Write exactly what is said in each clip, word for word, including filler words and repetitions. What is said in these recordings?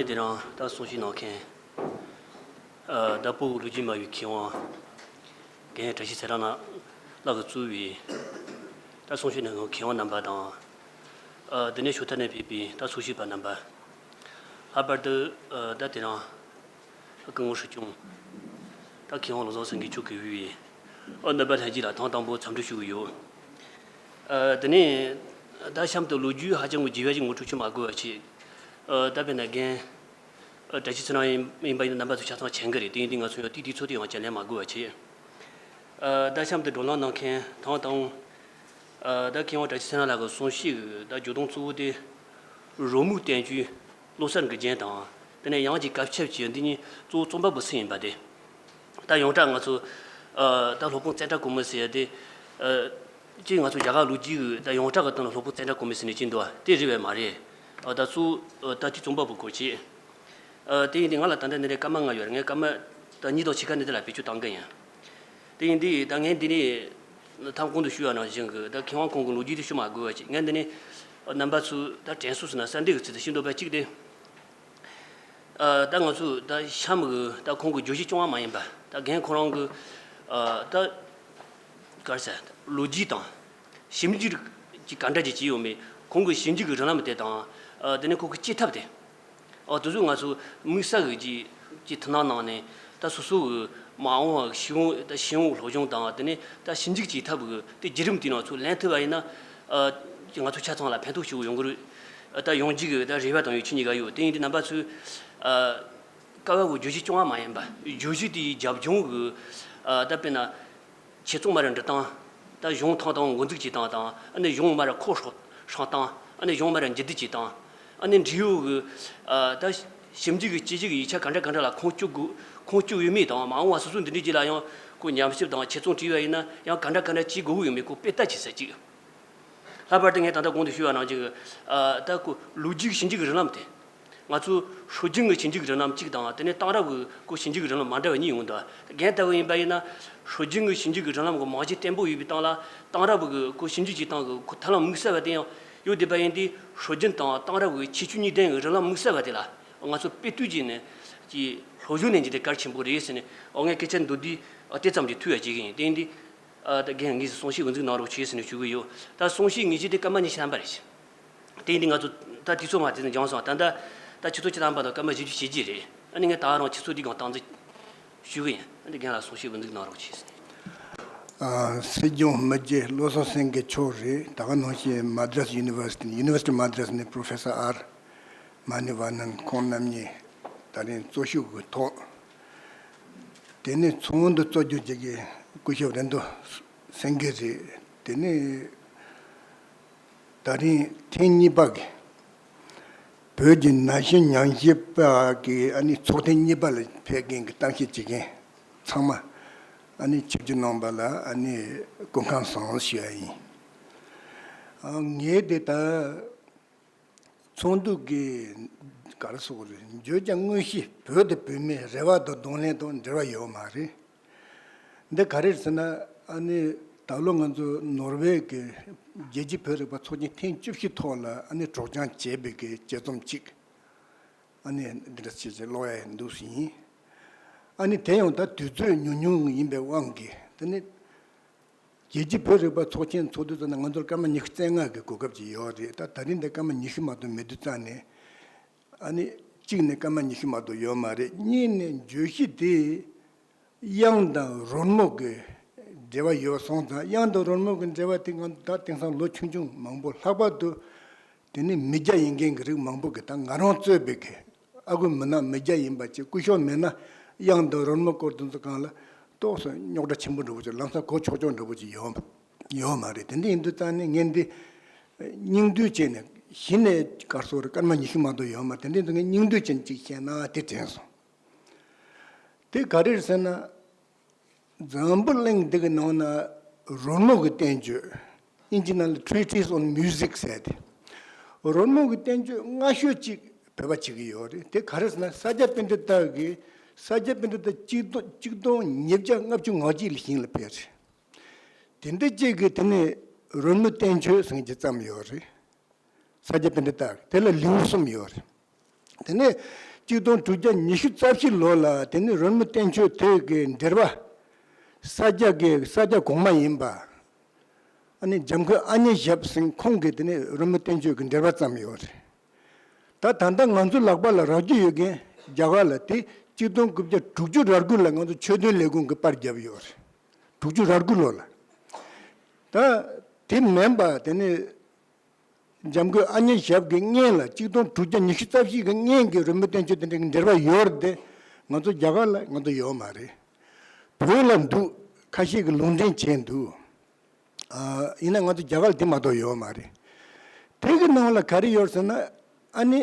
དེ་རིང་ད་གསུང་བཤད་གནང་མཁན། ཨ། ད་བོད་ཀྱི་ལོ་རྒྱུས་སྨྲ་བའི་མཁས་དབང་རྒན་བཀྲ་ཤིས་ཚེ་རིང་ལགས་ཀྱིས་གཙོས་པའི་ད་གསུང་བཤད་གནང་མཁན་མཁས་དབང་རྣམ་པ་དང་། ཨ། དེ་ནས་ཕྱོགས་མཐའ་ནས་ཕེབས་པའི་ད་འཚོ་བྱེད་པ་རྣམ་པ། ལྷག་པར་དུ། ཨ། ད་དེ་རིང་སྐུ་ངོ་སྲིད་སྐྱོང་ད་མཁས་དབང་བློ་བཟང་སེང་གེ་མཆོག་གིས་དབུས་པའི། ཨ། རྣམ་པ་ལྷན་རྒྱས་ལ་ཐེངས་དང་པོ་འཚམས་འདྲི་ཞུ་གི་ཡོད། ཨ། དེ་ནས་ད་གཤམ་དུ་ལོ་རྒྱུས་ཧ་ཅང་གི་རྒྱས་པ་ཞིག་ངོ་སྤྲོད་བྱེད་མ་དགོས་པ་བྱས། ཨ། ད་དཔེར་ན་རྒན་ཨ། བཀྲ་ཤིས་ཚེ་རིང་ཡིན་པ་ཡིན་ན་རྣམ་པ་ཚོ་ཆ་ཚང་མཁྱེན་གི་རེད། དེ་ཡིན་དུས་ང་ཚོ་ཡང་དེའི་དུས་ཚོད་དེ་ཡང་བསྐྱར་ལེན་མ་དགོས་པ་བྱས། ཨ། ད་གཤམ་དུ་བགྲོ་གླེང་གནང་མཁན་ཐེངས་དང་པོ། ཨ། ད་མཁས་དབང་བཀྲ་ཤིས་ཚེ་རིང་ལགས་ཀྱི་གསུང་བཤད་ཀྱི་ད་བརྗོད་དོན་གཙོ་བོ་དེ། རོལ་མོའི་བསྟན་བཅོས་བློ་གསར་གྱི་རྒྱན་དང་། དེ་ནས་དབྱངས་ཀྱི་སྐབས་ཁྱབ་ཀྱི་འདི་གཉིས་གཙོ་བོ་རྩོམ་པ་པོ་སུ་ཡིན་པ་དེ། ད་ཡོངས་གྲགས་ང་ཚོ། ཨ། ད་སློབ་དཔོན་ཙནྡྲ་གོ་མི་ཟེར་ཡ་དེ། ཨ། ཅིག་ང་ཚོ་རྒྱ་གར་ལོ་རྒྱུས་ཀྱི་ད་ཡོངས་གྲགས་ཀྱི་སྟེང་ལ་སློབ་དཔོན་ཙནྡྲ་གོ་མི་ཟེར་ནས་ཅིག་འདུག་པ་དེ་རེད་པས་མ་རེད། ཨ། ད་གཙོ་བོ་ད་དེའི་རྩོམ་པ་པོ་སྐོར་བྱས། ཨ། དེ་ཡིན་དུས་ང་ལ་ད་ལྟ་འདི་ནས་སྐར་མ་ལྔ་ཡོད་རེད། ངས་སྐར་མ་ད་གཉིས་དང་ཕྱེད་ཀ་ནས་འདི་ལ་བེད་སྤྱོད་གཏང་གི་ཡིན། དེ་ཡིན་དུས་ད་ངས་འདི་ནས་ཐེངས་གོང་དུ་ཞུས་པ་ནང་བཞིན་གྱི་ད་མཁས་དབང་ཁོང་གི་ལོ་རྒྱུས་དེ་ཞུ་མ་དགོས་པ་བྱས། ངས་འདི་ནས་རྣམ་པ་ཚོས་ད་དྲན་གསོ་ཟེར་ན་གསལ་འདེབས་ཀྱི་ཚུལ་དུ་ཞུ་འདོད་པ་གཅིག་དེ། ཨ། ད་ང་ཚོས་ད་གཤམ་གྱི་ད་ཁོང་གི་བརྗོད་གཞི་རྐྱང་པ་མ་ཡིན་པ། ད་རྒན་ཁོ་རང་གི། ཨ། ད་ག་རེ་ཟེར། ལོ་རྒྱུས་དང་ཞིབ་འཇུག་ཅིག་ག་འདྲ་ཅིག་བྱས་ཡོད་མེད། ཁོང་གི་ཞིབ་འཇུག་གི་རིགས་ལམ་དེ་དང་། ཨ། དེ་ནས་ཁོང་གི་བྱེད་ཐབས་དེ། ཨ། དེ་ཚོ་ང་ཚོ་དམིགས་བསལ་གྱི་ཅིག་ཅིག་དོ་སྣང་གནང་ནས། ད་སོ་སོ་གི་མ་འོངས་པ་ཕྱི་དབང་། ད་ཕྱི་དབང་སློབ་སྦྱོང་དང་། དེ་ནས་ད་ཞིབ་འཇུག་བྱེད་ཐབས་ཀྱི་དེ་བརྒྱུད་རིམ་དེའི་ནང་ཚུར་ལེན་ཐུབ་པ་ཡིན་ན། ཨ། ང་ཚོ་ཆ་ཚང་ལ་ཕན་ཐོགས་ཆེ་བོ་ཡོང་གི་རེད། ཨ། ད་ཡོང་རྒྱུ་གི་ད་རེ་བ་དང་ཡིད་ཆེས་གཉིས་ཀ་ཡོད། དེ་ཡིན་དུས་རྣམ་པ་ཚོས། ཨ། སྐབས་བབ་ཀྱི་བརྗོད་གཞི་རྐྱང་པ་མ་ཡིན་པ། བརྗོད་གཞི་དེའི་རྒྱབ་ལྗོངས་ཀྱི། ཨ། ད་དཔེར་ན་ཆེད་རྩོམ་མ་ར་འབྲི་སྟངས། ད་གཞུང་ཐང་དང་འགོ་འཛུགས་བྱེད་སྟངས་དང་། ཨ་ནི་གཞུང་མ་ར་ཁོ་ཧྲོ་ཧྲང་སྟངས། ཨ་ནི་གཞུང་མ་ར་འགྱུར་འདི་བྱེད་སྟངས། ཨ་ནི་འབྲི་ཡུལ་གྱི། ཨ། ད་ཞིབ་འཇུག་གི་དཔྱད་གཞི་གི་ཡིག་ཆ་ག་འདྲ་ག་འདྲ་ལ་ཁུངས་བཅོལ་དགོས། ཁུངས་བཅོལ་ཡོད་མེད་དང་། མ་འོངས་པ་སོ་སོ་འདི་འདྲའི་རྗེས་ལ་ཡང་ཁོ་ཉམས་ཞིབ་དང་ཆེད་རྩོམ་བྲིས་པ་ཡིན་ན་ཡང་ག་འདྲ་ག་འདྲ་བྱེད་དགོས་ཀྱི་ཡོད་མེད་ཁོ་དཔེ་ལྟ་བྱེད་ས་གཅིག། ལྷག་པར་དུ་ངས་ད་ལྟ་གོང་དུ་ཞུས་པ་ནང་བཞིན། ཨ། ད་ཁོ་ལོ་རྒྱུས་ཞིབ་འཇུག་གི་རིགས་ལམ་དེ། ང་ཚོ་སྲོལ་རྒྱུན་གྱི་ཞིབ་འཇུག་གི་རིགས་ལམ་གཅིག་དང་། དེ་ནས་གཏན་རབས་ཀྱི་ཁོ་ཞིབ་འཇུག་གི་རིགས་ལམ་མ་འདྲ་བ་གཉིས་ཡོང་འདུག། རྒན་ལྟ་བུ་ཡིན་པ་ཡིན་ན། སྲོལ་རྒྱུན་གྱི་ཞིབ་འཇུག་གི་རིགས་ལམ་གྱི་རྨང་གཞི་བརྟན་པོ་ཡོད་པའི་སྟེང་ལ། གཏན་རབས་ཀྱི་ཁོ་ཞིབ་འཇུག་བྱེད་སྟངས་ཀྱི་ཁོ་ཐབས་ལམ་དམིགས་བསལ་བ་དེ་ཡང་ཡོད་བསྡད་པ་ཡིན་དུས། སྲོལ་རྒྱུན་དང་གཏན་རབས་ཀྱི་ཁྱད་ཆོས་གཉིས་ལྡན་གྱི་རིགས་ལམ་དམིགས་བསལ་བ་དེ་ལ་ང་ཚོ་དཔེ་ལྟོས་བྱས་ནས་ཀྱི་སློབ་སྦྱོང་ལེན་རྒྱུ་དེ་གལ་ཆེན་པོ་རེད་ཟེར་ནས། འོ། ངས་སྐད་ཆ་མདོར་བསྡུས། ཨ། དེ་ཙམ་གྱིས་ཐུགས་ཡ་བྱེད་ཀྱི་ཡིན། དེ་ཡིན་དུས། ཨ། ད་རྒན་ངེས་སུ་གསུང་བཤད་འགོ་འཛུགས་གནང་རོགས་བྱེད་ཟེར་ནས་ཞུ་གི་ཡོད། ད་གསུང་བཤད་ངེས་ཅན་དེ་སྐར་མ་ཉི་ཤུ་ཐམ་པ་རེད། དེ་ཡིན་དུས་ང་ཚོ་ད་དུས་ཚོད་མ་དེ་ཙམ་འགྱངས་སོང་། ད་ལྟ་ད་ཆུ་ཚོད་བཅུ་ཐམ་པ་དང་སྐར་མ་བཞི་བཅུ་ཞེ་གཅིག་རེད། ཨ་ནི་ངས་ད་རང་ཆུ་ཚོད་འདི་གང་སྟངས་འཛིན་ཞུ་གི་ཡིན། ཨ་ནི་རྒན་ལགས་གསུང་བཤད་འགོ་འཛུགས་གནང་རོགས་བྱེད་ཟེར་ནས། ཨ། སྲིད་སྐྱོང་མི་རྗེ་བློ་བཟང་སེང་གེ་མཆོག་རེད། ད་ག་ནང་བཞིན་མ་དྲ་སི་ཡུ་ནི་ཝར་སི་ཊི། University Madras ནས་Professor R Manivanan ཁོང་རྣམ་གཉིས་ད་རིང་གཙོ་ཤུགས་ཀྱི་ཐོག། དེ་ནས་ཚོགས་འདུ་གཙོ་སྒྱུར་བྱེད་མཁན་སྐུ་ཞབས་རེ་མདོ་སེང་གེ་རེད། དེ་ནས་ད་རིང་ཐེངས་གཉིས་པ་གི་བོད་ཀྱི་ན་གཞོན་ཉམས་ཞིབ་པ་གི། ཨ་ནི་ཚོགས་ཐེངས་གཉིས་པ་ལ་ཕེབས་མཁན་གྱི་གཏམ་བཤད་བྱེད་མཁན་ཚང་མ། ཨ་ནི་ཆིབས་བསྒྱུར་གནང་བ་ལ། ཨ་ནི་སྐུ་ཁམས་བཟང་ཞུ་ཡ་ཡིན། ཨ། ངས་དེ་ད་ཚོགས་འདུ་གི་ག་རེ་ཟེར་དགོས་རེད། བརྗོད་ཀྱང་དངོས་གཞི་བོད་དང་བོད་མིའི་རེ་བ་དང་གདོང་ལེན་དང་འབྲེལ་བ་ཡོད་མ་རེད། འདི་ག་རེ་རེད་ཟེར་ན། ཨ་ནི་ད་ལོ་ང་ཚོ་ནོར་ཝེ་གི་རྒྱལ་སྤྱིའི་བོད་རིག་པ་ཚོགས་ཆེན་ཐེངས་བཅུ་བཞི་ཐོག་ལ། ཨ་ནི་སྒྲོག་སྦྱང་བྱས་པའི་གི་དཔྱད་རྩོམ་གཅིག། ཨ་ནི་འདི་འདྲ་བྱས་བྱས་ཀློག་ཡ་འདུག་ཟིན། ཨ་ནི་དེ་ཡང་ད་དུས་ཚོད་ཉུང་ཉུང་ཡིན་པའི་དབང་གིས། དེ་ནི་རྒྱལ་སྤྱིའི་བོད་རིག་པ་ཚོགས་ཆེན་ཚོགས་དུས་ཙམ་ན་ང་ཚོར་སྐར་མ་ཉི་ཤུ་རྩ་ལྔ་གི་གོ་སྐབས་ཅིག་ཡོད་རེད། ད་ད་རིང་འདི་སྐར་མ་ཉི་ཤུ་མ་གཏོགས་མེད་དུས་ཙམ་ནས། ཨ་ནི་གཅིག་ནས་སྐར་མ་ཉི་ཤུ་མ་གཏོགས་ཡོད་མ་རེད། གཉིས་ནས་བརྗོད་གཞི་དེ་དབྱངས་དང་རོལ་མོ་གི་འབྲེལ་བ་ཡོད་སོང་ཙང་། དབྱངས་དང་རོལ་མོ་གི་འབྲེལ་བ་དེ་ང་ད་དེང་སང་ལོ་ཆུང་ཆུང་མང་པོ། ལྷག་པར་དུ་དེ་ནི་མི་སྐྱ་ཡིན་མཁན་གྱི་རིགས་མང་པོ་གིས། ད་ང་རང་གཙོས་པའི་གི་ཨ་ཁུ་མི་ནག་མི་སྐྱ་ཡིན་པ་བྱས། སྐུ་ཞབས་མེད་ན་དབྱངས་དང་རོལ་མོ་སྐོར་དེ་ཚོ་སྒང་ལ་ཏོག་ཙམ་རྙོག་དྲ་ཆེན་པོ་འདྲ་པོ་ཅིག། ལམ་སང་གོ་ཆོག་ཆོག་འདྲ་པོ་ཅིག་ཡོད་ཡོད་མ་རེད། དེ་འདྲ་ཡིན་དུས་ཙང་ནས་ངས་འདི་སྙིང་བསྡུས་བྱས་ནས། གཞི་ནས་ག་རེ་ཟེར་དགོས་རེད། སྐར་མ་ཉི་ཤུ་མ་གཏོགས་ཡོད་མ་རེད། དེ་འདྲ་ཡིན་དུས་ངས་སྙིང་བསྡུས་ཅན་ཅིག་བཤད་ན་དེ་དྲན་སོང་། དེ་ག་རེ་རེད་ཟེར་ན། འཛམ་བུ་གླིང་འདི་གི་ནང་ན་རོལ་མོ་གི་བསྟན་བཅོས། དབྱིན་ཇི་ནང་ལ་Treatise on Music ཟེར་ཏེ། རོལ་མོ་གི་བསྟན་བཅོས་སྔ་ཤོས་ཅིག་བོད་པ་བྱེད་ཀྱི་ཡོད་རེད། དེ་ག་རེ་ཟེར་ན། ས་སྐྱ་པཎྜི་ཏ་གིས། ས་སྐྱ་པཎྜི་ཏ་གཅིག་སྟོང་གཅིག་སྟོང་ཉིས་བརྒྱ་ལྔ་བཅུ་ང་གཅིག་ལ་ཞིང་ལ་ཕེབས་རེད། དེ་འདྲ་ཅིག་གིས་དེ་ནས་རོལ་མོ་བསྟན་བཅོས་ཟེར་མཁན་ཅིག་བརྩམས་ཡོད་རེད། ས་སྐྱ་པཎྜི་ཏ། དེ་ལ་ལེའུ་གསུམ་ཡོད་རེད། དེ་ནས་ གཅིག་སྟོང་དྲུག་བརྒྱ་ཉི་ཤུ་རྩ་བཞི་ལོ་ལ་དེ་ནི་རོལ་མོ་བསྟན་བཅོས་དེ་གི་འགྲེལ་པ། ས་སྐྱ་གི་ས་སྐྱ་གོང་མ་ཡིན་པ། ཨ་ནི་འཇམ་མགོན་ཨ་མྱེས་ཞབས་ཟེར་ཁོང་གིས་དེ་ནི་རོལ་མོ་བསྟན་བཅོས་ཀྱི་འགྲེལ་པ་བརྩམས་ཡོད་རེད། ད་ད་ལྟ་ང་ཚོ་ལག་པ་ལ་རག་རྒྱུ་ཡོད་མཁན་རྒྱ་གར་ལ་དེ་གཅིག་སྟོང་དགུ་བརྒྱ་དྲུག་ཅུ་རེ་དགུ་ལ་ང་ཚོ་ཆོས་དོན་ལས་ཁུངས་ཀྱིས་པར་བརྒྱབ་ཡོད་རེད། དྲུག་ཅུ་རེ་དགུ་ལོ་ལ། ད་དེ་མིན་པ་དེ་ནི་འཇམ་མགོན་ཨ་མྱེས་ཞབས་ཀྱི་སྔོན་ལ་གཅིག་སྟོང་དྲུག་བརྒྱ་ཉི་ཤུ་རྩ་བཞི་གི་སྔོན་གྱི་རོལ་མོ་བསྟན་བཅོས་དེ་འདྲའི་འགྲེལ་པ་ཡོད་རེད་དེ། ང་ཚོ་རྒྱ་གར་ལ་ང་ཚོ་ཡོད་མ་རེད། བོད་ལ་འདུག་ཁ་ཤས་ཀྱིས་ལུང་འདྲེན་བྱས་འདུག་ཨ། ཡིན་ན་ང་ཚོ་རྒྱ་གར་ལ་དེ་མ་གཏོགས་ཡོད་མ་རེད། དེ་གི་ནང་ལ་ག་རེ་ཡོད་ཟེར་ན། ཨ་ནི་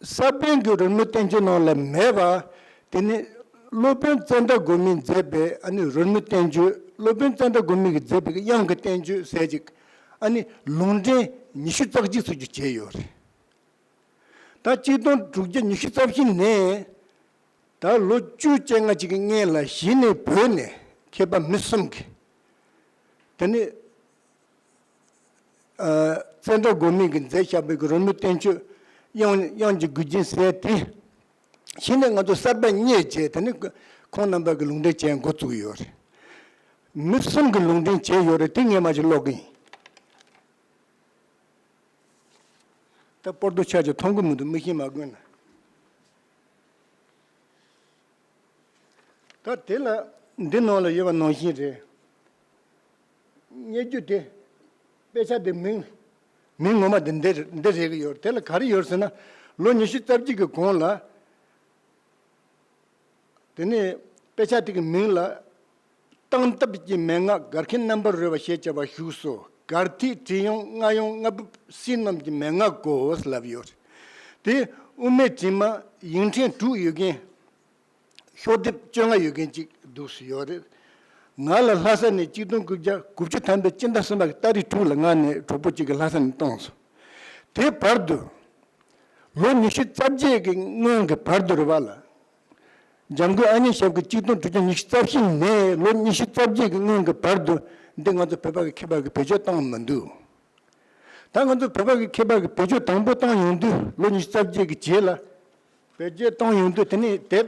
ས་པཎ་གྱི་རོལ་མོ་བསྟན་བཅོས་ནང་ལ་མེད་པ། དེ་ནི་སློབ་དཔོན་ཙནྡྲ་གོ་མིས་མཛད་པའི་ཨ་ནི་རོལ་མོ་བསྟན་བཅོས། སློབ་དཔོན་ཙནྡྲ་གོ་མི་གིས་མཛད་པའི་དབྱངས་ཀྱི་བསྟན་བཅོས་ཟེར་ཅིག་ཨ་ནི་ལུང་འདྲེན་ཉི་ཤུ་རྩ་གཅིག་ཙམ་ཅིག་བྱས་ཡོད་རེད། ད་གཅིག་སྟོང་དྲུག་བརྒྱ་ཉི་ཤུ་རྩ་བཞི་ནས་ད་ལོ་བཅུ་བཅོ་ལྔ་ཅིག་གི་སྔོན་ལ་གཞི་ནས་བོད་ནས་མཁས་པ་མི་གསུམ་གྱིས། དེ་ནི་ཨ། ཙནྡྲ་གོ་མི་གིས་མཛད་བཞག་པའི་གི་རོལ་མོ་བསྟན་བཅོས་དབྱངས། དབྱངས་ཀྱི་མགུལ་རྒྱན་ཟེར་དེ། གཞི་ནས་ང་ཚོ་གསར་པ་རྙེད་བྱས། དེ་ནི་ཁོང་རྣམ་པ་གིས་ལུང་འདྲེན་བྱས་འགོ་བཙུགས་ཡོད་རེད། མི་གསུམ་གྱིས་ལུང་འདྲེན་བྱས་ཡོད་རེད། དེ་ངས་མ་གཞི་ཀློག་གི་ཡིན། ད་པོར་ཏོ་ཆ་ཅིག་མཐོང་གི་མི་འདུག་མིག་ཤེལ་མ་གོན་ན། ད་དེ་ལ་འདི་ནང་ལ་ཡོད་པ་ནང་བཞིན་རེད། སྙན་བརྒྱུད་དེ། དཔེ་ཆ་དེ་མིང་། མིང་ངོ་མ་དེ་འདི་འདི་རེད་གི་ཡོད། དེ་ལ་ག་རེ་ཡོད་ཟེར་ན། ལོ་ཉི་ཤུ་རྩ་གཅིག་གི་གོང་ལ། དེ་ནས་དཔེ་ཆ་དེ་གི་མིང་ལ། སྟངས་སྟབས་ཀྱི་མན་ངག་གར་མཁན་རྣམ་པར་རོལ་པ་ཞེས་བྱ་བ་བཞུགས་སོ། གར་ཐིག་བྲིས་དབྱངས་རྔ་དབྱངས་རྔ་འབུབ་སྲིད་རྣམས་ཀྱི་མན་ངག་གོ་ལབ་ཡོད་རེད། དེ་དབུ་མའི་དྲི་མ་ཡིག་ཕྲེང་དྲུག་ཡོད་མཁན། ཤོག་ལྡེབ་བཅོ་ལྔ་ཡོད་མཁན་ཅིག་འདུག་སེ་ཡོད་རེད། ང་ལ་ལྷ་ས་ནས་གཅིག་སྟོང་དགུ་བརྒྱ་དགུ་བཅུ་ཐམ་པའི་སྤྱི་ཟླ་གསུམ་པ་གི་ཏ་རིག་དྲུག་ལ་ང་ནས་གྲོགས་པོ་གཅིག་གིས་ལྷ་ས་ནས་བཏང་སོང་། དེ་བར་དུ། ལོ་ཉི་ཤུ་རྩ་བརྒྱད་ཀྱི་སྔོན་གྱི་བར་དུ་རེད་པ་ལ། འཇམ་མགོན་ཨ་མྱེས་ཞབས་ཀྱིས་གཅིག་སྟོང་དྲུག་བརྒྱ་ཉི་ཤུ་རྩ་བཞི་ནས་ལོ་ཉི་ཤུ་རྩ་བརྒྱད་ཀྱི་སྔོན་གྱི་བར་དུ་འདི་ང་ཚོ་བོད་པ་གི་མཁས་པ་གིས་བེད་སྤྱོད་བཏང་མི་འདུག་ད་ང་ཚོ་བོད་པ་གི་མཁས་པ་གིས་བེད་སྤྱོད་དང་པོ་བཏང་ཡོང་དུས་ལོ་ཉི་ཤུ་རྩ་བརྒྱད་ཀྱི་རྗེས་ལ་བེད་སྤྱོད་བཏང་ཡོང་དུས། དེ་ནས་དེབ་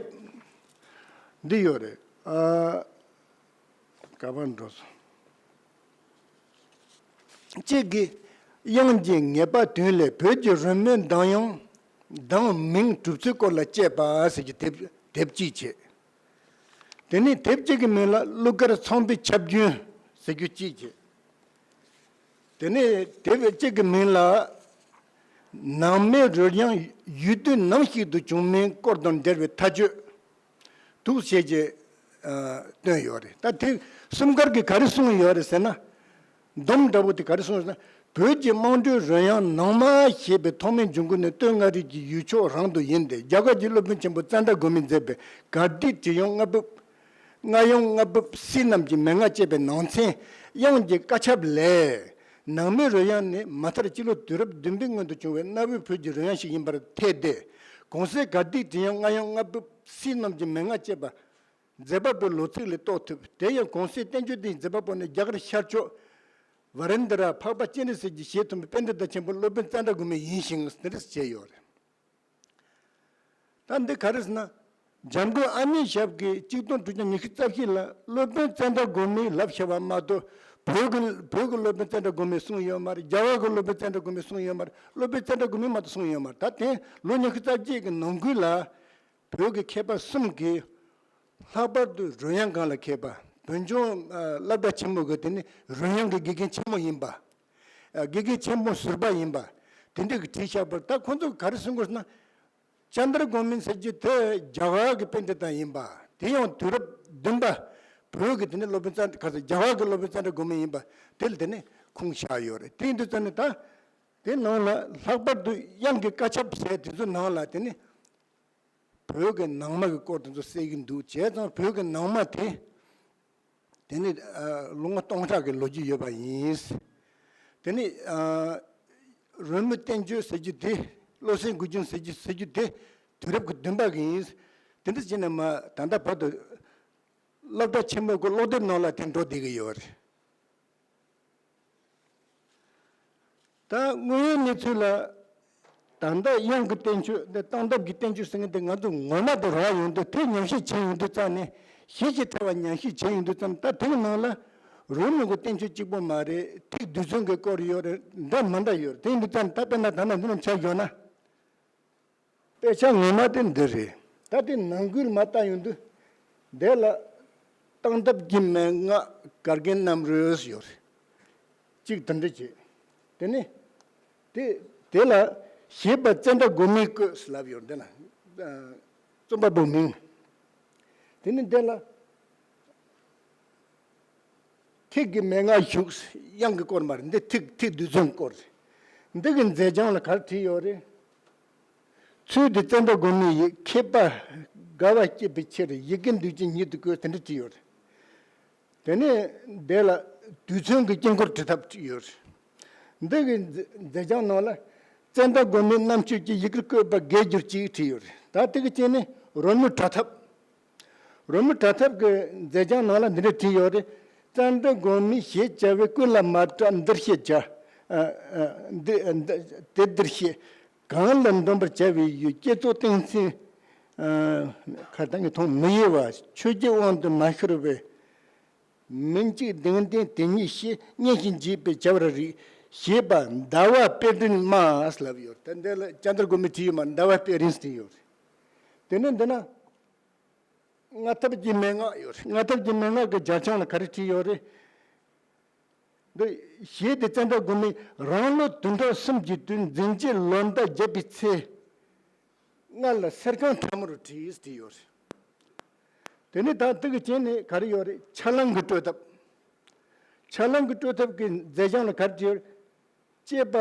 འདི་ཡོད་རེད། ཨ། ག་པར་འགྲོ་སོང་། གཅིག་གིས་དབྱངས་ཀྱི་ངེས་པ་དོན་ལས་བོད་ཀྱི་རོལ་མོའི་གདངས་དབྱངས་གདངས་མིང་གྲུབ་ཚུལ་སྐོར་ལ་དཔྱད་པ་ཟེར་གྱི་དེབ་དེབ་གཅིག་བྱས། དེ་ནས་དེབ་གཅིག་གི་མིང་ལ་གླུ་གར་ཚོང་པའི་ཁྱབ་རྒྱུན་ཟེར་རྒྱུ་གཅིག་བྱས། དེ་ནས་དེབ་གཅིག་གི་མིང་ལ་ནང་མའི་རོལ་དབྱངས་ཡུལ་དུས་ནམ་ཞིག་ཏུ་བྱུང་མིན་སྐོར་དང་འབྲེལ་བའི་མཐའ་དཔྱོད་འདུག་ཅེས་ཀྱི་ཨ་བཏོན་ཡོད་རེད། ད་དེ་གསུམ་ཀར་གྱིས་ག་རེ་གསུངས་ཡོད་རེད་ཟེར་ན། སྡོམ་འདྲ་པོ་དེ་ག་རེ་གསུངས་ཡོད་ཟེར་ན། བོད་ཀྱི་དམངས་ཁྲོད་རོལ་དབྱངས་ནང་མ་ཞེས་པའི་ཐོག་མའི་འབྱུང་ཁུངས་ནི་སྟོད་མངའ་རིས་ཀྱི་ཡུལ་ཕྱོགས་རང་དུ་ཡིན་ཏེ། རྒྱ་གར་གྱི་སློབ་དཔོན་ཆེན་པོ་ཙནྡྲ་གོ་མིས་མཛད་པའི་གར་ཐིག་བྲིས་དབྱངས་རྔ་འབུབ། རྔ་དབྱངས་རྔ་འབུབ་སྲིད་རྣམས་ཀྱི་མན་ངག་ཅེས་པའི་ནང་ཚན་དབྱངས་ཀྱི་བཀའ་ཁྱབ་ལས། ནང་མའི་རོལ་དབྱངས་ནི་མ་མཐར་སྤྱི་ལོ་དུས་རབས་བདུན་པའི་སྔོན་དུ་བྱུང་བའི་གནའ་བོའི་བོད་ཀྱི་རོལ་དབྱངས་ཤིག་ཡིན་པར་ཐལ་ཏེ། གོང་གསལ་གར་ཐིག་བྲིས་དབྱངས་རྔ་དབྱངས་རྔ་འབུབ་སྲིད་རྣམས་ཀྱི་མན་ངག་ཅེས་པ་མཛད་པ་པོའི་ལོ་ཚིགས་ལས་རྟོགས་ཐུབ། དེ་ཡང་གོང་གསལ་བསྟན་བཅོས་འདིའི་མཛད་པ་པོ་ནི་རྒྱ་གར་ཤར་ཕྱོགས་ཝ་རན་དི་ར་འཕགས་པ་སྤྱན་རས་གཟིགས་ཀྱི་ཞལ་མཐུན་པའི་པཎྜི་ཏ་ཆེན་པོ་སློབ་དཔོན་ཙནྡྲ་གོ་མི་ཡིན་ཞིང་། དེ་འདྲ་བྱས་ཡོད་རེད། ད་འདི་ག་རེ་ཟེར་ན། འཇམ་མགོན་ཨ་མྱེས་ཞབས་ཀྱིས་གཅིག་སྟོང་དྲུག་བརྒྱ་ཉི་ཤུ་རྩ་བཞི་ལ་སློབ་དཔོན་ཙནྡྲ་གོ་མིས་ལབ་བཞག་པ་མ་གཏོགས། བོད་ཀྱི་བོད་ཀྱི་སློབ་དཔོན་ཙནྡྲ་གོ་མིས་གསུངས་ཡོད་མ་རེད། རྒྱ་གར་གྱི་སློབ་དཔོན་ཙནྡྲ་གོ་མིས་གསུངས་ཡོད་མ་རེད། སློབ་དཔོན་ཙནྡྲ་གོ་མིས་མ་གཏོགས་གསུངས་ཡོད་མ་རེད། ད་དེ་ལོ་ཉི་ཤུ་རྩ་བརྒྱད་ཀྱི་ནང་ཁུལ་ལ་བོད་ཀྱི་མཁས་པ་གསུམ་གྱིས། ལྷག་པར་དུ་རོལ་དབྱངས་སྒང་ལ་མཁས་པ། བོད་ལྗོངས་ཨ་སློབ་གྲྭ་ཆེན་མོ་གི་དེ་ནི་རོལ་དབྱངས་ཀྱི་དགེ་རྒན་ཆེན་མོ་ཡིན་པ། ཨ་དགེ་རྒན་ཆེན་མོ་ཟུར་པ་ཡིན་པ། དེ་འདྲ་གིས་བྲིས་བཞག་པར། ད་ཁོང་ཚོ་ག་རེ་གསུང་གི་ཡོད་ཟེར་ན། ཙནྡྲ་གོ་མི་ཟེར་རྒྱུ་དེ་རྒྱ་གར་གྱི་པཎྜི་ཏ་ཡིན་པ། དེ་ཡང་དུས་རབས་བདུན་པ་བོད་ཀྱི་དེ་ནི་སློབ་དཔོན་ཙན། ག་ཚོད། རྒྱ་གར་གྱི་སློབ་དཔོན་ཙནྡྲ་གོ་མི་ཡིན་པ་དེ་ལ་དེ་ནི་ཁུངས་བཞག་ཡོད་རེད། དེ་ཡིན་དུས་ཙང་ནི་ད་དེ་ནང་ལ་ལྷག་པར་དུ་དབྱངས་ཀྱི་བཀའ་ཁྱབ་ཟེར་དེ་ཚོ་ནང་ལ་དེ་ནི། བོད་ཀྱི་ནང་མ་གི་སྐོར་དེ་ཚོ་གསལ་གྱི་འདུག་བྱས་ཙང་བོད་ཀྱི་ནང་མ་དེ། དེ་ནི་ཨ་ལོ་ངོ་སྟོང་ཕྲག་གི་ལོ་རྒྱུས་ཡོད་པ་ཡིན། དེ་ནི་ཨ་རོལ་མོའི་བསྟན་བཅོས་ཟེར་རྒྱུ་དེ། བློ་གསལ་མགུལ་རྒྱན་ཟེར་རྒྱུ་ཟེར་རྒྱུ་དེ་དུས་རབས་ཀྱི་བདུན་པ་གི་ཡིན། དེ་འདྲ་བྱས་ནས་མ་ད་ལྟ་བར་དུ་སློབ་གྲྭ་ཆེན་མོ་གི་ཀློག་དེབ་ནང་ལ་དེ་འགྲོ་བསྡད་ཀྱི་ཡོད་རེད། ད་དངོས་ཡོད་གནས་ཚུལ་ལ་ ད་ལྟ་དབྱངས་ཀྱི་བསྟན་བཅོས་འདི་སྟངས་སྟབས་ཀྱི་བསྟན་བཅོས་ཟེར་མཁན་དེ་ང་ཚོ་ངོ་མ་དེ་རག་ཡོང་དུས། དེ་ཉམས་ཞིབ་བྱས་ཡོང་དུས་ཙམ་ནས། ཞིབ་ཅིང་ཕྲ་བ་ཉམས་ཞིབ་བྱས་ཡོང་དུས་ཙམ། ད་དེ་གི་ནང་ལ་རོལ་མོ་གི་བསྟན་བཅོས་གཅིག་པོ་མ་རེད། ཐིག་རྡུལ་ཚོན་གྱི་སྐོར་ཡོད་རེད། འདྲ་མི་འདྲ་ཡོད་རེད། དེ་ཡིན་དུས་ཙམ། ད་དཔེར་ན་ད་ནང་འདི་ནས་ཆ་བཞག་ན། དཔེ་ཆ་ངོ་མ་དེ་འདི་རེད། ད་དེ་ནང་ཁུལ་མར་ལྟ་ཡོང་དུས། དེ་ལ་སྟངས་སྟབས་ཀྱི་མན་ངག་གར་མཁན་རྣམ་རོལ་ཡོད་རེད། གཅིག་དེ་འདྲ་བྱས། དེ་ནས་དེ་དེ་ལ་བཞད་པ་ཙནྡྲ་གོ་མིས་བཀོད་ལབ་ཡོད། འདི་ལ་རྩོམ་པ་པོའི་མིང་། དེ་ནས་འདི་ལ་ཐིག་གི་མན་ངག་བཞུགས། དབྱངས་ཀྱི་སྐོར་མ་རེད། འདི་ཐིག་ཐིག་རྡུལ་ཚོན་སྐོར་རེད། འདི་གི་མཛད་བྱང་ལ་ག་རེ་བྲིས་ཡོད་རེད། ཚུལ་འདི་ཙནྡྲ་གོ་མི་ཡིས། མཁས་པ་དགའ་བ་བསྐྱེད་པའི་ཕྱིར། ཡི་གེ་འདུས་ཀྱི་ཉིད་དུ་བཀོད། དེ་འདྲ་བྲིས་ཡོད་རེད། དེ་ནས་དེ་ལ་རྡུལ་ཚོན་གྱི་དཀྱིལ་འཁོར་བྲི་ཐབས་བྲིས་ཡོད་རེད། འདི་གི་མཛད་བྱང་ནང་ལ་ཙནྡྲ་གོ་མིའི་རྣམ་དཔྱོད་ཀྱིས་ཡི་གེར་བཀོད་པ་དགེ་གྱུར་ཅིག་བྲིས་ཡོད་རེད། ད་དེ་གི་རྗེས་ནས་རོལ་མོ་བྲི་ཐབས། རོལ་མོ་བྲི་ཐབས་ཀྱི་མཛད་བྱང་ནང་ལ་འདི་འདྲ་བྲིས་ཡོད་རེད། ཙནྡྲ་གོ་མི་ཞེས་བྱ་བས། ཀུན་ལ་མ་གྲགས་འདིར་བཤད་བྱ། ཨ་ཨ་འདི་འདི་དེ་འདིར་བཤད། གང་ལ་འདོམས་པར་བྱ་བའི་ཡུལ། བསྐྱེད་རྫོགས་ཏིང་འཛིན། ཨ་ཁ་ཏང་གི་མཐོང་མི་གཡེལ་བ། ཆོས་ཀྱི་དབང་དུ་མ་ཤོར་བའི། མུན་གཅིག་གདེང་ལྡན་དེ་ཉིད་ཤེས། གཉེན་བཞིན་བརྗོད་པས་བྱ་བར་རིགས། ཞེས་པ་ཟླ་བ་དཔལ་སྤྲུལ་མ་ལབ་ཡོད། ད་འདི་ལ་ཙནྡྲ་གོ་མིས་བྲིས་ཡོད་མ། ཟླ་བ་དཔལ་རིང་བྲིས་ཡོད་རེད། དེ་ནས་འདི་ན་སྔ་ཐབས་ཀྱི་མན་ངག་ཡོད་རེད། སྔ་ཐབས་ཀྱི་མན་ངག་གི་རྒྱབ་ལྗོངས་ལ་ག་རེ་བྲིས་ཡོད་རེད། འདི་ཞེས་ཏེ་ཙནྡྲ་གོ་མིས་རང་ལོ་དུང་ཕྲག་གསུམ་གྱི་དུས་འཛིན་བྱེད་ལོ་ཟླ་བརྒྱད་པའི་ཚེ། སྔར་ལ་གསེར་ཁང་ཁྲ་མོར་བྲིས་ཏེ་ཡོད་རེད། དེ་ནས་ད་དེ་གི་རྗེས་ནས་ག་རེ་ཡོད་རེད། ཆ་ལང་གི་སྤྲོད་ཐབས། ཆ་ལང་གི་སྤྲོད་ཐབས་ཀྱི་མཛད་བྱང་ལ་ག་རེ་བྲིས་ཡོད་རེད། བསྐྱེད་པ།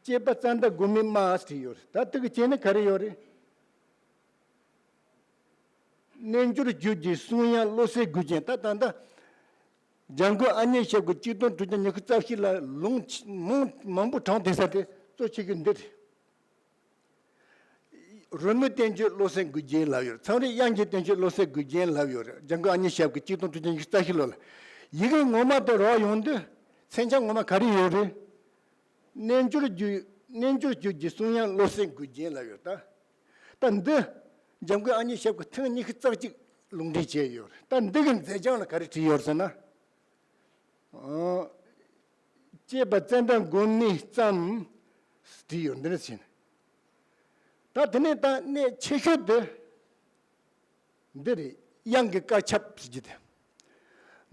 བསྐྱེད་པ་ཙནྡྲ་གོ་མིས་མ་བྲིས་ཡོད་རེད། ད་དེ་གི་རྗེས་ནས་ག་རེ་ཡོད་རེད། རྣལ་འབྱོར་རྒྱུད་ཀྱི་གསུང་དབྱངས་བློ་གསལ་མགུལ་རྒྱན། ད་ད་ལྟ་འཇམ་མགོན་ཨ་མྱེས་ཞབས་ཀྱི་ཆིག་སྟོང་དྲུག་བརྒྱ་ཉི་ཤུ་རྩ་བཞི་ལ་ལུང་མང་མང་པོ་དྲངས་བསྡད་ས་དེ་གཙོ་ཆེ་གི་འདི་རེད། རོལ་མོའི་བསྟན་བཅོས་བློ་གསལ་མགུལ་རྒྱན་ལབ་ཡོད། མཚམས་རེ་དབྱངས་ཀྱི་བསྟན་བཅོས་བློ་གསལ་མགུལ་རྒྱན་ལབ་ཡོད་རེད། འཇམ་མགོན་ཨ་མྱེས་ཞབས་ཀྱི་ཆིག་སྟོང་དྲུག་བརྒྱ་ཉི་ཤུ་རྩ་བཞི་ལོ་ལ། ཡི་གེ་ངོ་མ་དེ་རག་ཡོང་དུས་མཚན་བྱང་ངོ་མ་ག་རེ་ཡོད་རེད། རྣལ་འབྱོར་རྒྱུད། རྣལ་འབྱོར་རྒྱུད་ཀྱི་གསུང་དབྱངས་བློ་གསལ་མགུལ་རྒྱན་ལབ་ཡོད་ད། ད་འདི་འཇམ་མགོན་ཨ་མྱེས་ཞབས་ཀྱིས་ཐེངས་ཉི་ཤུ་རྩ་གཅིག་ལུང་འདྲེན་བྱས་ཡོད་རེད། ད་འདི་གི་མཛད་བྱང་ལ་ག་རེ་བྲིས་ཡོད་ཟེར་ན། ཨོ། བསྐྱེད་པ་ཙནྡྲ་གོ་མི་ཙམ་བྲིས་ཡོད། འདི་འདྲ་ཟེར་ནས། ད་དེ་ནས་ད་གནད་ཆེ་ཤོས་དེ་འདི་རེད། དབྱངས་ཀྱི་དཀར་ཆབ་ཟེར་གྱི་དེ།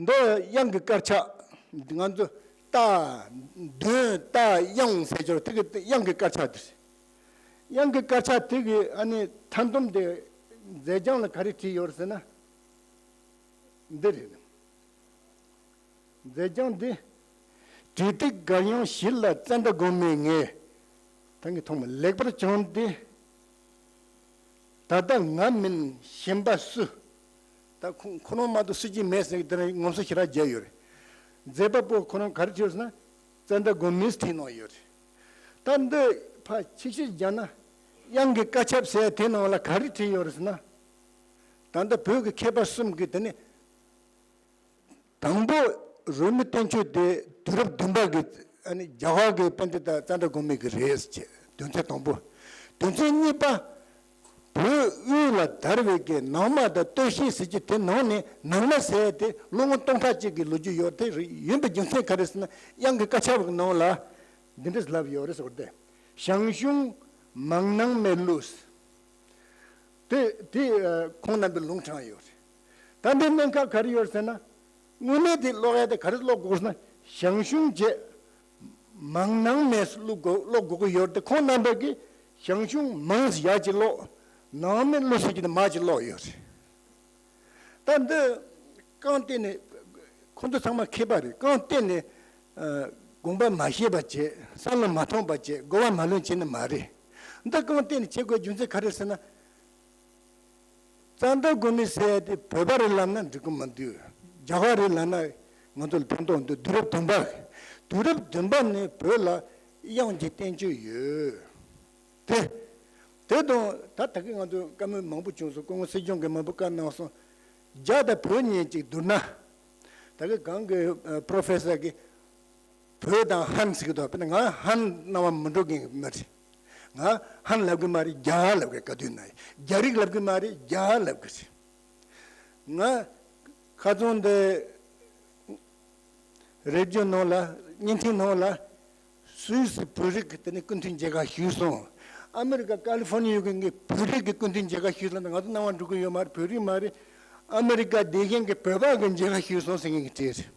འདི་དབྱངས་ཀྱི་དཀར་ཆག་ང་ཚོ་རྟ། འདོན་རྟ་དབྱངས་ཟེར་གྱི་རེད། དེ་གི་དབྱངས་ཀྱི་དཀར་ཆག་དེ་རེད། དབྱངས་ཀྱི་དཀར་ཆག་དེ་གི་ཨ་ནི་མཐའ་སྡོམ་དེ་མཛད་བྱང་ལ་ག་རེ་བྲིས་ཡོད་ཟེར་ན། འདི་རེད། མཛད་བྱང་འདི། དྲེགས་ཐིག་དགའ་དབྱངས་ཞིག་ལ་ཙནྡྲ་གོ་མི་ངས། ད་ངས་མཐོང་མ་ལེགས་པར་བྱུང་སྟེ། ད་ལྟ་ང་མིན་གཞན་པ་སུ། ད་ཁོ་ཁོ་རང་མ་གཏོགས་སུ་གཅིག་མེད་ཟེར་གྱི་དེ་ནས་ངོམ་སོ་ཞེ་དྲག་བརྒྱབ་ཡོད་རེད། མཛད་པ་པོ་ཁོ་རང་ག་རེ་བྲིས་ཡོད་ཟེར་ན། ཙནྡྲ་གོ་མིས་བྲིས་གནང་ཡོད་རེད། ད་འདི་ཕར་ཆིག་ཤད་བརྒྱབ་ན། དབྱངས་ཀྱི་དཀར་ཆབ་ཟེར་དེ་ནང་ལ་ག་རེ་བྲིས་ཡོད་རེད་ཟེར་ན། ད་ལྟ་བོད་ཀྱི་མཁས་པ་གསུམ་གྱིས་དེ་ནས། དང་པོ་རོལ་མོའི་བསྟན་བཅོས་དེ་དུས་རབས་བདུན་པ་གི་ཨ་ནི་རྒྱ་གར་གྱི་དཔེ་འདི་དང་ཙནྡྲ་གོ་མི་གི་རེད་ཅེས། དོན་ཚན་དང་པོ། དོན་ཚན་གཉིས་པ། བོད་དབུས་ལ་དར་བའི་གི་ནང་མ་དང་སྟོད་གཞས་ཟེར་གྱི་དེ་ནང་ནས། ནང་མ་ཟེར་དེ་ལོ་ངོ་སྟོང་ཕྲག་གཅིག་གི་ལོ་རྒྱུས་ཡོད་དེ་རེད། ཡིན་པའི་རྒྱུ་མཚན་ག་རེ་ཟེར་ན། དབྱངས་ཀྱི་དཀར་ཆག་གི་ནང་ལ་འདི་འདྲ་ལབ་ཡོད་རེད་ཟེར་བ་དེ། ཞང་ཞུང་མང་ནང་མའི་གླུ། དེ་དེ་ཁོང་རྣམ་པས་ལུང་དྲངས་ཡོད་རེད། ད་འདི་གནད་འགག་ག་རེ་ཡོད་ཟེར་ན། དངོས་གནས་དེ་ཀློག་ཡ་དེ་ག་རེ་ཀློག་དགོས་ཟེར་ན། ཞང་ཞུང་བྱས། མང་ནང་མའི་གླུ་དགོས་ཀློག་དགོས་ཀྱི་ཡོད་རེད་དེ། ཁོང་རྣམ་པས་ཀྱིས་ཞང་ཞུང་མང་ཟེར་ཡ་གཅིག་ཀློག་ནང་མའི་གླུ་ཟེར་གྱི་དེ་མ་གཅིག་ཀློག་ཡོད་རེད། ད་འདི་རྐང་སྟེང་ནས། ཁོ་ཚོ་ཚང་མ་མཁས་པ་རེད། རྐང་སྟེང་ནས་ཨ་དགོངས་པ་མ་བཞེས་པ་བྱས། བསམ་བློ་མ་ཐོངས་པ་བྱས། གོ་བ་མ་ལོན་བྱས་ནི་མ་རེད། འདི་རྐང་སྟེང་ནས་བྱེད་དགོས་རྒྱུ་མཚན་ག་རེ་ཟེར་ན། ཙནྡྲ་གོ་མི་ཟེར་དེ་བོད་པ་རེད་ལབ་ན་འགྲིག་གི་མི་འདུག་རྒྱ་གར་རེད་ལབ་ན་ང་ཚོ་ལ་ཕན་ཐོགས་འདུག་དུས་རབས་བདུན་པ། དུས་རབས་བདུན་པ་ནས་བོད་ལ་དབྱངས་ཀྱི་བསྟན་བཅོས་ཡོད། དེ། དེ་དང་ད་ད་གིན་ང་ཚོ་བཀའ་མོལ་མང་པོ་བྱུང་སོང་། སྐུ་ངོ་སྲིད་སྐྱོང་གིས་མང་པོ་བཀའ་གནང་སོང་། རྒྱ་དང་བོད་གཉིས་གཅིག་བསྡུར་ན། ད་གིན་གང་གི་ཨ་པྲོ་ཕེ་སར་གིས་བོད་དང་ཧན་ཟེར་གྱི་འདུག་དཔེར་ན་ང་ཧན་རྣ་བ་མི་འགྲོ་མཁན་གྱི་མི་རེད། ཨ། ཧན་ལབ་གི་མ་རེད། རྒྱ་ལབ་གི། ག་དུས་ན་རྒྱ་རིགས་ལབ་གི་མ་རེད། རྒྱ་ལབ་གི་རེད། ང་ཁ་རྩང་འདི་རེ་ཌི་ཡོ་ནང་ལ་བརྙན་འཕྲིན་ནང་ལ་སུད་སི་བོད་རིགས་ཀྱི་དེ་ནི་སྐུ་མདུན་མཇལ་ཁ་ཞུས་སོང་། ཨ་མི་རི་ཀ་ཀ་ལི་ཧྥོར་ནི་ཡ་གི་ངའི་བོད་རིགས་ཀྱི་སྐུ་མདུན་མཇལ་ཁ་ཞུས་སོང་། ང་ཚོ་སྣང་བ་འགྲོ་གི་ཡོད་མ་རེད། བོད་རིགས་མ་རེད། ཨ་མི་རི་ཀ་བསྡད་མཁན་གྱི་བོད་པ་གི་མཇལ་ཁ་ཞུས་སོང་ཟེར་མཁན་གྱི་གྲས་རེད།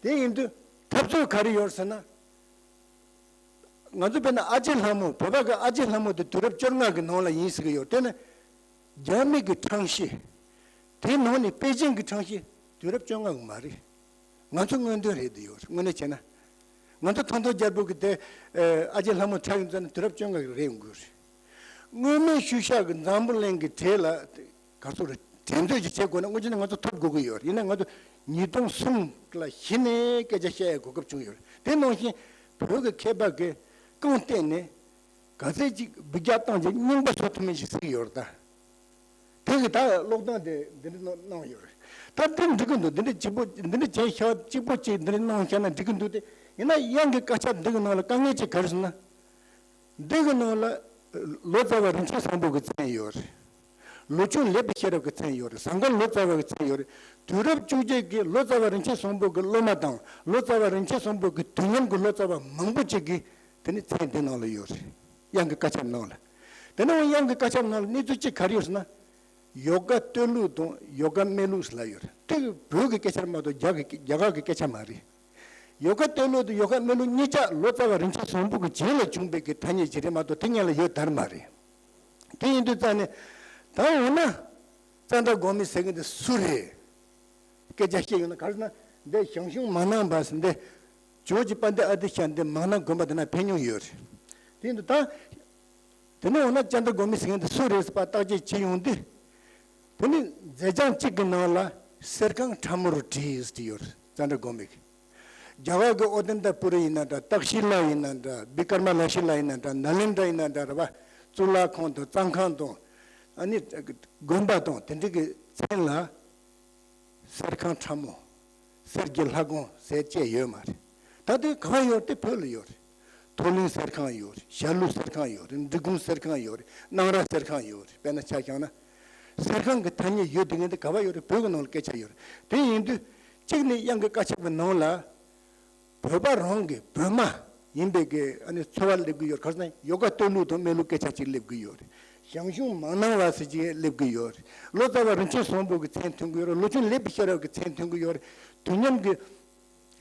དེ་ཡིན་དུས་འཐབ་རྩོད་ག་རེ་ཡོད་ཟེར་ན། ང་ཚོ་དཔེར་ན་ཨ་ཅེ་ལྷ་མོ། བོད་པ་གི་ཨ་ཅེ་ལྷ་མོ་དེ་དུས་རབས་བཅོ་ལྔ་གི་ནང་ལ་ཡིན་ཟེར་གི་ཡོད། དེ་ནི་རྒྱ་མི་གི་ཁྲང་ཤི། དེའི་ནང་ནས་པེ་ཅིང་གི་ཁྲང་ཤི་དུས་རབས་བཅོ་ལྔ་གི་མ་རེད། ང་ཚོ་སྔོན་ཐོན་རེད་དེ་ཡོད། དངོས་གནས་བྱས་ན། ང་ཚོ་ཐང་སྟོང་རྒྱལ་པོ་གི་དེ་ཨ་ཅེ་ལྷ་མོ་ཁྲ་ཡོང་ཙང་ནི་དུས་རབས་བཅོ་ལྔ་གི་རེད་ཡོང་གི་རེད། སྔོན་མའི་ཤུལ་བཞག་གི་འཛམ་བུ་གླིང་གི་གྲས་ལ། ག་ཚོད་རེད། འགྲན་རྩོད་ཅིག་བྱེད་དགོས་ན་དངོས་གཞི་ནས་ང་ཚོ་ཐོབ་དགོས་ཀྱི་ཡོད་རེད། ཡིན་ན་ང་ཚོ་ཉིས་སྟོང་གསུམ་ལ་གཞི་ནས་སྐད་ཆ་བཤད་ཡའི་གོ་སྐབས་བྱུང་ཡོད་རེད། དེ་ནང་བཞིན་བོད་ཀྱི་མཁས་པ་གིས་རྐང་སྟེང་ནས་ག་ཚད་ཅིག་འབུད་རྒྱག་བཏང་རྗེས་རྙིང་པ་བཟོ་ཐུབ་མིན་ཞིག་གཟིགས་ཡོད་རེད་ད། དེ་གི་ད་ཀློག་སྟངས་དེ་འདི་འདྲ་གནང་གནང་ཡོད་རེད། ད་དེ་འགྲིག་གི་འདུག་འདི་འདྲ་གཅིག་པོ་འདི་འདྲ་བྱས་ཤག་གཅིག་པོ་གཅིག་འདི་འདྲ་གནང་བཞག་ན་འགྲིག་གི་འདུག་སྟེ། ཡིན་ན་གཡང་གི་དཀར་ཆག་འདི་གི་ནང་ལ་དཀའ་ངལ་ཅིག་ག་རེ་ཟེར་ན། འདི་གི་ནང་ལ་ལོ་ཙཱ་བ་རིན་ཆེན་བཟང་པོ་གི་མཚན་ཡོད་རེད། ལོ་ཆུང་ལེགས་པའི་ཤེས་རབ་ཀྱི་མཚན་ཡོད་རེད། ཟངས་དཀར་ལོ་ཙཱ་བ་གི་མཚན་ཡོད་རེད། དུས་རབས་བཅུ་གཅིག་གི་ལོ་ཙཱ་བ་རིན་ཆེན་བཟང་པོ་གི་སློབ་མ་དང་ལོ་ཙཱ་བ་རིན་ཆེན་བཟང་པོ་གི་དུས་མཉམ་གྱི་ལོ་ཙཱ་བ་མང་པོ་ཅིག་གི་དེ་ནི་མཚན་དེ་ནང་ལ་ཡོད་རེད། གཡང་གི་དཀར་ཆག་ནང་ལ། དེ་ནས་འོ་གཡང་གི་དཀར་ཆག་ནང་ལ་གནས་ཚུལ་གཅིག་ག་རེ་ཡོད་ཟེར་ན། ཡོ་ག་བསྟོད་གླུ་དང་ཡོ་ག་སྨད་གླུ་ཟེར་ལ་ཡོད་རེད། དེ་གི་བོད་ཀྱི་སྐད་ཆ་རེད་མ་གཏོགས་རྒྱ་གི་རྒྱ་གར་གྱི་སྐད་ཆ་མ་རེད། ཡོ་ག་བསྟོད་གླུ་དང་ཡོ་ག་སྨད་གླུ་གཉིས་ཆ་ལོ་ཙཱ་བ་རིན་ཆེན་བཟང་པོ་གི་རྗེས་ལ་བྱུང་བའི་གི་ཐ་སྙད་ཅིག་རེད་མ་གཏོགས་དེ་སྔོན་ལ་ཡོད་དར་མ་རེད། དེ་ཡིན་དུས་ཙང་ནས་ད་འོ་ན་ཙནྡྲ་གོ་མི་ཟེར་མཁན་དེ་སུ་རེད། སྐད་ཆ་བཤད་ཡོང་ན་ག་རེ་ཟེར་ན། འདི་ཞང་ཞུང་མ་ནང་བ་ཟེར་འདི་ཇོ་བོ་རྗེ་དཔལ་ལྡན་ཨ་ཏི་ཤ་འདི་མ་ནང་དགོན་པ་དེ་ན་ཕེབས་མྱོང་ཡོད་རེད། དེ་ཡིན་དུས་ད། དེ་ནས་འོ་ན་ཙནྡྲ་གོ་མི་ཟེར་མཁན་དེ་སུ་རེད་ཟེར་བ་བརྟག་དཔྱད་བྱེད་ཡོང་དུས། དེ་ནི་མཛད་བྱང་གཅིག་གི་ནང་ལ་གསེར་ཁང་ཁྲ་མོར་བྲིས་ཟེར་གྱི་ཡོད་རེད། ཙནྡྲ་གོ་མི་གིས། རྒྱ་གར་གྱི་ཨོ་དན་ཏ་པུ་རི་ཡིན་ན་འདྲ། ཏཀ་ཤི་ལ་ཡིན་ན་འདྲ། བི་ཀར་མ་ལ་ཤི་ལ་ཡིན་ན་འདྲ། ནཱ་ལེནྡྲ་ཡིན་ན་འདྲ་རེད་བ། གཙུག་ལག་ཁང་དང་གཙང་ཁང་དང་། ཨ་ནི་དགོན་པ་དང་དེ་འདྲ་གི་མཚན་ལ། གསེར་ཁང་ཁྲ་མོ། གསེར་གྱི་ལྷ་ཁང་ཟེར་བཅས་ཡོད་མ་རེད། ད་དེ་གང་ཡོད་དེ་བོད་ལ་ཡོད་རེད། མཐོ་གླིང་གསེར་ཁང་ཡོད་རེད། ཞྭ་ལུ་གསེར་ཁང་ཡོད་རེད། འབྲི་གུང་གསེར་ཁང་ཡོད་རེད། སྣང་ར་གསེར་ཁང་ཡོད་རེད། དཔེར་ན་ཆ་བཞག་ན། གསེར་ཁང་གི་ཐ་སྙད་ཡོད་དེ་ངས་འདི་ག་བ་ཡོད་རེད། བོད་ཀྱི་ནང་ལ་སྐད་ཆ་ཡོད་རེད། དེ་ཡིན་དུས་གཅིག་ནས་གཡང་གི་དཀར་ཆག་གི་ནང་ལ། བོད་པ་རང་གི་བོད་མ་ཡིན་པའི་གི་ཨ་ནི་ཚོར་བ་སླེབས་ཀྱི་ཡོད། ག་རེ་ཟེར་ན་ཡོ་ག་བསྟོད་གླུ་དང་སྨད་གླུ་སྐད་ཆ་ཅིག་སླེབས་ཀྱི་ཡོད་རེད། ཞང་ཞུང་མ་ནང་བ་ཟེར་ཅིག་སླེབས་ཀྱི་ཡོད་རེད། ལོ་ཙཱ་བ་རིན་ཆེན་བཟང་པོ་གི་མཚན་ཐོན་གྱི་ཡོད་རེད། ལོ་ཆུང་ལེགས་པའི་ཤེས་རབ་ཀྱི་མཚན་ཐོན་གྱི་ཡོད་རེད། དུས་མཉམ་གྱི་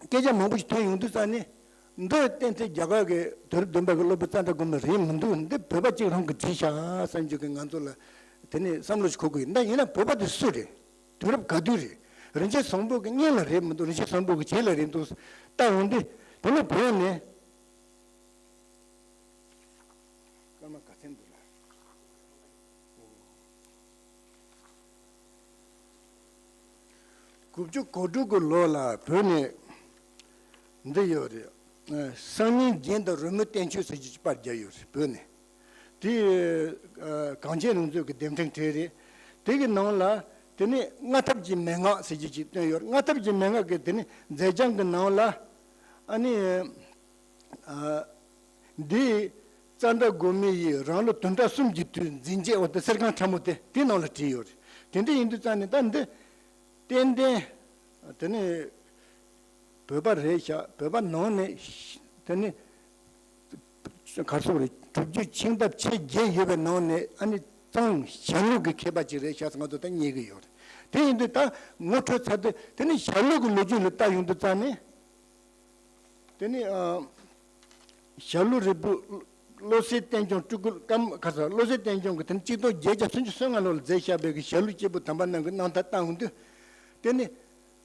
སྐད་ཆ་མང་པོ་ཞིག་ཐོན་ཡོང་དུས་ཙང་ནས། འདི་ཏན་ཏན་རྒྱ་གར་གྱི་དུས་རབས་བདུན་པ་གི་སློབ་དཔོན་ཙནྡྲ་གོ་མི་རེད་མི་འདུག་འདི་བོད་པ་གཅིག་རང་གིས་བྲིས་ཤག་བསམ་རྒྱུ་གི་ང་ཚོ་ལ་དེ་ནས་བསམ་བློ་ཞིག་འཁོར་གི་ཡོད། ད་ཡིན་ན་བོད་པ་དེ་སུ་རེད། དུས་རབས་ག་དུས་རེད། རིན་ཆེན་བཟང་པོ་གི་སྔོན་ལ་རེད་མི་འདུག་རིན་ཆེན་བཟང་པོ་གི་རྗེས་ལ་རེད་འདུག་ལྟ་འོང་དུས་དེ་ནས་བོད་ནས། སྐར་མ་ག་ཚོད་འདུག་ལ། དགུ་བཅུ་གོ་དྲུག་གི་ལོ་ལ་བོད་ནས་འདི་ཡོད་རེད། སང་ཉིན་རྒྱན་དང་རོལ་མོའི་བསྟན་བཅོས་ཟེར་གྱི་པར་རྒྱག་ཡོད་རེད་བོད་ནས། དེ་གངས་ཅན་རིག་མཛོད་ཀྱི་དེབ་ཕྲེང་གྲས་རེད། དེ་གི་ནང་ལ་དེ་ནས་སྔ་ཐབས་ཀྱི་མན་ངག་ཟེར་གྱི་ཅིག་བཏོན་ཡོད་རེད། སྔ་ཐབས་ཀྱི་མན་ངག་གི་དེ་ནས་མཛད་བྱང་གི་ནང་ལ་ཨ་ནི། འདི་ཙནྡྲ་གོ་མི་ཡིས་རང་ལོ་བདུན་ཕྲག་གསུམ་གྱི་དུས་འཛིན་བྱེད་འོ་དེ་གསེར་ཁང་ཁྲ་མོ་དེ་དེའི་ནང་ལ་བྲིས་ཡོད་རེད། དེ་འདྲ་ཡིན་དུས་ཙང་ནས་ད་འདི་ཏན་ཏན་དེ་ནི་བོད་པ་རེད་ཤག་བོད་པ་ནང་ནས་དེ་ནི་གར་སོང་རེད། གྲུབ་རྒྱུད་ཆིག་འདབ་ཆེ་བརྒྱད་ཡོད་པའི་ནང་ནས་ཨ་ནི་གཙང་ཞྭ་ལུ་གི་མཁས་པ་ཅིག་རེད་ཤག་ང་ཚོ་ད་རྙེད་གི་ཡོད་རེད། དེ་ཡིན་དུས་ད་ངོ་འཕྲོད་ཚར་དུས་དེ་ནི་ཞྭ་ལུ་གི་ལོ་རྒྱུས་ལ་ལྟ་ཡོང་དུས་ཙང་ནས། དེ་ནི་ཨ། ཞྭ་ལུ་རིལ་བུ། བློ་གསལ་བསྟན་སྐྱོང་སྤྲུལ་སྐུ་ཀརྨ་ག་ས་བློ་གསལ་བསྟན་སྐྱོང་གིས་དེ་ནི་གཅིག་སྟོང་བརྒྱད་བརྒྱ་སུམ་ཅུ་སོ་ལྔ་ལོ་ལ་མཛད་བཞག་པའི་གི་ཞྭ་ལུ་སྐྱེས་བུ་དམ་པ་རྣམས་ཀྱི་རྣམ་ཐར་བལྟ་འོང་དུས། དེ་ནི།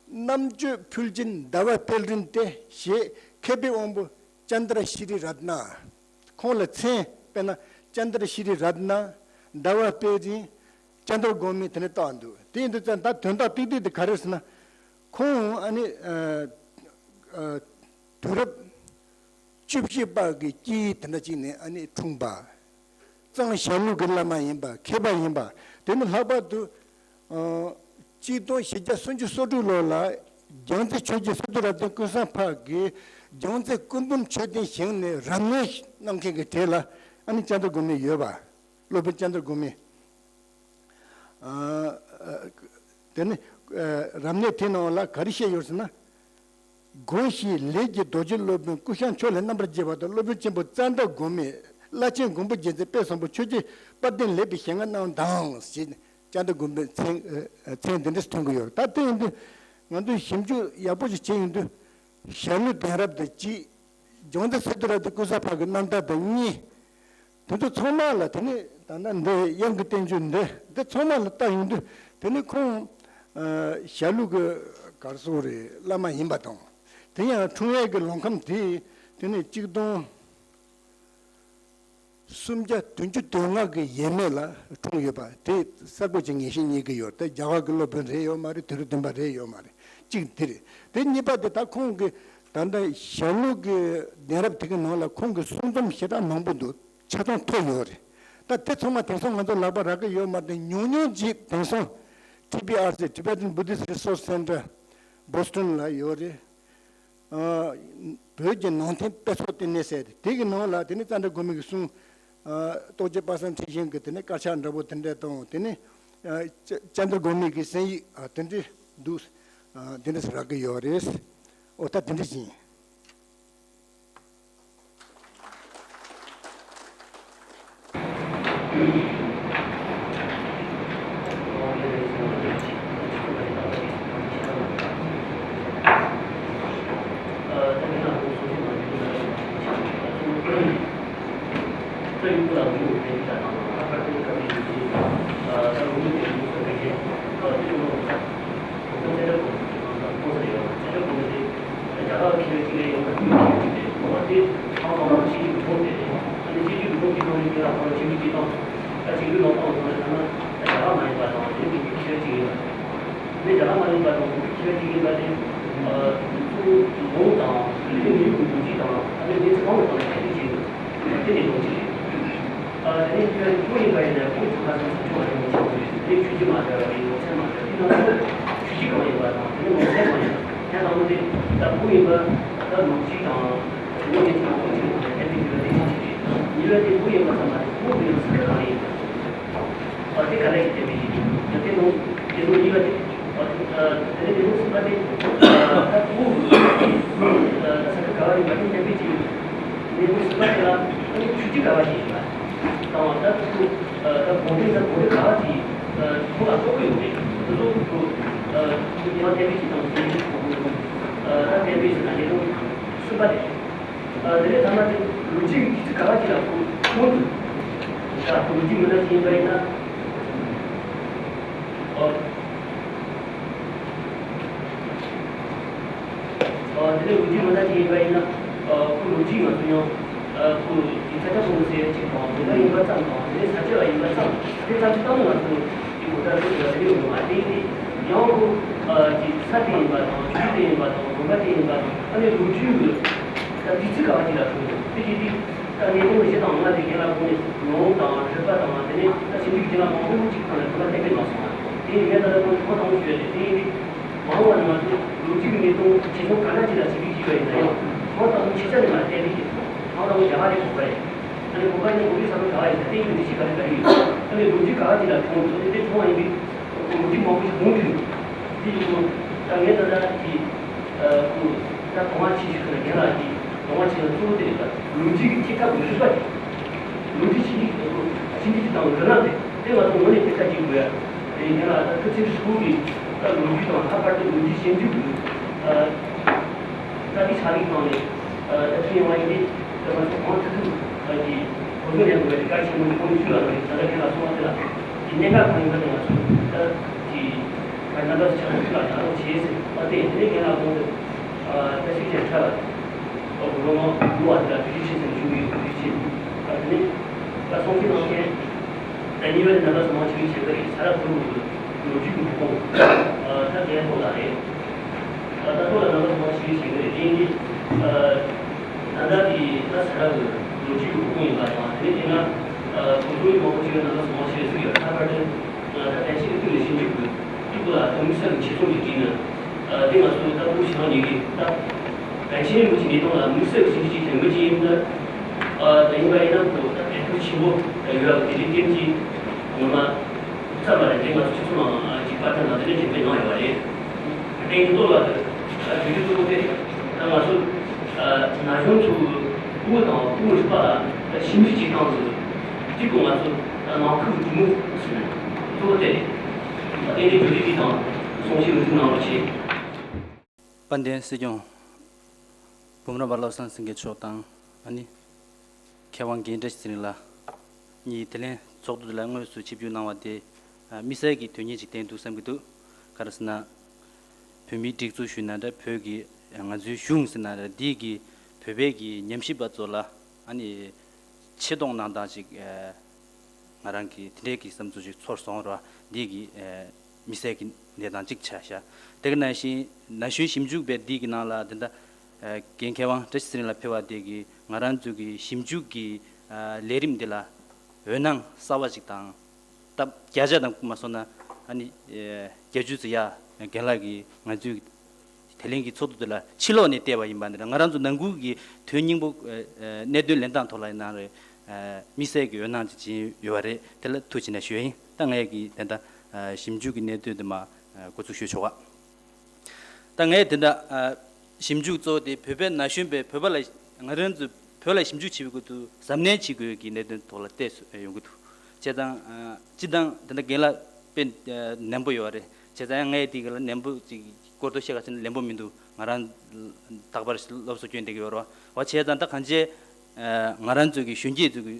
རྣམ་དཔྱོད་ཕུལ་བྱེད་ཟླ་བ་དཔལ་རིན་ཏེ་ཞེས་མཁས་པའི་དབང་པོ་ཙནྡྲ་ཤྲི་རཏྣ། ཁོང་ལ་མཚན་དཔེར་ན་ཙནྡྲ་ཤྲི་རཏྣ། ཟླ་བ་དཔལ་རིན། ཙནྡྲ་གོ་མི་དེ་ནས་བཏགས་འདུག་དེ་ཡིན་དུས་ཙང་ད་དོན་དག་ཏིག་ཏིག་དེ་ག་རེ་ཟེར་ན། ཁོང་ཨ་ནི་ཨ་ཨ་དུས་རབས་བཅུ་བཞི་པ་གི་དཀྱིལ་དེ་འདྲ་ཅིག་ནས་ཨ་ནི་འཁྲུངས་པ། གཙང་ཞྭ་ལུ་གི་བླ་མ་ཡིན་པ་མཁས་པ་ཡིན་པ། དེ་ནི་ལྷག་པར་དུ་ཨ་གཅིག་སྟོང་བཞི་བརྒྱ་སུམ་ཅུ་སོ་དྲུག་ལོ་ལ་རྒྱལ་རྩེ་ཆོས་རྗེ་སི་ཏུ་ར་ཙན་ཀུན་བཟང་འཕགས་ཀྱིས་རྒྱལ་རྩེ་སྐུ་འབུམ་མཆོད་རྟེན་བཞེངས་ནས་རབ་གནས་གནང་མཁན་གྱི་གྲས་ལ་ ཨ་ནི་ལྕགས་མདའ་དགོན་པའི་ཡོད་པ། སློབ་དཔོན་ལྕགས་མདའ་དགོན་པའི། ཨ་ཨ་དེ་ནི་ཨ་རབ་གནས་དེ་ནང་ལ་ག་རེ་བཤད་ཡོད་ཟེར་ན། དགོན་ཞིག་ལས་ཀྱི་རྡོ་རྗེ་སློབ་དཔོན་ཀུ་ཤ་མཆོག་ལས་རྣམ་པར་རྒྱལ་བ་དང་སློབ་དཔོན་ཆེན་པོ་ཙན་དན་དགོན་པའི་བླ་ཆེན་མགོན་པོ་རྒྱལ་མཚན་དཔལ་བཟང་པོ་ཆོས་རྗེ་དཔལ་ལྡན་ལེགས་པའི་ཞལ་སྔ་གནང་དང་ཞེས་ལྕགས་མདའ་དགོན་པའི་མཚན་མཚན་འདི་འདྲ་ཐོན་གྱི་ཡོད། ད་དེ་ཡིན་དུས་ང་ཚོས་ཞིབ་འཇུག་ཡག་པོ་ཞིག་བྱས་ཡོང་དུས་ཞྭ་ལུ་གདན་རབས་དང་གཅིག། ལྗོངས་མཛེས་སི་ཏུ་ར་ཏི་ཀུ་ས་ཕ་གི་རྣམ་ཐར་དང་གཉིས། དེ་ཚོ་ཚང་མ་ལ་དེ་ནི་ད་ལྟ་འདི་དབྱངས་ཀྱི་བསྟན་བཅོས་འདི་འདི་ཚང་མ་ལ་ལྟ་ཡོང་དུས་དེ་ནི་ཁོང་ཨ་ཞྭ་ལུ་གི་གར་སོགས་རེད་བླ་མ་ཡིན་པ་དང་། དེ་ཡང་འཁྲུངས་ཡས་ཀྱི་ལོ་ཁམས་དེ་དེ་ནི་གཅིག་སྟོང་སུམ་བརྒྱ་བདུན་ཅུ་དོན་ལྔ་གི་ཡས་མས་ལ་འཁྲུངས་ཡོད་པ་དེ་གསལ་པོ་ཅིག་ངེས་ཤེས་རྙེད་ཀྱི་ཡོད། དེ་རྒྱ་གར་གྱི་སློབ་དཔོན་རེད་ཡོད་མ་རེད། དུས་རབས་བདུན་པ་རེད་ཡོད་མ་རེད། གཅིག་དེ་རེད། དེ་གཉིས་པ་དེ་ད་ཁོང་གི་ད་ལྟ་ཞྭ་ལུ་གི་གདན་རབས་དེ་གི་ནང་ལ་ཁོང་གི་གསུང་རྩོམ་ཞེ་དྲག་མང་པོ་འདུག་ཆ་ཚང་ཐོབ་ཡོད་རེད། ད་དེ་ཚང་མ་དེང་སང་ང་ཚོ་ལག་པ་རག་གི་ཡོད་མ་རེད། ཉུང་ཉུང་ཅིག་དེང་སང་ཊི་བི་ཨར་སི་Tibetan Buddhist Resource Center Boston ལ་ཡོད་རེད། ཨ་བོད་ཀྱི་ནང་བསྟན་དཔེ་ཚོགས་ལྟེ་གནས་ཟེར་དེ་གི་ནང་ལ་དེ་ནི་ཙནྡྲ་དགོན་པའི་གི་གསུང་། ཨ་རྟོགས་བརྗོད་དཔག་བསམ་འཁྲི་ཤིང་གི་དེ་ནི་དཀར་ཆག་འདྲ་པོ་དེ་འདྲ་དང་དེ་ནི་ཨ་ཙ་ཙནྡྲ་དགོན་པའི་གི་གསན་ཡིག་ཨ་དེ་འདྲ་འདུག་ཨ་དེ་འདྲ་རག་གི་ཡོད་རེད། ཨོ་ད་དེ་འདྲ་ཡིན། རྒྱ་གར་མཁས་པའི་སྤྱི་ལས་ཡོངས་ཁྱབ་ཀྱི་ཚོགས་ཆེན་ཡོད། ཚན་རིག་གོང་འཕེལ་དེ་རྒྱ་གར་མཁས་པའི་སྤྱི་ལས་ཡོངས་ཁྱབ་ཀྱི་ཚོགས་ཆེན་དེ་ཐོག་མ་ཕྱི་རྒྱལ་གྱི་ཐོག་དེ་ཨ་ནི་སྤྱི་ལས་ཀྱི་ཐོག་དེ་ནང་ལ་ཁྱེད་རང་ཁོ་ན་ཆིག་སྒྲིལ་གྱི་ཐོག་ད་ཆིག་སྒྲིལ་ལོག་སྟངས་ཐོག་ནས་ཐ་ན་རྒྱ་གར་མ་ཡིན་པ་དང་དེ་ནི་མཁས་པའི་སྤྱི་ལས་ཡིན་པ་དེ་རྒྱ་གར་མ་ཡིན་པ་དང་མཁས་པའི་སྤྱི་ལས་ཡིན་པ་དེ་ཚུར་ལོ་དང་དེ་ནི་མི་རིགས་ཀྱི་ལོ་རྒྱུས་དང་ཨ་ནི་གནས་ཚུལ་གང་ལ་གང་ལ་ཁྱད་ཆོས་ཅན་དུ་དེ་ནི་ལོ་རྒྱུས་རེད། ཨ་དེ་ནས་ཁྱོད་བུ་ཡིན་པ་ཡིན་ན་བུ་ཆུང་ཁ་སང་སུ་ཆུང་བ་ཡིན་ཆེན་པོ་རེད། དེ་ནས་ཆོས་བརྒྱུད་མ་འདྲ་བ་རེད། ལོ་ཚད་མ་འདྲ་དེ་ནང་ལ་ཆོས་བརྒྱུད་གང་ཡིན་པ་དང་དེ་ནས་ལོ་ཚད་གང་ཡིན་པ་ཡང་དང་པོ་དེ་ད་བུ་ཡིན་པ་ད་ལོ་རྒྱུས་དང་དེ་ནས་ངས་ཚོ་ལོ་རྒྱུས་དང་ཁྱད་པར་འདི་ལ་དེ་ཆེན་པོ་རེད། གཉིས་པ་དེ་བུ་ཡིན་པ་ཚང་མ་དེ་བུ་དེ་ལ་ས་ཁ་གང་ཡིན་པ། ཨ་དེ་ག་ལ་ཡིན་ཁྱད་པར་ཡིན་ཡང་དེ་ནང་དེ་ནང་གཉིས་པ་དེ་ཨ་དེ་ནས་དེ་ནང་གསུམ་པ་དེ་ད་བུ་ས་ཁ་ག་བ་ཡིན་པ་དེ་ཁྱད་པར་ཅིག་ཡོད། དེ་ནང་གསུམ་པ་དེ་ལ་ཨ་ནི་ཆོས་བརྒྱུད་ག་བ་ཞིག་ཡིན་པ། དང་ད་དུ་ད་དགོན་སྡེ་ད་དགོན་སྡེ་ག་བ་ཅིག་ཁོང་ལ་གཏོགས་ཀྱི་ཡོད་རེད། དེ་ཚོ་ཁོ་ཁྱེད་རང་བསྟན་པའི་སྤྱི་དང་མཚན་ཉིད་ཁོ་ཁོ་ཁོ་ད་བསྟན་པའི་སྤྱི་ན་ཉེ་དོན་གསུམ་པ་རེད། དེ་ནས་ཐ་མ་དེ་ལོ་རྒྱུས་ཀྱི་དུས་ཚིགས་ག་བ་ཅིག་ལ་ཁོ་ཁོང་དུ་ད་ཁོ་ལོ་རྒྱུས་མི་སྣ་ཅིག་ཡིན་པ་ཡིན་ན། ཨོ། ཨོ། དེ་ནས་ལོ་རྒྱུས་མི་སྣ་ཅིག་ཡིན་པ་ཡིན་ན། ཨོ། ཁོ་ལོ་རྒྱུས་ང་ཚོ་ཡང་། ཨོ། ཁོ་ཡིག་ཆ་ཆ་ཚང་ཟེར་ཡ་ཅིག་དང་དེ་འདྲ་ཡིན་པ་ཙམ་དང་དེ་ནས་ས་སྐྱ་བ་ཡིན་པ་ཙམ་དེ་ཙམ་ཞིག་བཏང་ན་ང་ཚོ་ཡི་གོ་བརྡ་ཐུབ་ཡོད་རེད་ཡོད་མ་རེད། དེ་ཡང་ཁོ་ཨ་ཅིག་ས་དེ་ཡིན་པ་དང་ཆོས་དེ་ཡིན་པ་དང་དགོན་པ་དེ་ཡིན་པ་དང་ཨ་ནི་ལོ་རྒྱུས་ཀྱི་ད་དུས་ཚིགས་ག་བ་ཅིག་ལ་ཐུག་ཡོད་དེ་ཅིག་དེ་ད་ངས་ཁོང་གི་གཞི་དང་ང་དེ་རྒན་ལགས་ཁོང་ནས་ལུང་དང་རིགས་པ་དང་དེ་ནས་ད་ཞིབ་འཇུག་རྒན་ལགས་མང་པོ་ཅིག་ཁོང་ལ་དུ་བ་གཏན་འཁེལ་མ་སོང་བ་དེ་ཡིན་ངས་ད་ལྟ་ཁོང་ཐོག་དང་པོ་ཞུ་ཡ་དེ་དེ་ཡིན་དེ། མ་འོངས་པ་ནང་ང་ཚོ་ལོ་རྒྱུས་ཀྱི་གནས་སྟངས་ཇེ་ཆུང་ག་འདྲ་ཅིག་ལ་ཞིབ་འཇུག་བྱེད་པ་ཡིན་ན་ཡང་། ཐོག་དང་པོ་ཆེ་ཆ་ནས་མར་བལྟས་པའི་ཐོག་དང་པོ་རྒྱ་གར་ནས་བོད་པ་ཡིན། ཨ་ནི་བོད་པ་ཡིན་ན་བོད་པའི་ས་ཁུལ་ག་བ་ཡིན་ན་དེ་ཡིན་པའི་གཞི་ག་རེ་ག་རེ་ཡོད། ཨ་ནི་ལོ་རྒྱུས་ག་བ་ཅིག་ལ་བྱུང་འདུག་ཨ་ནི་དེ་བྱུང་བ་ཡིན་པའི་ལོ་རྒྱུས་མང་པོ་ཞིག་གོང་དུ་ཡོད། དེ་ཡིན་དུས་ད་ངས་ད་ལྟ་གི་ཁོ་ད་དོ་སྣང་ཆེ་ཤོས་ལ་རྒན་ལགས་ཀྱིས་དོ་སྣང་ཆེ་ན་གཙོ་བོ་དེ་རེད་པ། ལོ་རྒྱུས་ཀྱི་ཐད་ཀར་གོ་ཤུགས་པ་དེ། ལོ་རྒྱུས་ཞིབ་འཇུག་དང་ཞིབ་འཇུག་དང་འགྲོ་ལམ་དེ་དེ་ང་ཚོ་ངོས་ནས་ཐེབས་ཆག་ཅིག་དགོས་ཡ། དེ་ཡིན་ན་ད་སྐུ་ཚེ་ཧྲིལ་པོ་གི་ད་ལོ་རྒྱུས་དང་ལྷག་པར་དུ་ལོ་རྒྱུས་ཞིབ་འཇུག་གི་ད་དེ་ཆ་ལིག་སྟེང་ནས་ད་ཐུག་ཡོང་བ་ཡིན་དུས་ད་ང་ཚོ་གང་ཐུབ་ཐུབ་ཀྱི་གོ་བསྡུར་ལེན་དགོས་པའི་གལ་ཆེན་པོ་ནི་ཁོང་ནས་ཞུས་ཡོད་རེད། ད་ལྟ་ཁྱེད་ལ་གསུངས་པ་དེ་ལ་གི་གནད་འགག་གང་ཡིན་པ་དེ་ང་ཚོ་ད་གི་ག་རྣམ་པ་ཆགས་ཐུབ་ལ་ད་རོགས་བྱེད་ཟེར་བ་དེ་དེ་ནས་ཁྱེད་ལ་གོང་དུ་ད་ཤིག་ཅན་ཁྲ་ལ་ཨོ་གོ་མ་ལུ་བ་དེ་ལ་དུས་ཆེ་ཟེར་ཞུ་གི་ཡོད། དུས་ཆེ་ད་དེ་ནས་ད་སོང་ཚེ་ནང་བཞིན། ད་གཉིས་པ་ནི་རྣམ་པ་ཚང་མ་ཞིབ་འཇུག་བྱེད་ཀྱི་རེད། ས་ར་ཕུར་བུ་ལོ་རྒྱུས་ཀྱི་མི་ཁུངས་ད་ལྟ་ཐོག་ལ་རེད། ད་ལྟ་ཐོག་ལ་རྣམ་པ་ཚང་མ་ཞིབ་འཇུག་བྱེད་ཀྱི་རེད། དེ་ཡིན་དུས་ད་ལྟ་དེ་ད་ས་ར་གི་ལོ་རྒྱུས་ཀྱི་མི་ཁུངས་ཡིན་པ་དང་དེ་ནས་དེ་ན་གོ་ཐོས་མང་པོ་ཞིག་རྣམ་པ་ཚང་མ་ཞིབ་འཇུག་ཡོད། ལྷག་པར་དུ་ད་བན་ཤིང་གི་ཐོག་ལ་ཞིབ་འཇུག་གི་དེ་ཁོ་ལ་དམིགས་བསལ་གྱི་ཆེད་རྩོམ་ཞིག་བྲིས་ན་དེ་ང་ཚོ་ད་ཕུར་བུ་ཞེ་དྲག་ཉེ་གི་ད་བན་ཤིང་རིན་པོ་ཆེ་གནས་སྟངས་ལ་དམིགས་བསལ་གྱི་ཞིབ་འཇུག་བྱེད་མཁན་མི་གཅིག་ཡིན་ན་ད་ཡིན་པ་ཡིན་ན་ཁོ་ད་བན་ ཆེན་པོ་ཡོད་ལ། དེ་ལས་ཀྱི་ངོ་མ་ཚར་བ་རེད། དེ་ང་ཚོ་སྤྱི་ཚོགས་ནང་གི་པར་ཐེངས་ནང་དེ་འདྲ་དྲན་པའི་ནང་ཡོད་པ་རེད། དེ་ཡིན་ཐོག་ལ་དུས་རྒྱུན་གཙོ་བོ་དེ་རེད། ད་ང་ཚོ་ན་གཞོན་ཚོ་སྐུ་ངོ་དང་སྐུ་ངོ་རིག་པ་ལ་ཞིབ་འཇུག་བྱེད་སྟངས་ཀྱི་གཅིག་གོ་ང་ཚོ་ནང་ཁུལ་གྱི་གྲོས་མོལ་ཟེར་ན་གཙོ་བོ་དེ་རེད། དེ་ནས་བོད་རིག་པའི་དང་གསུང་བཤད་འོས་བསྡུ་གནང་རོགས་བྱེད། དཔལ་ལྡན་སྲིད་སྐྱོང་། འབུམ་རམས་པ་བློ་བཟང་སེང་གེ་མཆོག་དང་། ཨ་ནི་མཁས་དབང་རྒན་བཀྲ་ཤིས་ཚེ་རིང་ལགས་གཉིས་དེ་ལན་ཚོགས་འདུ་དེ་ལ་དངོས་སུ་ཆིབས་བསྒྱུར་གནང་བ་དེ་དམིགས་བསལ་གྱི་དོན་སྙིང་ཅིག་ལྡན་འདུག་བསམ་གྱི་འདུག་ག་རེ་ཟེར་ན། བོད་མིའི་སྒྲིག་འཛུགས་ཞུས་ན་འདྲ། བོད་ཀྱི་ང་ཚོའི་གཞུང་ཟེར་ན་འདྲ། འདི་གི་བོད་པའི་གི་ཉམས་ཞིབ་པ་ཚོ་ལ་ཨ་ནི་ཆེ་མཐོང་གནང་སྟངས་ཅིག་ང་རང་གི་དེ་འདྲའི་གི་བསམ་ཚུལ་ཅིག་ཚོར་སོང་ར། འདི་གི་དམིགས་བསལ་གྱི་གནས་སྟངས་གཅིག་ཆགས་ཤག་དེ་ག་ནང་བཞིན་ན་གཞོན་ཞིབ་འཇུག་པའི་འདི་གི་ནང་ལ་དེ་འདྲ་རྒན་མཁས་དབང་བཀྲ་ཤིས་ཚེ་རིང་ལགས་ཕེབས་པ་དེ་གི་ང་རང་ཚོ་གི་ཞིབ་འཇུག་གི་ལས་རིམ་འདི་ལ་འོད་སྣང་གསར་བ་ཞིག་དང་། སྟབས་བརྒྱ་ཆ་དང་མ་སོང་ན་ཨ་ནི་བརྒྱད་ཅུ་ཙམ་ཡ་རྒན་ལགས་ཀྱིས་ང་ཚོའི་དེ་ལན་གྱི་ཚོགས་འདུ་དེ་ལ་ཕྱི་ལོགས་ནས་བལྟས་པ་ཡིན་པ་འདི་ང་རང་ཚོ་ནང་ཁུལ་གྱི་དོན་སྙིང་པོ་གནད་དོན་ལེན་སྟངས་ཐོག་ལ་ཡིན་ན་རེད། དམིགས་བསལ་གྱི་འོད་སྣང་ཅིག་སྦྱིན་ཡོད་པ་རེད། དེ་ལ་ཐུགས་རྗེ་ཆེ་ཞུ་ཡ་ཡིན། ད་ངས་ཀྱི་དེ་འདྲ་ཞིབ་འཇུག་གི་གནད་དོན་དེ་མ་འགོ་འཛུགས་ཞུ་ཆོག་ག་ད་ངས་དེ་འདྲ་ཞིབ་འཇུག་གཙོ་བོ་དེ་བོད་པའི་ན་གཞོན་པས་བོད་པ་ལ་ང་རང་ཚོ་བོད་ལ་ཞིབ་འཇུག་བྱེད་པའི་སྐོར་དུ་གཟབ་ནན་བྱེད་དགོས་ཀྱི་གནད་དོན་ཐོག་ལ་བལྟས་ཡོང་གི་འདུག་བྱས་ཙང་སྤྱི་བཏང་དེ་འདྲ་རྒན་ལགས་དཔེ་ནན་པོ་ཡོད་རེད། བྱས་ཙང་ངས་དེ་ག་ལ་ནན་པོ་ཅིག་སྐོར་དུ་བཤད་ག་ཟེར་ན་ལན་པོ་མི་འདུག་ང་རང་རྟག་པར་སློབ་གསོ་སྐྱོན་བསྡད་ཀྱི་ཡོད་རེད་བ། བྱས་ཙང་ད་གང་ཅི་ང་རང་ཚོ་གི་གཞོན་སྐྱེས་ཚོ་གི་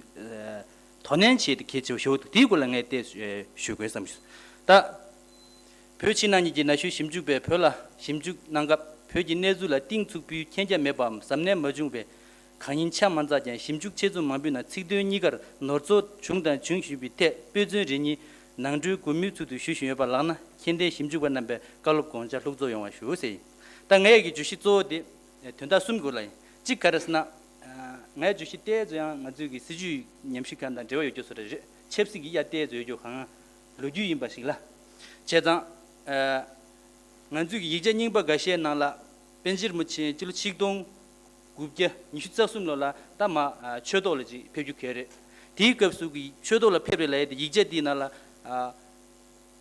དོ་ནན་བྱེད་དེ་གལ་ཆེ་བ་ཞུ་འདུག་དེའི་སྐོར་ལ་ངས་བལྟས་ཞུ་དགོས་བསམ་ཞུ། ད་བོད་ཕྱི་ནང་གཉིས་ཀྱི་ན་གཞོན་ཞིབ་འཇུག་པས་བོད་ལ་ཞིབ་འཇུག་གནང་སྐབས་བོད་ཀྱི་གནས་ཚུལ་ལ་གཏིང་ཚུགས་པོའི་མཁྱེན་རྒྱ་མེད་པའམ་གཟབ་ནན་མ་བྱུང་བས་གང་ཡིན་ཆ་མ་འཚལ་ཀྱང་ཞིབ་འཇུག་ཆེད་རྩོམ་མང་པོའི་ནང་ཚིག་དོན་གཉིས་ཀར་ནོར་འཛོལ་བྱུང་དང་འབྱུང་བཞིན་པའི་ཐད་དཔེ་མཚོན་རེ་གཉིས་ནང་འགྲོའི་མགོ་མིའི་ཚུལ་དུ་ཞུ་བཞིན་ཡོད་པ་ལགས་ན་མཁྱེན་ལྡན་ཞིབ་འཇུག་པ་རྣམ་པས་བཀའ་སློབ་དགོངས་འཆར་ལྷུག་སྩོལ་ཡོང་བ་ཞུ་ཟེར་ཡིན། ད་ངའི་གི་བརྗོད་གཞི་གཙོ་བོ་དེ་དོན་དག་གསུམ་སྐོར་ལ་ཡིན། གཅིག་ག་རེ་ཟེར་ན། ངའི་བརྗོད་གཞི་ཏོག་ཙམ་ཡང་ང་ཚོའི་གི་སྲིད་བྱུས་ཉམས་ཞིབ་ཁང་དང་འབྲེལ་བ་ཡོད་རྒྱུ་བཟོ་འདྲ་རེད། ཆབ་སྲིད་ཀྱི་ཡ་ཏོག་ཙམ་ཡོད་རྒྱུ་གང་ལོ་རྒྱུས་ཡིན་པ་ཞིག་ལ། བྱས་ཙང་། ང་ཚོའི་གི་ཡིག་ཆ་རྙིང་པ་འགའ་ཤས་ནང་ལ་པཎ་ཆེན་རིན་པོ་ཆེ་སྤྱི་ལོ་ཆིག་སྟོང་དགུ་བརྒྱ་ཉི་ཤུ་རྩ་གསུམ་ལོ་ལ་ད་མ་ཆོས་ཐོག་ལ་ཅིག་ཕེབས་རྒྱུ་གལ་རེད། དེའི་སྐབས་སུ་གི་ཆོས་ཐོག་ལ་ཕེབས་རེད་ལབ་ཡས་དེ་ཡིག་ཆ་དེའི་ནང་ལ།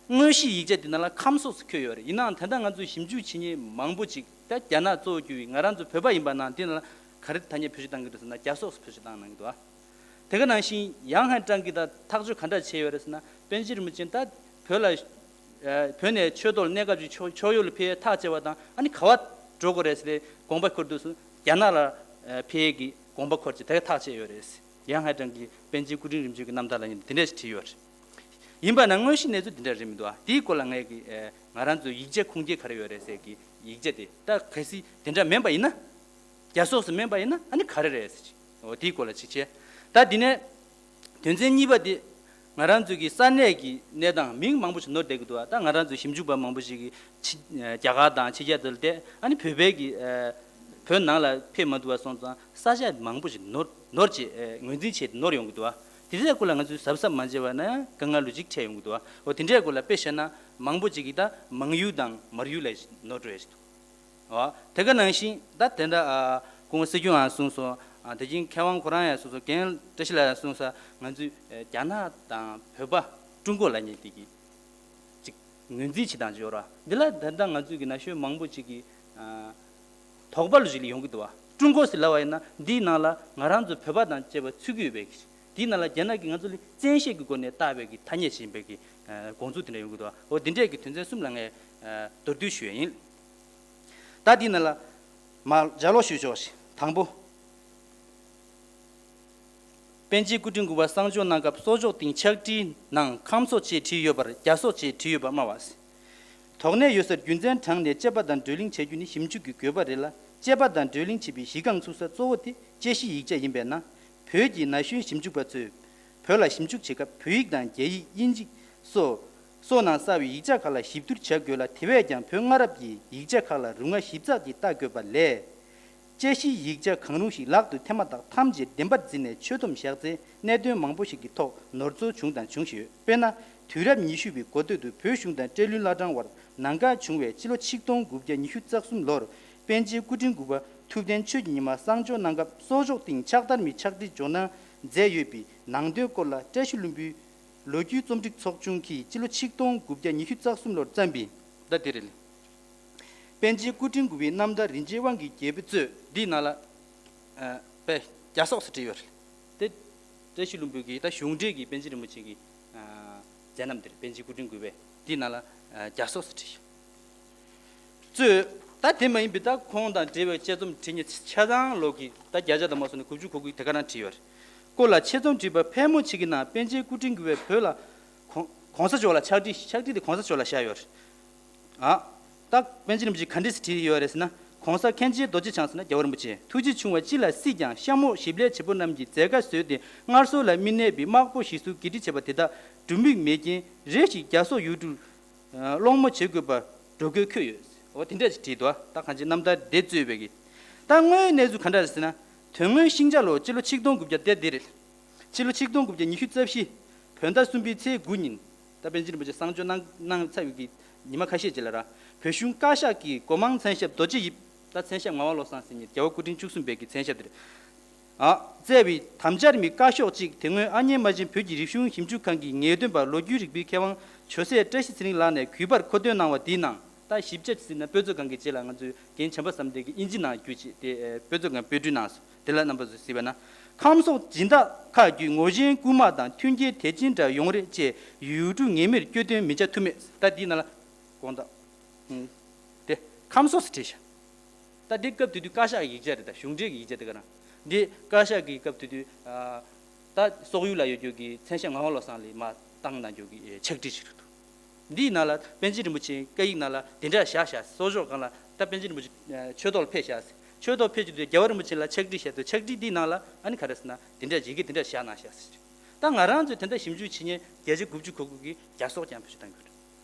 དངོས་གཞི་ཡིག་ཆ་འདི་ནང་ལ་ཁམས་སོགས་སུ་འཁོད་ཡོད་རེད། ཡིན་ནའང་ད་ལྟ་ང་ཚོས་ཞིབ་འཇུག་བྱེད་མཁན་མང་པོ་ཅིག་ད་རྒྱ་ནག་གཙོ་བོ་གྱུར་བའི་ང་རང་ཚོ་བོད་པ་ཡིན་པ་ནང་འདི་ནང་ལ་ག་རེ་ཐ་སྙད་བེད་སྤྱོད་བཏང་གི་འདུག་ཟེར་ན་རྒྱ་སོག་སུ་བེད་སྤྱོད་བཏང་གནང་གི་འདུག་ཨ། དེ་ག་ནང་བཞིན་ཡང་ཧན་ཀྲང་གིས་ད་ཐག་གཅོད་ག་འདྲ་བྱས་ཡོད་རེད་ཟེར་ན་པཎ་ཆེན་རིན་པོ་ཆེ་ད་བོད་ལ་བོད་ནས་ཆོས་ཐོག་ལ་གནས་སྐབས་ཅིག་ཕྱོགས་ཕྱོགས་ཡུལ་ལ་ཕེབས་ཐག་བཅད་པ་དང་ཨ་ནི་ག་བ་འགྲོ་དགོས་རེད་ཟེར་ཏེ་དགོངས་པ་འཁུར་དུས་སུ་རྒྱ་ནག་ལ་ཕེབས་ཀྱི་དགོངས་པ་འཁོར་ཅིག་དེ་ག་ཐག་བཅད་ཡོད་རེད། ཡང་ཧན་ཀྲང་གིས་པཎ་ཆེན་སྐུ་ཕྲེང་རིམ་བྱོན་གྱི་རྣམ་ཐར་ལ་ཡིན་དེ་འདྲ་ཞིག་བྲིས་ཡོད་རེད། ཡིན་པ་ན་དངོས་གཞི་གནས་ཚུལ་དེ་འདྲ་རེད་མི་འདུག་ཨ། དེའི་སྐོར་ལ་ངས་ཀྱི་ཨེ་ང་རང་ཚོའི་ཡིག་ཆ་ཁུངས་སྐྱེལ་ག་རེ་ཡོད་རེད་ཟེར་གྱི་ཡིག་ཆ་དེ་ད་གལ་སྲིད་དེ་འདྲ་མིན་པ་ཡིན་ན། རྒྱ་སོག་སུ་མིན་པ་ཡིན་ན་ཨ་ནི་ག་རེ་རེད་ཟེར་གྱི། འོ་དེའི་སྐོར་ལ་ཅིག་བྱས། ད་དེ་ནས་དོན་ཚན་གཉིས་པ་དེ་ང་རང་ཚོའི་གི་ས་གནས་ཀྱི་གནས་སྟངས་མིང་མང་པོ་ཞིག་ནོར་བསྡད་ཀྱི་འདུག་ཨ། ད་ང་རང་ཚོའི་ཞིབ་འཇུག་པ་མང་པོ་ཞིག་གིས་ཕྱི་རྒྱ་གར་དང་ཕྱི་རྒྱལ་དུ་བསྡད་ཨ་ནི་བོད་པའི་གི་ཨེ་བོད་ནང་ལ་ཕེབས་མ་ཐུབ་པ་སོང་ཙང་ས་ཆ་མང་པོ་ཞིག་ནོར་ནོར་བྱས་ཨེ་ངོས་འཛིན་བྱས་ཏེ་ནོར་ཡོང་གི་འདུག་ཨ། དེ་འདྲའི་སྐོར་ལ་ང་ཚོས་གཟབ་གཟབ་མ་བྱས་པ་ན་དཀའ་ངལ་ལོ་གཅིག་འཕྲད་ཡོང་གི་འདུག་ཨ། འོ་དེ་འདྲའི་སྐོར་ལ་དཔེ་བཤད་ན་མང་པོ་ཅིག་གིས་ད་མང་ཡུལ་དང་མར་ཡུལ་ལ་ནོར་འགྲོ་ཡ་ཞིག་འདུག་ཨ། དེ་ག་ནང་བཞིན་ད་དེ་འདྲ་ཨ་སྐུ་ངོ་སྲིད་སྐྱོང་ཡང་གསུངས་སོང་། ཨ་དེ་བཞིན་མཁས་དབང་ཁོ་རང་ཡང་གསུངས་སོང་། རྒན་བཀྲ་ཤིས་ལགས་ཡང་གསུངས་སོང་། ང་ཚོས་ཨེ་རྒྱ་ནག་དང་བོད་པ་ཀྲུང་གོ་ལབ་མཁན་དེ་གི་ཅིག་ངོས་འཛིན་བྱེད་སྟངས་ཅིག་ཡོད་རེད་བ། འདི་ལ་ད་ལྟ་ང་ཚོའི་གི་ན་གཞོན་མང་པོ་ཅིག་གིས་ཨ་དོགས་པ་ལོ་ཞིག་ལ་ཡོང་གི་འདུག་བ། ཀྲུང་གོ་ཟེར་ལབ་པ་ཡིན་ན་འདིའི་ནང་ལ་ང་རང་ཚོ་བོད་པ་དང་བཅས་པ་ཚུད་ཀྱི་ཡོད་པའི་གི་འདིའི་ནང་ལ་རྒྱ་ནག་གིས་ང་ཚོ་ལ་བཙན་ཤེད་ཀྱི་སྒོ་ནས་བཏགས་པའི་གི་ཐ་སྙད་ཅིག་ཡིན་པའི་གི་ཨ་དགོངས་ཚུལ་དེ་འདྲ་ཡོང་གི་འདུག་བ། འོ་འདི་འདྲས་གི་དོན་ཚན་གསུམ་ལ་ངས་ཨ་མདོར་བསྡུས་ཞུ་ཡ་ཡིན། ད་འདི་ནང་ལ་མར་ལྗགས་ཀློག་ཞུས་ཆོག་ཞིག་དང་པོ། པཎ་ཆེན་སྐུ་ཕྲེང་དགུ་པ་གསང་སྦྱོང་གནང་སྐབས་གསོག་འཇོག་སྟེང་ཕྱག་བྲིས་ནང་ཁམས་སོགས་ཅེས་བྲིས་ཡོད་པར་རྒྱ་སོགས་ཅེས་བྲིས་ཡོད་པར་སྨྲ་བ། དོགས་གནད་ཡོད་སར་རྒྱུ་མཚན་དྲངས་ནས་དཔྱད་པ་དང་བགྲོ་གླེང་བྱ་རྒྱུ་ནི་ཞིབ་འཇུག་གི་དགོས་པ་རེད་ལ། དཔྱད་པ་དང་བགྲོ་གླེང་བྱེད་པའི་གཞི་རྐང་ཚུགས་ས་གཙོ་བོ་དེ་དཔྱད་གཞི་ཡིག་ཆ་ཡིན་པས་ན། བོད་ཀྱི་ན་གཞོན་ཞིབ་འཇུག་པ་ཚོས་བོད་ལ་ཞིབ་འཇུག་བྱེད་སྐབས་བོད་ཡིག་དང་རྒྱ་ཡིག་དབྱིན་ཇི་སོགས། སོགས་ནང་གསལ་བའི་ཡིག་ཆ་ཁག་ལ་ཞིབ་བསྡུར་བྱ་དགོས་ལ། དེ་བས་ཀྱང་བོད་སྔ་རབས་ཀྱི་ཡིག་ཆ་ཁག་ལ་རུ་ང་ཞིབ་ཚགས་ཀྱིས་བལྟ་དགོས་པ་ལས། དཔྱད་གཞིའི་ཡིག་ཆ་གང་རུང་ཞིག་ལག་ཏུ་ཐེབས་མ་ཐག་ཐམས་ཅད་བདེན་པར་འཛིན་ནས་ཆོད་སྡོམ་བཞག་ཚེ་གནད་དོན་མང་པོ་ཞིག་གི་ཐོག་ནོར་འཛོལ་བྱུང་དང་འབྱུང་བཞིན་ཡོད། དཔེར་ན། དུས་རབས་ཉི་ཤུ་པའི་འགོ་སྟོད་དུ་བོད་གཞུང་དང་སྤྲེལ་ལོའི་བླ་བྲང་དབར་ནང་འགལ་བྱུང་བའི་ཕྱི་ལོ་ཆིག་སྟོང་དགུ་བརྒྱ་ཉི་ཤུ་རྩ་གསུམ་ལོར་པཎ་ཆེན་སྐུ་ཕྲེང་དགུ་པ་ཐུབ་བསྟན་ཆོས་ཀྱི་ཉི་མ་གསང་སྦྱོང་གནང་སྐབས་གསོག་འཇོག་སྟེང་ཕྱག་བསྟར་མའི་ཕྱག་བྲིས་ཇོ་ནང་ མཛད་ཡོད་པའི་ནང་དོན་སྐོར་ལ་བཀྲ་ཤིས་ལྷུན་པོའི་ལོ་རྒྱུས་རྩོམ་སྒྲིག་ཚོགས་ཆུང་གིས་སྤྱི་ལོ་ཆིག་སྟོང་དགུ་བརྒྱ་ཉི་ཤུ་རྩ་གསུམ་ལོར་བརྩམས་པའི། ད་དེ་རེད། པཎ་ཆེན་སྐུ་ཕྲེང་དགུ་པའི་རྣམ་ཐར་རིན་ཆེན་དབང་གི་རྒྱལ་པོས་གཙོས། འདིའི་ནང་ལ་ཨ་དཔེ་བརྒྱ་སོགས་སུ་བྲིས་ཡོད་རེད། དེ་བཀྲ་ཤིས་ལྷུན་པོ་གིས་ད་གཞུང་འབྲེལ་གྱི་པཎ་ཆེན་རིན་པོ་ཆེ་གི་ཨ་མཛད་རྣམ་དེ་རེད། པཎ་ཆེན་སྐུ་ཕྲེང་དགུ་པས་འདིའི་ནང་ལ་ཨ་བརྒྱ་སོགས་སུ་བྲིས་ཡོད། གཙོས། ད་དེ་མ་ཡིན་པའི་ད་ཁོང་དང་འབྲེལ་བའི་དཔྱད་རྩོམ་བྲིས་མཁན་ཆ་ཚང་ལོག་གི་ད་བརྒྱ་ཆ་དང་མ་སོང་ནས་དགུ་བཅུ་གོ་དགུ་དེ་ག་རང་བྲིས་ཡོད་རེད། སྐོར་ལ་ཆེད་རྩོམ་བྲིས་པ་ཕལ་མོ་ཆེ་གི་ནང་པཎ་ཆེན་སྐུ་ཕྲེང་དགུ་པས་བོད་ལ་གོང་གོང་ས་མཆོག་ལ་ཕྱག་བྲིས། ཕྱག་བྲིས་དེ་གོང་ས་མཆོག་ལ་བཞག་ཡོད་རེད། ཨ། ད་པཎ་ཆེན་རིན་པོ་ཆེས་ག་འདྲས་སེ་བྲིས་ཡོད་རེད་ཟེར་ན། གོང་ས་མཁན་ཆེན་རྡོ་རྗེ་འཆང་ཟེར་ན་རྒྱལ་བ་རིན་པོ་ཆེ། ཐུགས་རྗེ་ཆུང་བ་སྤྱི་ལ་སྲིད་ཀྱང་། གཤམ་འོག་ཞིབ་ལས་བྱེད་པོ་རྣམས་ཀྱི་མཛད་དཀའ་བཟོས་ཏེ། སྔར་སྲོལ་ལ་མི་གནས་པའི་དམག་དཔོན་ཞིག་གསོ་གི་སྒྲིག་བྱས་པ་དེ་དག་སྒྲུབ་མུས་མེད་རྐྱེན་རེ་ཞིག་བརྒྱ་སོགས་ཡུལ་གྲུར་སློང་མོ་བྱེད་དགོས་པར་འགྲོ་དགོས་འཁོད་ཡོད། འོ་དེ་འདྲས་ཅིག་བྲིས་འདུག་ད་གང་ཅི་རྣམ་ཐར་དེ་གཙོས་པའི་གི། ད་དངོས་ཡོད་གནས་ཚུལ་ག་འདྲ་རེད་ཟེར་ན། དོན་དངོས་ཤིང་བྱ་ལོ་སྤྱི་ལོ་ཆིག་སྟོང་དགུ་བརྒྱ་དེ་དེ་རེད། ཕྱི་ལོ་ཆིག་སྟོང་དགུ་བརྒྱ་ཉི་ཤུ་རྩ་བཞི། བོད་ཟླ་གསུམ་པའི་ཚེས་དགུ་ཉིན། ད་པཎ་ཆེན་རིན་པོ་ཆེ་གསང་སྤྱོད་གནང་གནང་ཚར་བའི་གི་ཉི་མ་ཁ་ཤས་རྗེས་ལ་ར། བོད་གཞུང་བཀའ་ཤག་གིས་སྒོ་མང་མཚན་ཞབས་རྡོ་རྗེ་ཡིབ། ད་མཚན་ཞབས་ངག་དབང་བློ་བཟང་ཟེར་མཁན་རྒྱལ་བ་སྐུ་ཕྲེང་བཅུ་གསུམ་པའི་གི་མཚན་ཞབས་དེ་རེད། ཨ། བསྩལ་བའི་དམ་བཅར་མི་བཀའ་ཤོག་ཅིག་དེ་སྔོན་ཨ་མྱེས་རྨ་ཆེན་བོད་ཀྱི་རིག་གཞུང་ཞིབ་འཇུག་ཁང་གི་ངེས་སྟོན་པ་ལོ་རྒྱུས་རིག་པའི་མཁས་དབང་ཇོ་སྲས་བཀྲ་ཤིས་ཚེ་རིང་ལགས་ནས་གུས་པར་མཁོ་འདོན་གནང་བ་འདིའི་ནང་། ད་ཞིབ་ཆ་ཟེར་ན་དཔེ་མཛོད་ཁང་གི་རྗེས་ལ་ང་ཚོས་རྒན་བྱམས་པ་བསམ་གཏན་གྱིས་དབྱིན་ཇི་ནང་བསྒྱུར་བྱས་ཏེ་དཔེ་མཛོད་ཁང་དཔེ་སྐྲུན་གནང་སོང་། དེ་ལ་རྣམ་པ་ཚོས་གཟིགས་པ་ན། ཁམས་གསུམ་སྦྱིན་བདག་ཁག་བརྒྱུད་ངོ་ཤེས་རྐུན་མ་དང་མཐུན་རྐྱེན་དད་ཅན་འདྲ་ཡོང་རེ་བཅས་ཡུལ་གྲུ་ངེས་མེད་སྐྱོ་སྟོན་མི་བྱ་ཐུ་མེད། ད་འདི་ནང་ལ་དགོངས་དག་ཨུམ། དེ་ཁམས་གསུམ་ཟེར་བྲིས་ཤག་ད་འདི་སྐབས་དེ་དུས་བཀའ་ཤག་གི་ཡིག་ཆ་རེད། ད་གཞུང་འབྲེལ་གྱི་ཡིག་ཆ་དེ་ག་རང་། འདི་བཀའ་ཤག་གི་སྐབས་དེ་དུས་ཨ་ད་སོག་ཡུལ་ལ་ཡོད་རྒྱུ་གི་མཚན་ཞབས་ངག་དབང་བློ་བཟང་ལགས་མར་བཏང་གནང་རྒྱུ་གི་ཕྱག་བྲིས་ཤིག་རེད་འདུག་འདིའི་ནང་ལ་པཎ་ཆེན་རིན་པོ་ཆེའི་བཀའ་ཡིག་ནང་ལ་དེ་འདྲ་བཞག་བཞག་གསོལ་ཇོ་ཁང་ལ་ད་པཎ་ཆེན་རིན་པོ་ཆེ་ཆོས་ཐོག་ལ་ཕེབས་བཞག་ཆོས་ཐོག་ཕེབས་ཀྱི་དུས་རྒྱལ་བ་རིན་པོ་ཆེ་ལ་ཕྱག་བྲིས་བཞག་འདུག་ཕྱག་བྲིས་འདིའི་ནང་ལ་ཨ་ནི་ག་རེ་ཟེར་ན་དེ་འདྲ་ཡི་གེ་དེ་འདྲ་བཞག་གནང་བཞག་ཟེར། ད་ང་རང་ཚོས་དེ་འདྲ་ཞིབ་འཇུག་བྱེད་མཁན་བརྒྱ་ཆ་དགུ་བཅུ་གོ་དགུ་གིས་བརྒྱ་སོགས་ཀྱང་བེད་སྤྱོད་གཏང་གི་ཡོད་རེད།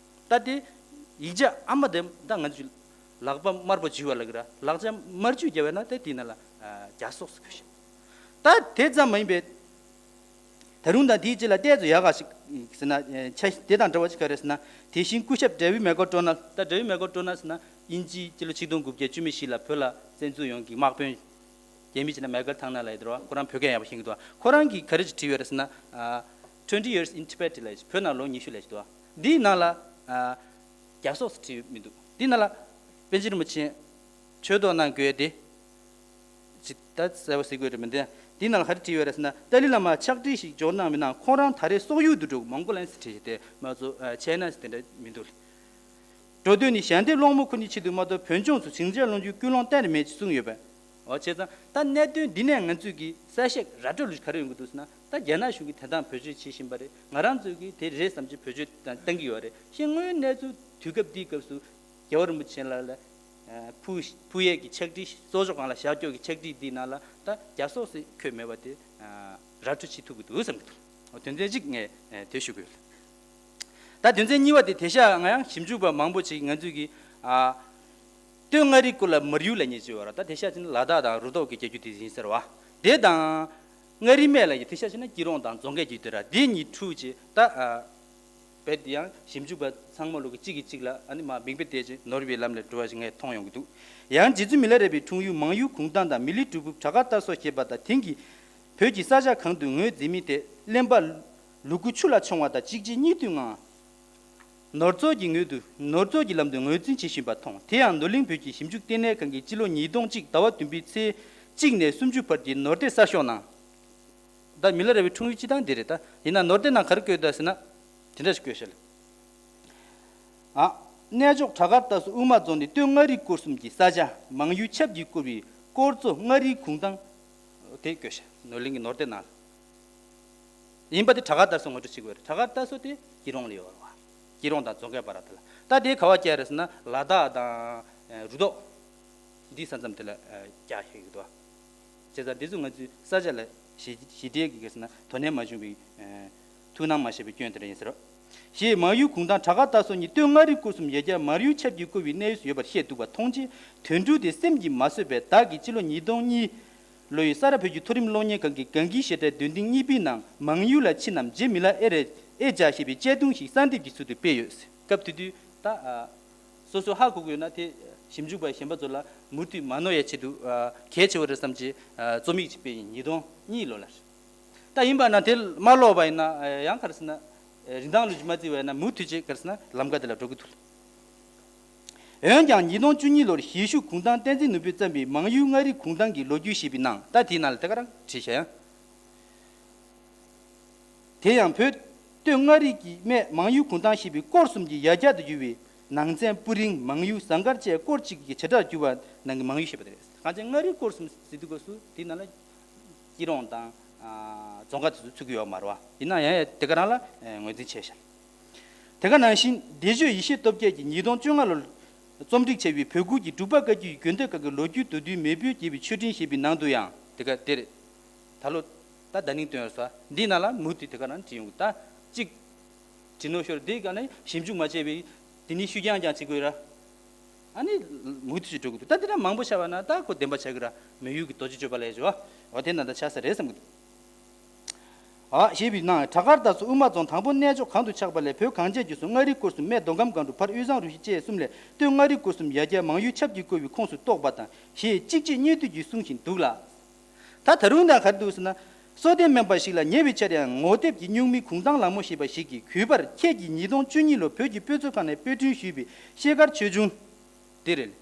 ད་དེ་ཡིག་ཆ་ཨ་མ་དེ་ད་ང་ཚོས་ལག་པ་དམར་པོ་བྱིས་པ་ལ་གི་ར་ལག་ཆ་དམར་མཆོད་རྒྱབ་པ་ན་ད་དེའི་ནང་ལ་བརྒྱ་སོགས་སུ་བཀོད་བཞག་ད་དེ་ཙམ་མ་ཡིན་པའི། ད་རུང་ད་དེའི་རྗེས་ལ་ཏོག་ཙམ་ཡག་ག་ཞིག་ཟེར་ན། ཆ་དེ་དང་འདྲ་བ་ཞིག་ག་རེ་ཟེར་ན། དེ་བཞིན་སྐུ་ཞབས་ཌེ་ཝིཌ་མེག་གོ་ཌོ་ནལ། ད་ཌེ་ཝིཌ་མེག་གོ་ཌོ་ནལ་ཟེར་ན་དབྱིན་ཇིའི་སྤྱི་ལོ་ཆིག་སྟོང་དགུ་བརྒྱ་བཅུ་མེད་བཞི་ལ་བོད་ལ་བཙན་འཛུལ་ཡོང་གི་དམག་དཔོན། རྒྱ་མི་ཆེ་ན་མེག་གལ་ཐང་ནལ་ལ་ཡོད་དོ། ཁོ་རང་བོད་སྐད་ཡག་པོ་ཤེས་ཀྱི་འདུག་ཁོ་རང་གིས་ག་རེ་ཅིག་བྲིས་ཡོད་རེད་ཟེར་ན། ཨ། Twenty Years in Tibet ལ་བོད་ནང་ལོ་ཉི་ཤུ་ལ་ཞིག་འདུག་འདིའི་ནང་ལ། ཨ། བརྒྱ་སོགས་སུ་བྲིས་ཡོད་མི་འདུག་འདིའི་ནང་ལ་པཎ་ཆེན་རིན་པོ་ཆེ་ཆོས་ཐོག་གནང་དགོས་དེ། ཅི་ད་གསལ་པོ་གཟིགས་དགོས་རེད་མི་འདུག་འདིའི་ནང་ལ་ག་རེ་བྲིས་ཡོད་རེད་ཟེར་ན། ཏཱ་ལའི་བླ་མ་ཕྱག་བྲིས་ཤིག་འབྱོར་གནང་མི་གནང་། ཁོང་རང་ད་རེས་སོག་ཡུལ་དུ་འགྲོ། མོང་གོ་ལན་ཟེར་བྲིས་ཏེ་མ་གཏོགས་ཆའི་ན་ཟེར་དེ་འདྲ་མི་འདུག་འགྲོ་དོན་ནི་ཞལ་འདེབས་སློང་མོ་ཁུར་ནས་ཆེད་དུ་མ་གཏོགས་བོད་ལྗོངས་སུ་ཞིང་ཆ་ལོངས་རྒྱུའི་ཀུན་སློང་གཏན་ནས་མེད་ཅེས་གསུངས་ཡོད་པས། འོ་བྱས་ཙང་ད་གནད་དོན་འདི་ནས་ང་ཚོས་ཀྱི་གསལ་བཤད་ར་སྤྲོད་ལུགས་ག་རེ་ཡོང་གི་འདུག་ཟེར་ན། ད་རྒྱ་ནག་གཞུང་གིས་དེ་དང་བེད་སྤྱོད་བྱེད་བཞིན་པ་རེད། ང་རང་ཚོས་ཀྱི་དེ་རེད་བསམ་གྱི་བེད་སྤྱོད་བཏང་གི་ཡོད་རེད། ཤིང་དངོས་གནས་ཚུལ་དུས་སྐབས་འདིའི་སྐབས་སུ་རྒྱལ་བ་རིན་པོ་ཆེ་ལ་ལ་ཕུལ་ཕུལ་ཡས་ཀྱི་ཕྱག་བྲིས། གསོལ་ཇོ་ཁང་ལ་བཞག་ཀྱོག་གི་ཕྱག་བྲིས་འདིའི་ནང་ལ་ད་བརྒྱ་སོགས་སུ་འཁོད་མེད་པ་དེ་ར་སྤྲོད་བྱེད་ཐུབ་ཀྱི་འདུག་བསམ་གྱི་འདུག་དོན་ཚན་གཅིག་ངས་དེ་ཞུ་དགོས། ད་དོན་ཚན་གཉིས་པ་དེ་དེ་ཤ་ང་ཡང་ཞིབ་འཇུག་པ་མང་པོ་ཅིག་ང་ཚོས་ཀྱི་ཨ། སྟོད་མངའ་རིས་སྐོར་ལ་མར་ཡུལ་ལབ་མཁན་ཅིག་ཡོད་རེད། ད་དེ་ཤ་ཅིག་ནི་ལ་དྭགས་དང་རུ་ཐོག་གི་རྒྱལ་རྒྱུད་དེ་ཡིན་ཟེར་བ། དེ་དང་། མངའ་རིས་སྨད་ལབ་ཀྱི་དེ་ཤ་ཅིག་ན་སྐྱིད་གྲོང་དང་རྫོང་ཁའི་རྒྱུད་དེ་ར། དེ་གཉིས་འཁྲུག་ཅིག་ད་ཨ། བེད་ཡང་ཞིབ་འཇུག་པ་ཚང་མ་ལོ་གི་གཅིག་གིས་གཅིག་ལ་ཨ་ནི་མ་མིང་དཔེ་བལྟས་ཅིག་ནོར་བའི་ལམ་ལ་འགྲོ་བ་ཞིག་ངས་མཐོང་ཡོང་གི་འདུག་ཡང་རྗེ་བཙུན་མི་ལ་རས་པའི་འཁྲུངས་ཡུལ་མང་ཡུལ་གུང་ཐང་དང་མི་ལི་གྲུ་ཕུབ་བྲག་དཀར་རྟ་སོ་ཞེས་པ་དང་དེང་གི་བོད་ཀྱི་ས་ཆ་གང་དུ་ངོས་འཛིན་མིན་ཏེ་གླེན་པ་ལུ་གུ་ཆུ་ལ་མཆོང་བ་དང་གཅིག་རྗེས་གཉིས་མཐུད་ངང་། ནོར་མཚོ་གི་ངོས་དུ་ནོར་མཚོ་གི་ལམ་དུ་ངོས་འཛིན་བྱེད་བཞིན་པ་མཐོང་། དེ་ཡང་ནོར་གླིང་བོད་ཀྱི་ཞིབ་འཇུག་ལྟེ་གནས་ཁང་གིས་སྤྱི་ལོ་ཉིས་སྟོང་གཅིག་ཟླ་བ་བདུན་པའི་ཚེས་གཅིག་ནས་སུམ་ཅུ་བར་གྱི་ནོར་དེབ་གསར་ཤོག་ནང་། ད་མི་ལ་རས་པའི་འཁྲུངས་ཡུལ་སྤྱི་དང་འདི་རེད། ད་ཡིན་ན་ནོར་དེབ་ནང་ག་རེ་བཀོད་འདུག་ཟེར་ན། དེ་འདྲ་ཞིག་བཀོད་ཤག་ལ། ཨ། གནས་མཆོག་བྲག་དཀར་རྟ་སོ་དབུ་མ་རྫོང་ནི་སྟོད་མངའ་རིས་སྐོར་གསུམ་གྱི་ས་ཆ་མང་ཡུལ་ཆབ་ཀྱིས་བསྐོར་བའི་དཀོར་མཚོ་མངའ་རིས་གུང་ཐང་། དེ་བཀོད་ཤག་ནོར་གླིང་གི་ནོར་དེབ་ནང་ལ། ཡིན་པ་དེ་བྲག་དཀར་རྟ་སོ་ངོ་སྤྲོད་བྱེད་དགོས་རེད། བྲག་དཀར་རྟ་སོ་དེ་སྐྱིད་གྲོང་ལ་ཡོད་རེད་བ། སྐྱིད་གྲོང་དང་རྫོང་ཁའི་བར་དེ་ལ། ད་དེ་ག་བ་བསྐྱལ་རེད་ཟེར་ན་ལ་དྭགས་དང་རུ་ཐོག་འདིའི་ས་མཚམས་དེ་ལ་བསྐྱལ་ཤེས་ཀྱི་འདུག་བ། བྱས་ཙང་འདི་ཚོ་ང་ཚོའི་ས་ཆ་ལ་ཞི་ཞི་བདེ་གི་ག་ཟེར་ན་དོ་ནན་མ་བྱུང་བའི་ཐུགས་སྣང་མ་བྱས་པའི་སྐྱོན་དེ་འདྲ་ཡིན་ཟེར་རོ། ཞེས་མང་ཡུལ་གུང་ཐང་བྲག་དཀར་རྟ་སོ་གཉིས་སྟོད་མངའ་རིས་སྐོར་གསུམ་ཡ་གྱལ་མར་ཡུལ་ཆབ་ཀྱིས་བསྐོར་བའི་གནས་ཡུལ་སུ་ཡོད་པར་བཤད་འདུག་པ་མཐོང་རྗེས་དོན་གྲུབ་དེ་སེམས་ཀྱིས་མ་བཟོད་པས་བདག་གིས་སྤྱི་ལོ་ཉིས་སྟོང་གཉིས། ལོ་ཡི་ས་རཱ་བོད་ཀྱི་མཐོ་རིམ་སློབ་གཉེར་ཁང་གི་གང་གི་ཞེ་ཁྲའི་འདོན་ཐེངས་གཉིས་པའི་ནང་མང་ཡུལ་ལ་ཕྱིན་ནམ་རྗེ་མི་ལ་ཨེ་རེ་ཨེ་ཇ་ཞེས་པའི་དཔྱད་ཐུང་ཞིག་གསར་འདེབས་ཀྱི་ཚུལ་དུ་སྤེལ་ཡོད། སྐབས་དེ་དུས་ད་ཨ་སོ་སོས་ཧ་གོ་གི་ཡོད་ན་དེ་ཞིབ་འཇུག་པ་གཞན་པ་ཚོ་ལ་མུ་མཐུད་མ་ནོར་ཡའི་ཆེད་དུ་ཨ་གལ་ཆེ་བ་རེད་བསམ་བྱས་ཨ་རྩོམ་ཡིག་ཅིག་སྤེལ་ཡིན། ཉིས་སྟོང་གཉིས་ལོ་ལ་རེད། ད་ཡིན་པ་ན་དེ་མ་ཀློག་པ་ཡིན་ན་ཡང་ག་རེ་ཟེར་ན་རིན་ཐང་ལུགས་ཀྱི་མ་བརྩི་བ་ཡིན་ན་མུ་མཐུད་ཅིག་ག་རེ་ཟེར་ན་ལམ་ཀ་དེ་ལ་འགྲོ་གི་འདུག་འོན་ཀྱང་ཉིས་སྟོང་བཅུ་གཉིས་ལོར་གཞིས་བཞུགས་གུང་ཐང་བསྟན་འཛིན་ནོར་བུས་བརྩམས་པའི་མང་ཡུལ་མངའ་རིས་གུང་ཐང་གི་ལོ་རྒྱུས་ཞེས་པའི་ནང་ད་དེའི་ནང་ལ་དེ་ག་རང་བྲིས་བཞག་ཡང་། དེ་ཡང་བོད་སྟོད་མངའ་རིས་ཀྱི་སྨད་མང་ཡུལ་གུང་ཐང་ཞེས་པའི་སྐོར་གསུམ་གྱི་ཡ་གྱལ་དུ་གྱུར་བའི་ནང་ཚན་སྤུ་རིང་མང་ཡུལ་ཟངས་དཀར་བཅས་སྐོར་གཅིག་གི་བྱེ་བྲག་གྱུར་པ་ནང་གི་མང་ཡུལ་ཞེས་པ་དེ་རེད། གང་ཅི་མངའ་རིས་སྐོར་གསུམ་ཟེར་དུས་སྐབས་སུ་དེའི་ནང་ལ་སྐྱིད་གྲོང་དང་རྫོང་ཁག་དེ་ཚོ་ཚུད་ཀྱི་ཡོད་མ་རེད་བ། ཡིན་ན་ཡང་དེ་ག་རང་ལ་ངོས་འཛིན་བྱས་ཤག་དེ་ག་ནང་བཞིན་སྡེ་གཅོད་ཡེ་ཤེས་སྟོབས་རྒྱལ་གྱིས་ཉིས་སྟོང་བཅོ་ལྔ་ལོར་རྩོམ་སྒྲིག་བྱས་པའི་བོད་ཁུལ་གྱི་འབྲུག་པ་བཀའ་བརྒྱུད་ཀྱི་དགོན་སྡེ་ཁག་གི་ལོ་རྒྱུས་མདོར་བསྡུས་མེས་པོས་རྒྱས་པའི་མཆོད་སྤྲིན་ཞེས་པའི་ནང་དུ་ཡང་དེ་ག་དེ་རེད། ད་ལོ་ད་ད་ནིང་བཏོན་ཡོད་ས་འདིའི་ནང་ལ་མུ་མཐུད་དེ་ག་རང་བྲིས་ཡོང་གི། ད་གཅིག་བྲིས་ནོ་ཤོར་འདི་ག་ནས་ཞིབ་འཇུག་མ་བྱས་པའི་དེ་ནི་ཤུགས་རྐྱེན་ཀྱང་བྱེད་དགོས་ར། ཨ་ནི་མུ་མཐུད་ཅིག་འགྲོ་གི་འདུག་ད་འདི་འདྲ་མང་པོ་བྱས་པ་ན་ད་ཁོ་བདེན་པ་ཆགས་ཀྱི་ར། མི་ཡུལ་གྱི་རྡོ་རྗེ་གཅོད་པ་ལས་བྱོ། འོ་དེ་ན་ད་ཆགས་ས་རེད་བསམ་གི་འདུག་ཨ་ཞེས་པའི་ནང་བྲག་དཀར་དང་སོགས་དབུ་མ་རྫོང་དང་པོ་གནས་མཆོག་གང་དུ་ཆགས་པ་ལས་བོད་གངས་ཅན་རྒྱུད་སུ་མངའ་རིས་སྐོར་གསུམ་སྨད་མདོ་ཁམས་སྒང་དྲུག་ཕར་དབུས་གཙང་རུ་བཞི་བཅས་གསུམ་ལས་སྟོད་མངའ་རིས་སྐོར་གསུམ་ཡ་གྱལ་མང་ཡུལ་ཆབས་ཀྱིས་བསྐོར་བའི་ཁོངས་སུ་གཏོགས་པ་དང་ཞེས་གཅིག་རྗེས་གཉིས་མཐུད་ཀྱིས་གསུང་བཞིན་འདུག་ལ། ད་ད་རུང་ད་ག་རེ་འདུག་ཟེར་ན། སོ་ལྡན་སྨན་པ་ཞིག་ལ་ཉེ་བའི་ཆར་ཡང་ངོ་དེབ་ཀྱི་སྨྱུག་མིང་གུང་ཐང་ལ་མོ་ཞེས་པ་ཞིག་གིས་གུས་པར་ཁྱེད་ཀྱིས་ཉིས་སྟོང་བཅུ་གཉིས་ལོར་བོད་ཀྱི་དཔེ་མཛོད་ཁང་ནས་དཔེ་སྐྲུན་ཞུས་པའི་ཤེལ་དཀར་ཆོས་འབྱུང་། དེ་རེད།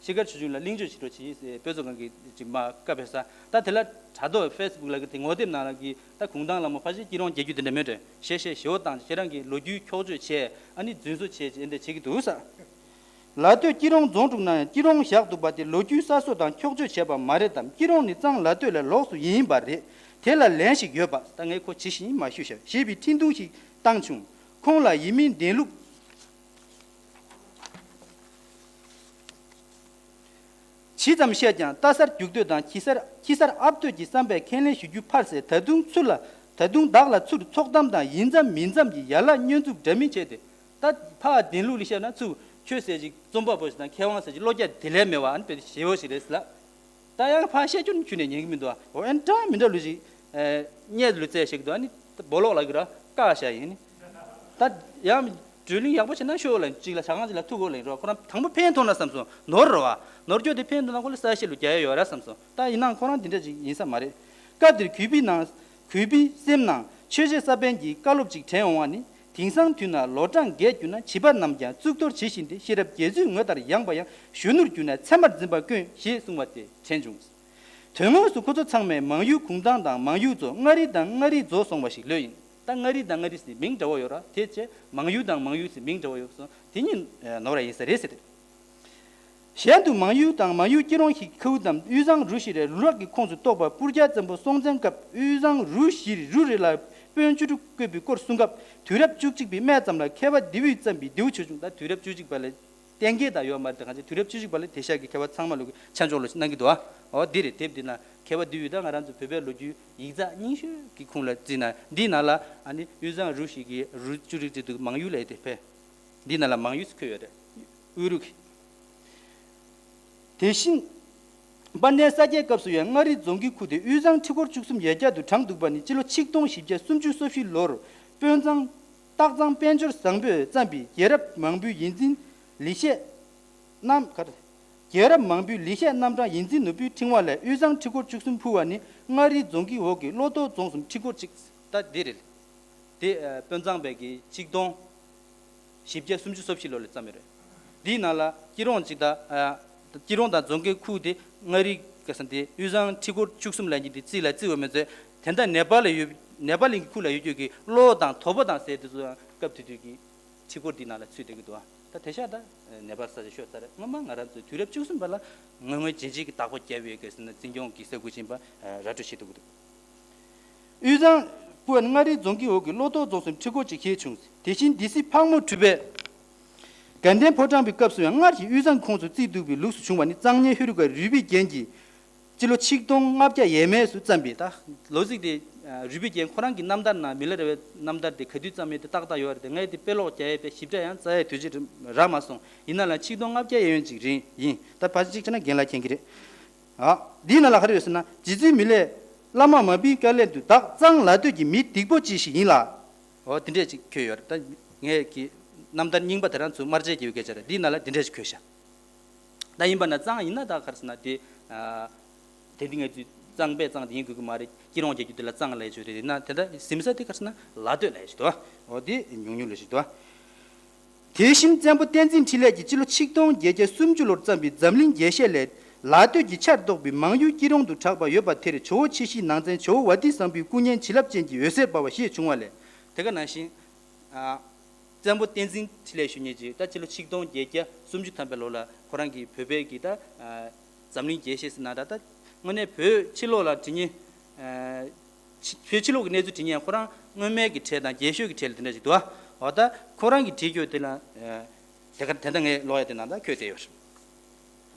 ཤེལ་དཀར་ཆོས་འབྱུང་ལ་གླེང་བརྗོད་བྱེད་རོགས་གྱིས་དཔེ་མཛོད་ཁང་གི་ཅིག་མ་བཀའ་ཕེབས་ས་ད་དེ་ལ་དྲ་ཐོག་ཕེ་སི་བུག་ལ་གི་དེ་ངོ་དེབ་ནང་ལ་གི་ད་གུང་ཐང་ལ་མོ་ཕ་ཤེ་སྐྱིད་རོང་རྒྱལ་རྒྱུད་དེ་འདྲ་མེད་དྲན་ཞེ་ཞེ་ཞེ་བོ་བཏང་ཁྱེད་རང་གི་ལོ་རྒྱུས་འཁྱོག་བརྗོད་བྱས་ཨ་ནི་རྫུན་བཟོ་བྱས་ཅེས་འདྲ་བྱེད་ཀྱི་འདུག་ས། ལ་སྟོད་སྐྱིད་རོང་རྫོང་དྲུག་ན་ཡང་སྐྱིད་རོང་བཞག་འདུག་པ་དེ་ལོ་རྒྱུས་གསར་བཟོ་དང་འཁྱོག་བརྗོད་བྱས་པ་མ་རེད་དམ། སྐྱིད་རོང་ནི་གཙང་ལ་སྟོད་ལས་ལོགས་སུ་ཡིན་པ་རེད། དེ་ལ་ལན་ཞིག་ཡོད་པ་ད་ངས་ཁོ་ཇི་བཞིན་མ་ཞུས་ཤག་ཞེས་པའི་འཕྲིན་ཐུང་ཞིག་བཏང་བྱུང་། ཁོང་ལ་ཡིན་མིན་བདེན་ལུགས་ཇི་ཙམ་བཤད་ཀྱང་ལྟ་སར་རྒྱུག་འདོད་དང་ཁྱི་སར་ཁྱི་སར་ཨབ་འདོད་ཀྱི་བསམ་པས་ཁས་ལེན་ཞུ་རྒྱུ་ཕར་ཟད། ད་དུང་ཚུར་ལ་ད་དུང་བདག་ལ་ཚུར་ཚོགས་གཏམ་དང་ཡིན་ཙམ་མིན་ཙམ་གྱི་ཡ་ལ་བསྙོན་འཛུགས་འདྲ་མིན་བྱས་ཏེ། ད་ཕར་བདེན་ལུགས་ལ་བཤད་ན་ཚུར་ཁྱོད་ཟེར་ཅིག་རྩོམ་པ་པོ་ཞིག་དང་མཁས་དབང་ཟེར་ཅིག་བློ་རྒྱ་དེ་ལས་མེད་པ་ཨ་ནི་དཔེ་ཞེ་བོ་ཞིག་རེད་ཟེར་ལ། ད་ཡང་ཕར་བཤད་རྒྱུ་ནི་ཁྱོད་ནས་ཉན་གི་མི་འདུག་ཨ། འོ་ཨན་འདྲ་མི་འདྲ་ལུས་ཅིག་ཨེ་བརྙས་ལུས་རྩལ་ཞིག་འདུག་ཨ་ནི་ད་སྦོ་ལོག་ལ་གི་ར་བཀག་བཞག་ཡིན་ནི། ད་ཡང་བགྲོ་གླེང་ཡག་པོ་བྱས་ན་ཤོག་ལ་ཅིག་ལ་ཆ་གང་ཅིག་ལ་ཐུག་གོ་ལ་ཡིན་རོགས་ཁོ་རང་དང་པོ་ཕན་ཐོགས་ན་བསམ་སོང་ནོར་རོ་བ་ནོར་རྒྱུ་དེ་ཕན་ཐོགས་ན་ཁོ་ལ་ས་ཤེས་ལུ་རྒྱ་ཡ་ཡོད་ར་བསམ་སོང་ད་ཡིན་ནའང་ཁོ་རང་དེ་འདྲ་ཅིག་ཡིན་ས་མ་རེད། སྐབས་དེར་གུས་པའི་ནང་གུས་པའི་སེམས་ནང་ཆོས་རྗེ་ས་པཎ་གྱི་བཀའ་སློབ་ཅིག་དྲན་འོང་བ་ནི། དེང་སང་དུས་ན་ལོ་གྲངས་རྒས་གྱུར་ན་བྱིས་པ་རྣམས་ཀྱང་གཙུག་ཏོར་ཇི་བཞིན་ཏེ། ཤེས་རབ་དགེ་ཚུལ་ངོ་ལྟར་ཡངས་པ་ཡང་། གཞོན་ནུར་གྱུར་ན་ཚད་མར་འཛིན་པ་དཀོན་ཞེས་གསུངས་པ་དེ་དྲན་བྱུང་། དོན་དངོས་སུ་ཁོ་ཚོ་ཚང་མས་མང་ཡུལ་གུང་ཐང་དང་མང་ཡུལ་རྫོང་མངའ་རིས་དང་མངའ་རིས་རྫོང་སོང་བ་ཞིག་ལོས་ཡིན། ད་མངའ་རིས་དང་མངའ་རིས་ཟེར་མིང་འདྲ་བོ་ཡོད་ར་དེ་བྱས་མང་ཡུལ་དང་མང་ཡུལ་ཟེར་མིང་འདྲ་བོ་ཡོད་སོང་དེ་གཉིས་ནོར་བ་ཡིན་ས་རེད་ཟེར། གཞན་དུ་མང་ཡུལ་དང་མང་ཡུལ་སྐྱིད་རོང་ཞིག་ཁུལ་དང་དབུས་གཙང་རུ་བཞི་རེ་རུ་རག་གི་ཁོངས་སུ་གཏོགས་པ་སྤུར་རྒྱལ་བཙན་པོ་སྲོང་བཙན་སྐབས་དབུས་གཙང་རུ་བཞིར་རུ་རེ་ལ་དཔོན་བཅུ་དྲུག་བསྐོས་པའི་སྐོར་གསུང་སྐབས་དུས་རབས་བཅུ་གཅིག་པའི་སྨད་ཙམ་ལ་མཁས་པ་ལྡེའུས་བརྩམས་པའི་ལྡེའུ་ཆོས་འབྱུང་ད་དུས་རབས་བཅུ་གཅིག་པ་ལ་གཏན་འཁེལ་དང་ཡོད་མ་རེད་དེ་གང་ཅི་དུས་རབས་བཅུ་གཅིག་པ་ལ་དེང་སང་གི་མཁས་པ་ཚང་མ་ལུགས་ཀྱི་ཆ་འཇོག་ལོ་གནང་གི་འདུག་ཨ། འོ་འདི་རེད་དེབ་འདི་ན་མཁས་པ་ལྡེའུས་ད་ང་རང་ཚོ་བོད་པའི་ལོ་རྒྱུས་ཡིག་ཚགས་རྙིང་ཤོས་ཀྱི་ཁུངས་ལ་བརྩིས་ན་འདིའི་ནང་ལ་ཨ་ནི་དབུས་གཙང་རུ་བཞི་གི་རུ་བཅུ་དྲུག་བརྩི་འདུག་མང་ཡུལ་ལ་ཡོད་དེ་ཕེ། འདི་ནང་ལ་མང་ཡུལ་ཟེར་འཁོད་ཡོད་རེད། དབུས་རུ་གི། དེ་བཞིན། དཔལ་ལྡན་ས་སྐྱའི་སྐབས་སུ་ཡང་མངའ་རིས་རྫོང་གི་ཁུལ་དེ་དབུས་གཙང་ཁྲི་སྐོར་བཅུ་གསུམ་ཡ་གྱལ་དུ་བགྲངས་འདུག་པ་ནི་སྤྱི་ལོ་ཆིག་སྟོང་བཞི་བརྒྱ་སུམ་ཅུ་སོ་བཞི་ལོར་དཔོན་གཙང་སྟག་ཚང་དཔལ་འབྱོར་བཟང་པོས་བརྩམས་པའི་རྒྱལ་རབས་མང་པོའི་ཡིག་འཛིན་ལེགས་བཤད་རྣམ་གར། རྒྱལ་རབས་མང་པོའི་ལེགས་བཤད་རྣམ་གྲངས་ཡིག་འཛིན་ནོར་བུའི་ཕྲེང་བ་ལས་དབུས་གཙང་ཁྲི་སྐོར་བཅུ་གསུམ་ཕུལ་བ་ནི་མངའ་རིས་རྫོང་གི་འོག་གི་བློ་ལྡོག་རྫོང་གསུམ་ཁྲི་སྐོར་གཅིག་ད་འདི་རེད། དེ་དཔོན་གཙང་པའི་གི་ཆིག་སྟོང་བཞི་བརྒྱ་སུམ་ཅུ་སོ་བཞི་ལོ་ལ་བརྩམས་ཡོད་རེད། འདིའི་ནང་ལ་སྐྱིད་རོང་གཅིག་དང་། སྐྱིད་རོང་དང་རྫོང་ཁའི་ཁུལ་དེ་མངའ་རིས་སྐལ་བཟང་དེ་དབུས་གཙང་ཁྲི་སྐོར་བཅུ་གསུམ་ལ་ཉིད་དེ་རྩིས་ལ་རྩིས་འོས་མེད་ཚོད་དེ་འདྲ་ནེ་པ་ལ་ཡོད་ནེ་པ་ལིང་གི་ཁུལ་ལ་ཡོད་རྒྱུ་གི་གློ་དང་དོ་པོ་དང་ཟེར་དེ་ཚོ་སྐབས་དེ་དུས་ཀྱི་ཁྲི་སྐོར་འདི་ནང་ལ་ཚུད་བསྡད་ཀྱི་འདུག་ད་དེ་ཤ་ད་ནེ་པ་ས་ཆ་ཤོད་ས་རེད། སྔོན་མ་ང་རང་ཚོའི་དུས་རབས་བཅུ་གསུམ་པ་ལ་ངོས་ངོས་རྗེན་རྗེན་གྱི་བདག་པོ་བརྒྱབ་ཡོད་སྐད་ཟེར་ན་འཛིན་སྐྱོང་གི་ས་ཁུལ་ཕྱིན་པ་ར་སྤྲོད་བྱེད་ཐུབ་ཀྱི་འདུག་དབུས་གཙང་པུའུ་ཨན་མངའ་རིས་རྫོང་གི་འོག་གི་བློ་ལྡོག་རྫོང་གསུམ་ཁྲི་སྐོར་གཅིག་ཞེས་བྱུང་། དེ་བཞིན་སྡེ་སྲིད་ཕག་མོ་གྲུ་པས་དགའ་ལྡན་ཕོ་བྲང་པའི་སྐབས་སུ་ཡང་སྔར་གྱི་དབུས་གཙང་གི་ཁོངས་སུ་བརྩིས་འདུག་པའི་ལུགས་སུ་བྱུང་བ་ནི་གཙང་གཉན་ཧེ་རུ་ཀ་རུས་པའི་རྒྱན་གྱིས་སྤྱི་ལོ་ཆིག་སྟོང་ལྔ་བརྒྱ་ཡས་མས་སུ་བརྩམས་པའི་ད་ལོ་ཚིགས་དེ་རུས་པའི་རྒྱན་ཁོ་རང་གི་རྣམ་ཐར་ནང་མི་ལ་རས་པའི་རྣམ་ཐར་དེ་ག་དུས་བརྩམས་མིན་དེ་ཏག་ཏག་ཡོད་རེད་དེ་ངས་དེ་དཔེ་ཀློག་རྒྱག་ཡས་པའི་ཞིབ་ཕྲ་ཡང་རྩ་ཡས་དུས་ཚོད་རག་མ་སོང་། ཡིན་ན་ལ་ཆིག་སྟོང་ལྔ་བརྒྱ་ཡས་གཡོན་ཅིག་རིང་ཡིན། ད་ཕལ་ཆེར་གཅིག་བྱས་ན་རྒན་ལགས་མཁྱེན་གྱི་རེད། ཨ། འདིའི་ནང་ལ་ག་རེ་ཡོད་ཟེར་ན། རྗེ་བཙུན་མི་ལས་བླ་མ་མ་བིའི་བཀའ་ལན་དུ་བདག་གཙང་ལ་སྟོད་ཀྱི་མི་སྡིག་པོ་ཅིག་ཞིག་ཡིན་ལ། འོ་དེ་འདྲས་ཅིག་འཁོད་ཡོད་རེད། ད་ངས་ཀྱི་རྣམ་ཐར་རྙིང་པ་དེ་རང་ཚོ་དམར་རྗེས་ཀྱི་ཡོད་སྐད་ཆ་རེད། འདིའི་ནང་ལ་དེ་འདྲས་ཅིག་འཁོད་ཤག་ད་ཡིན་པ་ན་གཙང་ཡིན་ན་ད་ག་རེ་ཟེར་ན་དེ། ཨ། དེ་འདི་ངས་ཚོས་ གཙང་པས་གཙང་དེ་ཡིན་དགོས་ཀྱི་མ་རེད། སྐྱིད་རོང་རྒྱག་རྒྱུ་དེ་ལ་གཙང་ལབ་ཡ་ཅིག་ཡོད་རེད། ཡིན་ན་དེ་འདྲ་ཟིན་ས་དེ་ག་རེ་ཟེར་ན་ལ་སྟོད་ལབ་ཡ་ཅིག་འདུག་འོ་དེ་ཉུང་ཉུང་ལ་ཞིག་འདུག་དེ་བཞིན་བཙན་པོ་བསྟན་འཛིན་འཕྲིན་ལས་ཀྱིས་སྤྱི་ལོ་ཆིག་སྟོང་བརྒྱད་བརྒྱ་སུམ་ཅུ་ལོར་བརྩམས་པའི་འཛམ་གླིང་རྒྱས་བཤད་ལས། ལ་སྟོད་ཀྱི་ཆར་གཏོགས་པའི་མང་ཡུལ་སྐྱིད་རོང་དུ་གྲགས་པ་ཡོད་པ་དེར་ཇོ་བོ་ཆེ་བཞིའི་ནང་ཚན་ཇོ་བོ་ཝ་ཏི་བཟང་པོའི་སྐུ་བརྙན་བྱིན་རླབས་ཅན་གྱི་འོད་ཟེར་འབར་བ་ཞེས་བྱུང་བ་ལས། དེ་ག་ནང་བཞིན། ཨ། བཙན་པོ་བསྟན་འཛིན་འཕྲིན་ལས་ཞུ་མཁན་གྱིས་ད་སྤྱི་ལོ་ཆིག་སྟོང་བརྒྱད་བརྒྱ་སུམ་ཅུ་ཐམ་པའི་ལོ་ལ་ཁོ་རང་གིས་བོད་པའི་གི་ད། ཨ། འཛམ་གླིང་རྒྱས་བཤད་ཟེར་ན་འདྲ། ད་དངོས་གནས་བོད་ཕྱི་ལོགས་ལ་བྲིས་མཁན། ཨ། ཕྱི་བོད་ཕྱི་ལོགས་ཀྱི་གནས་ཚུལ་བྲིས་མཁན་ཁོ་རང་སྔོན་མའི་གི་གྲས་དང་རྒྱས་ཤོས་ཀྱི་གྲས་ལ་དེ་འདྲ་ཞིག་འདུག་འོ་ད་ཁོ་རང་གིས་བྲིས་རྒྱུ་དེ་ལ། ཨ། དེ་ག་དེ་འདྲ་ངས་ཀློག་ཡ་དེ་ནང་ད་འཁོད་བསྡད་ཡོད་རེད།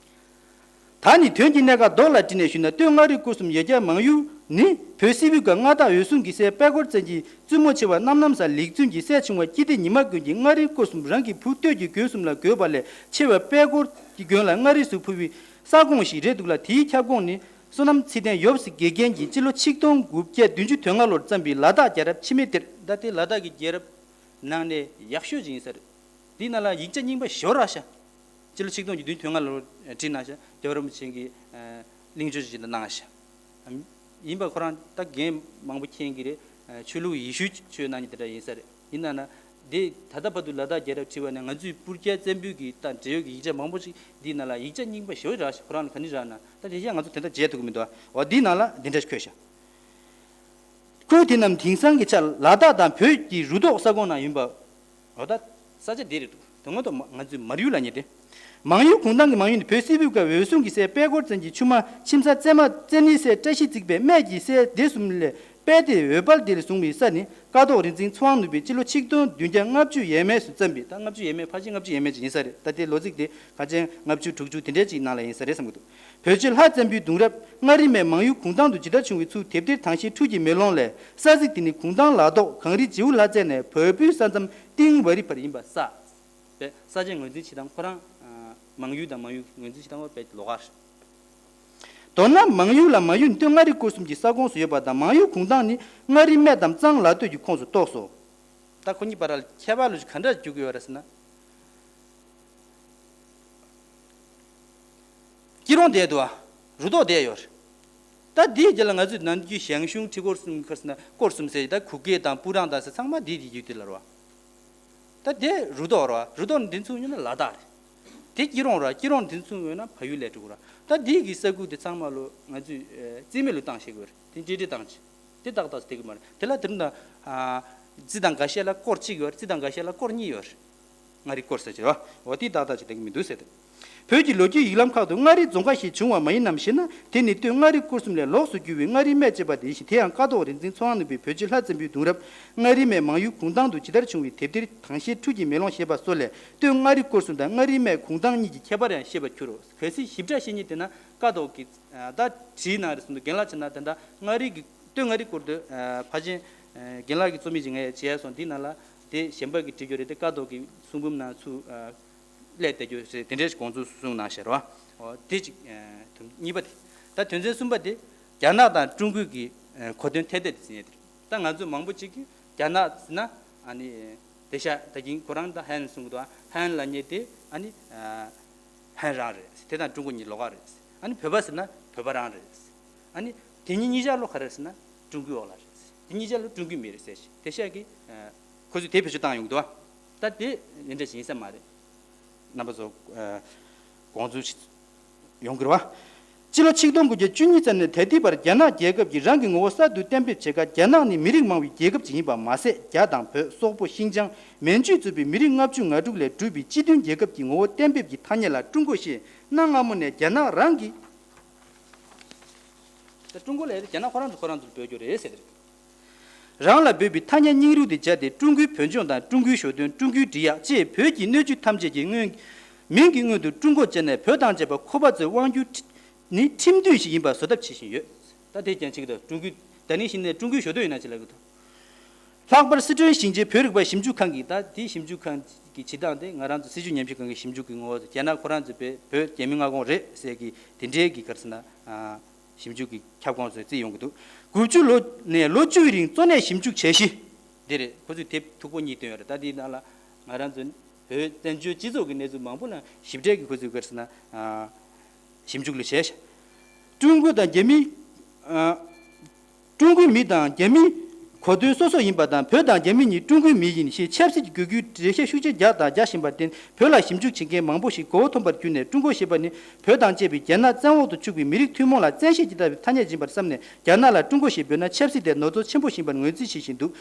ད་ནི་དོན་གྱི་གནད་འགག་མདོ་ལ་དྲིལ་ནས་ཞུས་ན། སྟོད་མངའ་རིས་སྐོར་གསུམ་ཡ་གྱལ་མང་ཡུལ་ནི་བོད་སིལ་བུའི་སྐབས་མངའ་བདག་འོད་སྲུང་གི་སྲས་དཔལ་འཁོར་བཙན་གྱིས་བཙུན་མོ་ཆེ་བ་རྣམ་སྣམ་བཟའ་ལེགས་བཙུན་གྱི་སྲས་ཆུང་བ་སྐྱིད་ལྡེ་ཉི་མ་མགོན་གྱིས་མངའ་རིས་སྐོར་གསུམ་རང་གི་བུ་སྟོད་ཀྱི་དགོན་གསུམ་ལ་བགོས་པ་ལས། ཆེ་བ་དཔལ་འཁོར་གྱི་དགོན་ལ་མངའ་རིས་སུ་ཕུལ་བའི་ས་ཁོངས་ཤིག་རེད་འདུག་ལ། དེའི་ཁྱབ་ཁོངས་ནི་སོ་ནམ་ཚེ་བརྟན་ཡབ་སྲས་དགེ་རྒན་གྱིས་སྤྱི་ལོ་ཆིག་སྟོང་དགུ་བརྒྱ་བདུན་ཅུ་དོན་ལྔ་ལོར་བརྩམས་པའི་ལ་དྭགས་རྒྱལ་རབས་འཆི་མེད་གཏེར། ད་ལྟའི་ལ་དྭགས་ཀྱི་རྒྱལ་རབས་ནང་ནས་ཡག་ཤོས་ཅིག་ཡིན་ས་རེད། འདིའི་ནང་ལ་ཡིག་ཆ་རྙིང་པ་ཞེ་པོ་རག་ཤག་སྤྱི་ལོ་ཆིག་སྟོང་བདུན་བདུན་ལྔ་ལོར་བྲིས་གནང་ཤག་རྒྱལ་བ་རིན་པོ་ཆེ་གིས་གླེང་བརྗོད་ཅིག་གནང་ཤག་ཡིན་པ་ཁོ་རང་ད་རྒན་མང་པོ་མཁྱེན་གྱི་རེད། ཆོས་ལུགས་ཡེ་ཤུའི་ཆོས་གནང་མཁན་དེ་འདྲ་ཡིན་ས་རེད། ཡིན་ན་ན་འདི་ད་ལྟ་བར་དུ་ལ་དྭགས་རྒྱལ་རབས་བྲིས་པ་ནས་ང་ཚོའི་སྤུར་རྒྱལ་བཙན་པོའི་གི་དང་འབྲེལ་ཡོད་ཀྱི་ཡིག་ཆ་མང་པོ་ཅིག་འདིའི་ནང་ལ་ཡིག་ཆ་རྙིང་པ་ཞེ་པོ་རག་ཤག་ཁོ་རང་ལ་ག་འདྲ་རག་ན་ད་དེ་བཞིན་ང་ཚོ་དེ་འདྲ་མཇལ་ཐུབ་ཀྱི་མི་འདུག་འོ་འདིའི་ནང་ལ་འདི་འདྲ་ཞིག་འཁོད་ཤག་ཁུལ་དེ་རྣམས་དེང་སང་གི་ཆར་ལ་དྭགས་དང་བོད་ཀྱི་རུ་ཐོག་ས་ཁོངས་ནང་ཡིན་པ། འོ་ད་ས་ཆ་འདི་རེད་འདུག་དོན་དངོས་ཐོག་མ་ང་ཚོའི་མར་ཡུལ་ལབ་མཁན་དེ། མང་ཡུལ་གུང་ཐང་གི་མང་ཡུལ་ནི་བོད་སིལ་བུའི་སྐབས་འོད་སྲུང་གི་སྲས་དཔལ་འཁོར་བཙན་གྱི་ཆུང་མ་ཁྱིམ་བཟའ་བཙན་མ་བཙན་ནིའི་སྲས་བཀྲ་ཤིས་བརྩེགས་པས་སྨད་ཀྱི་སྲས་སྡེ་གསུམ་ལས་དཔལ་ལྡེ་འོད་དཔལ་ལྡེ་ལ་བཟུང་བའི་ས་ནི་ཀ་ཐོག་རིག་འཛིན་ཚེ་དབང་ནོར་བུས་སྤྱི་ལོ་ཆིག་སྟོང་བདུན་བརྒྱ་ལྔ་བཅུ་ཡས་མས་སུ་བརྩམས་པའི། ད་ལྔ་བཅུ་ཡས་མས་ཕལ་ཆེར་ལྔ་བཅུ་ཡས་མས་ཅིག་ཡིན་ས་རེད། ད་ལྟའི་ལོ་ཚིགས་དེ་ཕལ་ཆེར་ལྔ་བཅུ་དྲུག་ཅུ་དེ་འདྲའི་ཅིག་ནང་ལ་ཡིན་ས་རེད་བསམ་གྱི་འདུག་བོད་རྗེ་ལྷ་བཙན་པོའི་གདུང་རབས་མངའ་རིས་སྨད་མང་ཡུལ་གུང་ཐང་དུ་ཇི་ལྟར་བྱུང་བའི་ཚུལ་དེབ་ཐེར་དྭངས་ཤེལ་འཕྲུལ་གྱི་མེ་ལོང་ལས། ས་ཚིགས་དེ་ནི་གུང་ཐང་ལ་ཐོག་གངས་རི་བྱེའུ་ལྷ་རྩེ་ནས་བོད་ཕུའི་ས་མཚམས་ཏིང་ཝ་རི་བར་ཡིན་པ་གསལ། པས་ས་ཆའི་ངོས་འཛིན་བྱེད་སྟངས་ཁོ་རང་། མང་ཡུལ་དང་མང་ཡུལ་ངོས་འཛིན་བྱེད་སྟངས་ཁོ་དཔེ་ལོགས་ཀ་རེད། མདོར་ན་མང་ཡུལ་ལ་མང་ཡུལ་ནི་སྟོད་མངའ་རིས་སྐོར་གསུམ་གྱི་ས་ཁོངས་སུ་ཡོད་པ་དང་། མང་ཡུལ་གུང་ཐང་ནི་མངའ་རིས་སྨད་དམ་གཙང་ལ་སྟོད་ཀྱི་ཁོངས་སུ་གཏོགས་སོ། ད་ཁོ་གཉིས་བར་ལ་ཁྱད་པར་ལོ་རྒྱུས་ག་འདྲ་འཇུག་གི་ཡོད་རེད་ཟེར་ན། སྐྱིད་རོང་བསྡད་འདུག་ཨ། རུ་ཐོག་བསྡད་ཡོད་རེད། ད་འདིའི་རྗེས་ལ་ང་ཚོས་ནམ་རྒྱུན་ཞང་ཞུང་ཁྲི་སྐོར་གསུམ་ཁར་ཟེར་ན་སྐོར་གསུམ་ཟེར། ད་གུ་གེ་དང་སྤུ་རངས་དང་ཟེར་ཚང་མ་འདིའི་རྒྱུད་དེ་ལ་རེད་བ། ད་དེ་རུ་ཐོག་རེད་བ། རུ་ཐོག་ནས་འདི་ཚུར་ཉོས་ན་ལ་དྭགས་རེད། དེ་སྐྱིད་རོང་རེད་བ། སྐྱིད་རོང་ནས་འདི་ཚུར་ཉོས་ན་བལ་ཡུལ་ལ་འགྲོ་གི་རེད། ད་འདིའི་གི་ས་ཁུལ་དེ་ཚང་མ་ལོ་ང་ཚོས་རྩིས་མེད་ལ་བཏང་ཤེས་དགོས་རེད། དེ་འབྲེལ་འདྲིས་བཏང་ཆེ། དེ་ཏག་ཏག་བསྡད་ཀྱི་མ་རེད། དེ་ལ་དེ་རིང་ད་རྩི་དང་འགའ་ཤས་ལ་སྐོར་གཅིག་ཡོད་རེད། རྩི་དང་འགའ་ཤས་ལ་སྐོར་གཉིས་ཡོད་རེད། མངའ་རིས་སྐོར་ཟེར་གྱི་རེད་བ། འོ་དེ་ཏག་ཏག་ཅིག་བསྡད་ཀྱི་མི་འདུག་ཟེར་ཏེ། བོད་ཀྱི་ལོ་རྒྱུས་ཡིག་ལམ་ཁག་ཏུ་མངའ་རིས་རྫོང་ཁག་ཞེས་བྱུང་བ་མ་ཡིན་ནམ་ཞེ་ན། དེ་ནི་སྟོད་མངའ་རིས་སྐོར་གསུམ་ལས་ལོགས་སུ་གྱུར་བའི་མངའ་རིས་སྨད་ཅེས་པ་དེ་ཡིན་ཞིང་། དེ་ཡང་ཀ་ཐོག་རིག་འཛིན་ཚེ་དབང་ནོར་བུས་བོད་རྗེ་ལྷ་བཙན་པོའི་གདུང་རབས་མངའ་རིས་སྨད་མང་ཡུལ་གུང་ཐང་དུ་ཇི་ལྟར་བྱུང་བའི་དེབ་ཐེར་དྭངས་ཤེལ་འཕྲུལ་གྱི་མེ་ལོང་ཞེས་པ་སོགས་ལས། སྟོད་མངའ་རིས་སྐོར་གསུམ་དང་མངའ་རིས་སྨད་གུང་ཐང་གཉིས་ཀྱི་ཁྱད་པར་ཡང་ཤེས་པར་འགྱུར་རོ། གལ་སྲིད་ཞིབ་ཕྲ་ཤེས་སྙིང་འདོད་ན་ཀ་ཐོག་གི་ད་བྲིས་གནང་རེད་གསུངས་འདུག་རྒན་ལགས་བྱས་ན་དེ་འདྲ་མངའ་རིས་ཀྱི་སྟོད་མངའ་རིས་སྐོར་དུ་ཕལ་ཆེར་རྒན་ལགས་ཀྱི་རྩོམ་ཡིག་ཅིག་ངས་མཇལ་སོང་། འདི་ནང་ལ་དེ་གཞན་པ་གིས་བྲིས་རྒྱུ་རེད་དེ། ཀ་ཐོག་གི་གསུང་འབུམ་ནང་ཚུར་སླེབས་བསྡད་རྒྱུ་རེད། དེ་འདྲའི་དགོངས་ཚུལ་གསུངས་གནང་བཞག་རེད་བ། འོ་དེ་གཅིག་དོན་གཉིས་པ་དེ། ད་དོན་ཚན་གསུམ་པ་དེ་རྒྱ་ནག་དང་ཀྲུང་གོའི་གི་གོ་དོན་ཐད་གཏད་དེ་ཟེར་ཡས་དེ་རེད། ད་ང་ཚོ་མང་པོ་ཅིག་གིས་རྒྱ་ནག་ཟེར་ན་ཨ་ནི་དེ་ཤ་ད་གིན་ཁོ་རང་ད་ཧན་གསུང་གི་འདུག་ཨ། ཧན་ལབ་མཁན་དེ་ཨ་ནི་ཧན་རང་རེད། དེ་དང་ཀྲུང་གོ་གཉིས་ལོགས་ཀ་རེད། ཨ་ནི་བོད་པ་ཟེར་ན་བོད་པ་རང་རེད། ཨ་ནི་དེ་གཉིས་གཉིས་ཆ་ལོ་ག་རེ་ཟེར་ན་ཀྲུང་གོའི་འོག་ལ་རེད། དེ་གཉིས་ཆ་ལོ་ཀྲུང་གོའི་མི་རེད་ཟེར་ཞིང་དེ་ཤ་གི་ཁོ་ཚོས་དེ་བེད་སྤྱོད་བཏང་ཡོང་གི་འདུག་ད་དེ་འདི་འདྲ་ཞིག་ཡིན་ས་མ་རེད། རྣམ་པ་ཚོ་དགོངས་ཚུལ་ཡོང་གི་རེད་བ། སྤྱི་ལོ་ཆིག་སྟོང་དགུ་བརྒྱ་བཅུ་གཉིས་ཙམ་ནས་ད་ལྟའི་བར་རྒྱ་ནག་རྒྱལ་ཁབ་ཀྱིས་རང་གི་ངོ་བོ་གསར་དུ་གཏན་འབེབས་བྱེད་སྐབས། རྒྱ་ནག་ནི་མི་རིགས་མང་བའི་རྒྱལ་ཁབ་ཅིག་ཡིན་པ་མ་ཟད། རྒྱ་དང་བོད། སོག་པོ། ཤིང་ཅང་། མན་ཇུས་གཙོས་པའི་མི་རིགས་ལྔ་བཅུ་ང་དྲུག་ལས་གྲུབ་པའི་སྤྱི་མཐུན་རྒྱལ་ཁབ་ཀྱི་ངོ་བོ་གཏན་འབེབས་ཀྱི་ཐ་སྙད་ལ་ཀྲུང་གོ་ཞེས་གནའ་སྔ་མོ་ནས་རྒྱ་ནག་རང་གི། ད་ཀྲུང་གོ་ལབ་ཡ་དེ་རྒྱ་ནག་ཁོ་རང་ཚོ་ཁོ་རང་ཚོར་འབོད་རྒྱུ་རེད་ཟེར་དེ་རེད། རང་ལ་འབོད་པའི་ཐ་སྙད་རྙིང་རུས་དེ་སྦྱར་ཏེ། ཀྲུང་གོའི་བོད་ལྗོངས་དང་ཀྲུང་གོའི་ཞོ་སྟོན། ཀྲུང་གོའི་འབྲི་གཡག་བཅས་བོད་ཀྱི་སྣོད་བཅུད་ཐམས་ཅད་ཀྱི་སྔོན། མིང་གི་སྔོན་དུ་ཀྲུང་གོ་བཅར་ནས་བོད་དང་བཅས་པ་ཁོ་པ་ཚོའི་དབང་སྒྱུར་ཁྲི་ནི་ཁྲིམས་མཐུན་ཞིག་ཡིན་པ་བཟོ་ཐབས་བྱེད་བཞིན་ཡོད། ད་དེ་ཀྱང་གཅིག་དང་ཀྲུང་གོའི་ད་ནི་ཞིག་ནས་ཀྲུང་གོའི་ཞོ་སྟོན་ཡིན་ན་ཅི་ལབ་གི་འདུག་ལྷག་པར་སི་ཁྲོན་ཞིང་ཆེན་བོད་རིག་པ་ཞིབ་འཇུག་ཁང་གིས། ད་དེའི་ཞིབ་འཇུག་ཁང་གི་བྱེད་སྟངས་དེ་ང་རང་ཚོ་སྲིད་བྱུས་ཉམས་ཞིབ་ཁང་གི་ཞིབ་འཇུག་གི་ངོ་བོ་དེ་རྒྱ་ནག་ཁོ་རང་ཚོས་བོད་རྒྱ་མི་མངའ་ཁོངས་རེད་ཟེར་གི་དེ་འདྲའི་གི་ག་རེ་ཟེར་ན། ཞིབ་འཇུག་གི་ཁྱབ་ཁོངས་སུ་བརྩིས་ཡོང་གི་འདུག་དགུ་བཅུ་ལོ་ནས་ལོ་བཅུ་ཡི་རིང་གཙོ་གནད་ཞིབ་འཇུག་བྱས་གཞི་འདི་རེད། ཁོ་ཚོས་དེབ་མཐུག་པོ་གཉིས་བཏོན་ཡོད་རེད། ད་དེའི་ནང་ལ་ང་རང་ཚོ་བོད་བཙན་བྱོལ་སྤྱི་ཚོགས་ཀྱི་གནས་ཚུལ་མང་པོ་ལ་ཞིབ་ཕྲའི་གི་ཁོ་ཚོས་ག་རེ་ཟེར་ན་ཞིབ་འཇུག་ལ་བྱས། ཀྲུང་གོ་དང་རྒྱ་མི་ ཀྲུང་གོའི་མི་དང་རྒྱ་མི་གོ་དོན་སོ་སོ་ཡིན་པ་དང་། བོད་དང་རྒྱ་མི་གཉིས་ཀྲུང་གོའི་མི་ཡིན་ཞེས་ཆབ་སྲིད་ཀྱི་དགོས་རྒྱུའི་འགྲེལ་བཤད་ཤུགས་ཆེ་རྒྱག་དང་རྒྱག་བཞིན་པར་བརྟེན། བོད་ལ་ཞིབ་འཇུག་བྱེད་མཁན་མང་པོ་ཞིག་མགོ་བོ་འཐོམས་པར་གྱུར་ནས། ཀྲུང་གོ་ཞེས་པ་ནི་བོད་དང་བཅས་པའི་རྒྱ་ནག་བཙན་འོག་ཏུ་བཅུག་པའི་མི་རིགས་ཐུན་མོང་ལ་བཙན་ཤེད་ཀྱིས་བཏབ་པའི་ཐ་སྙད་ཅིག་ཡིན་པར་བསམ་ནས། རྒྱ་ནག་ལ་ཀྲུང་གོ་ཞེས་འབོད་ན་ཆབ་སྲིད་ཐད་ནོར་འཛོལ་ཆེན་པོ་ཞིག་ཡིན་པར་ངོས་འཛིན་བྱེད་བཞིན་འདུག།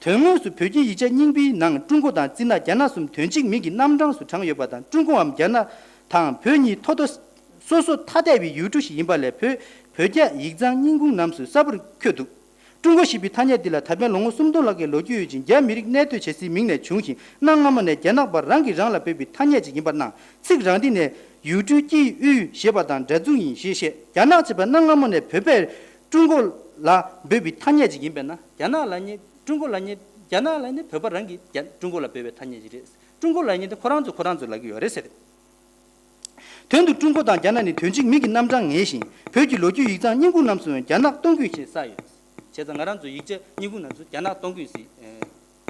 དོན་དངོས་སུ་བོད་ཀྱི་ཡིག་ཆ་རྙིང་པའི་ནང་ཀྲུང་གོ་དང་ཙི་ན། རྒྱ་ནག་གསུམ་དོན་གཅིག་མིང་གི་རྣམ་གྲངས་སུ་བགྲངས་ཡོད་པ་དང་། ཀྲུང་གོའམ་རྒྱ་ནག་དང་བོད་གཉིས་ཐོག་མཐའ་སོ་སོ་ཐ་དད་པའི་ཡུལ་གྲུ་ཞིག་ཡིན་པ་ལས། བོད་བོད་རྒྱ་ཡིག་ཚང་རྙིང་ཁུངས་རྣམས་སུ་གསལ་པོར་འཁོད་འདུག། ཀྲུང་གོ་ཞེས་པའི་ཐ་སྙད་འདི་ལ་ད་ཕན་ལོ་ངོ་སུམ་སྟོང་ལྷག་གི་ལོ་རྒྱུས་ཡོད་ཅིང་། རྒྱ་མི་རིགས་གནས་སྡོད་བྱེད་སའི་མིང་ནས་བྱུང་ཞིང་། གནའ་སྔ་མོ་ནས་རྒྱ་ནག་པ་རང་གིས་རང་ལ་འབོད་པའི་ཐ་སྙད་ཅིག་ཡིན་པར་སྣང་། ཚིག་རང་སྟེང་ནས་ཡུལ་གྲུའི་དཀྱིལ་དབུས་ཞེས་པ་དང་འདྲ་མཚུངས་ཡིན་ཞེས་བཤད། རྒྱ་ནག་ཅེས་པ་གནའ་སྔ་མོ་ནས་བོད་པས་ཀྲུང་གོ་ལ་འབོད་པའི་ཐ་སྙད་ཅིག་ཡིན་པས་ན། རྒྱ་ནག་ལབ་མཁན་ཀྲུང་གོ་ལབ་མཁན། རྒྱ་ནག་ལབ་མཁན་བོད་པ་རང་གིས་རྒྱ་ཀྲུང་གོ་ལ་འབོད་པའི་ཐ་སྙད་ཅིག་རེད། ཀྲུང་གོ་ལབ་མཁན་དེ་ཁོ་རང་ཚོ་ཁོ་རང་ཚོ་ལབ་ཀྱི་ཡོད་རེད་ཟེར། དོན་དུ་ཀྲུང་གོ་དང་རྒྱ་ནག་ནི་དོན་གཅིག་མིང་གི་རྣམ་གྲངས་ངེས་ཤིང་། བོད་ཀྱི་ལོ་རྒྱུས་ཡིག་ཚང་རྙིང་ཁུངས་རྣམས་སུ་ཡང་རྒྱ་ནག་སྟོང་ཀུན་ཞེས་གསལ་ཡོད། བྱས་ཙང་ང་རང་ཚོ་ཡིག་ཆ་རྙིང་ཁུངས་རྣམས་སུ་རྒྱ་ནག་སྟོང་ཀུན་ཞེས་ཨེ་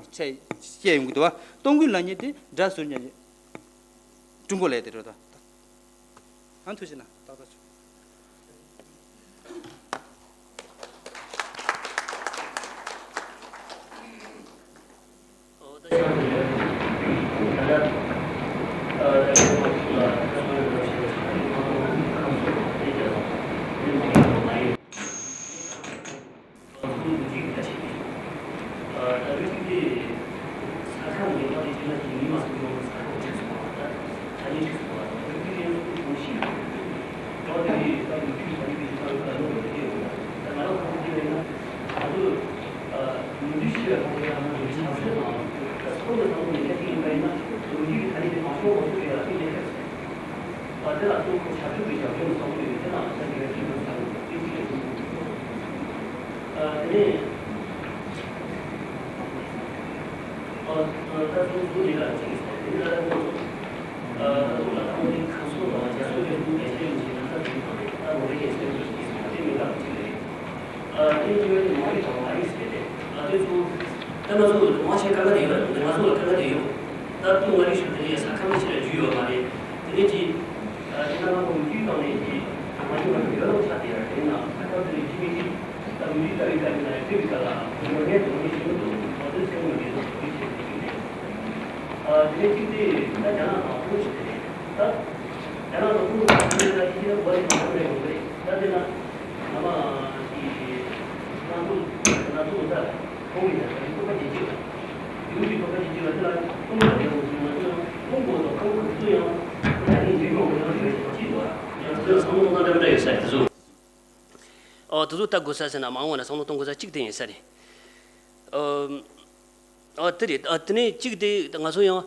བཤད་བཤད་ཡོང་གི་འདུག་བ། སྟོང་ཀུན་ལབ་མཁན་དེ་སྒྲ་ཟུར་ཉ་ཀྲུང་གོ་ལབ་དེ་རེད་ད། ཨང་ཐུགས་རྗེ་གནང་། ཏག་ཏག་བྱུང་། ཨོ་དེ་ཚོ་ལྟ་དགོས་ས་ཟེར་ན་མ་འོངས་ན་བསམ་བློ་གཏོང་དགོས་ས་གཅིག་དེ་ཡིན་ས་རེད། ཨོ་དེ་རེད། ཨ་དེ་ནས་གཅིག་དེ་ང་ཚོ་ཡང་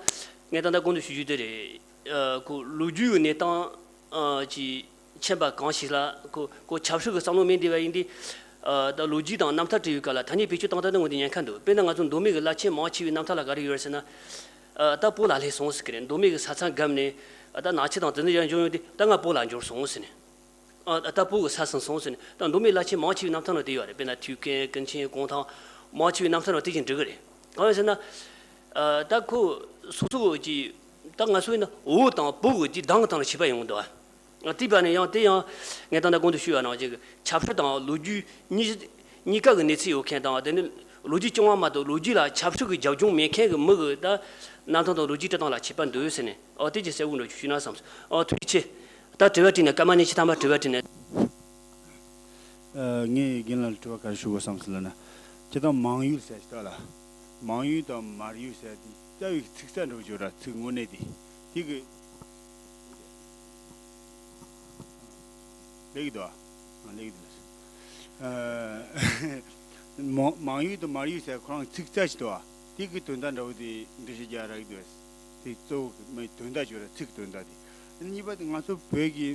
ངས་ད་ལྟ་གོང་དུ་ཞུ་རྒྱུ་དེ་རེད། ཨ་ཁོ་ལོ་རྒྱུས་ཀྱི་གནས་སྟངས་ཨ་ཅིག་མཁྱེན་པ་གང་ཞིག་ལ་ཁོ་ཁོ་ཆབ་སྲིད་ཀྱི་བསམ་བློ་མེད་འདི་བ་ཡིན་ཏེ། ཨ་ད་ལོ་རྒྱུས་དང་རྣམ་ཐར་བྲིས་ཡོད་ག་ལ་ཐ་སྙད་བེད་སྤྱོད་བཏང་སྟངས་དེ་ངོ་དེ་ཉེན་ཁ་འདུག། དཔེར་ན་ང་ཚོ་མདོ་སྨད་ཀྱི་བླ་ཆེན་མང་ཆེ་བའི་རྣམ་ཐར་ལ་ག་རེ་ཡོད་རེད་ཟེར་ན། ཨ་ད་བོད་ལ་སླེབས་སོང་ཟེར་གི་རེད། མདོ་སྨད་ཀྱི་ས་མཚམས་བརྒལ་ནས་ཨ་ད་ནག་ཆུ་དང་དེ་ཚོ་ཡར་འབྱོར་ཡོང་དུས་ད་ང་བོད་ལ་འབྱོར་སོང་ཟེར་ནས། ཨ་ད་བོད་ཀྱི་ས་ཟིན་སོང་ཟེར་ནས། ད་མདོ་སྨད་བླ་ཆེན་མང་ཆེ་བའི་རྣམ་ཐར་ནང་དེ་ཡོད་རེད། དཔེར་ན་ཐུའུ་བཀྭན་ཀུན་མཁྱེན་གུང་ཐང་མང་ཆེ་བའི་རྣམ་ཐར་ནང་དེ་བཞིན་འབྲི་གི་རེད། གང་ཡིན་ཟེར་ན། ཨ་ད་ཁོ་སོ་སོ་གི་ད་ང་ཚོ་ཡིན་ན་བོད་དང་བོད་ཀྱི་དེ་གདངས་དང་ལ་ཁྱད་པར་ཡོང་གི་འདུག་ཨ། དེ་བར་ནས་ཡང་དེ་ཡང་ངས་ད་ལྟ་གོང་དུ་ཞུས་པ་ནང་བཞིན་གྱི་ཆབ་སྲིད་དང་ལོ་རྒྱུས་གཉིས་གཉིས་ཀ་གི་གནས་ཚུལ་ཡོད་མཁན་དང་། དེ་ནི་ལོ་རྒྱུས་རྐྱང་བ་མ་གཏོགས་ལོ་རྒྱུས་ལ་ཆབ་སྲིད་ཀྱི་རྒྱབ་ལྗོངས་མེད་མཁན་གྱི་མི་གི་ད་རྣམ་ཐར་དང་ལོ་རྒྱུས་འབྲི་སྟངས་ལ་ཁྱད་པར་འདུག་ཟེར་ནས། ཨོ་དེ་ཅི་གསལ་བོ་འགྲོ་ཞུ་ན་བསམ་སོང་། ཨོ་ཐུགས་རྗེ་ཆེ། ད་དྲི་བ་དྲིས་ནས་སྐར་མ་ཉི་ཤུ་ཐམ་པ་དྲི་བ་དྲིས་ནས། ཨ་ངས་རྒན་ལགས་ལ་དྲི་བ་ག་རེ་ཞུ་དགོས་བསམ་སོང་ལབ་ན། སྤྱིར་བཏང་མང་ཡུལ་ཟེར་ཞིག་ལ། མང་ཡུལ་དང་མར་ཡུལ་ཟེར་དེ་རྩ་བའི་ཚིག་རྩ་འདྲ་བོ་ཅིག་ཡོད་ར། ཚིག་དངོས་གནས་དེ་དེ་གི་ལེགས་འདུག་ཨ། ལེགས་འདུག་ཨ། མང་མང་ཡུལ་དང་མར་ཡུལ་ཟེར་ཁོ་རང་ཚིག་རྩ་ཞིག་འདུག་ཨ། དེ་གི་དོན་དག་འདྲ་བོ་དེ་འགྲེལ་བཤད་རྒྱག་རག་གི་འདུག་ཨ། དེ་གཙོ་བོ་མའི་དོན་དག་ཅིག་ཡོད་ར། ཚིག་དོན་དག་དེ། གཉིས་པ་དེ་ང་ཚོ་བོད་ཀྱི་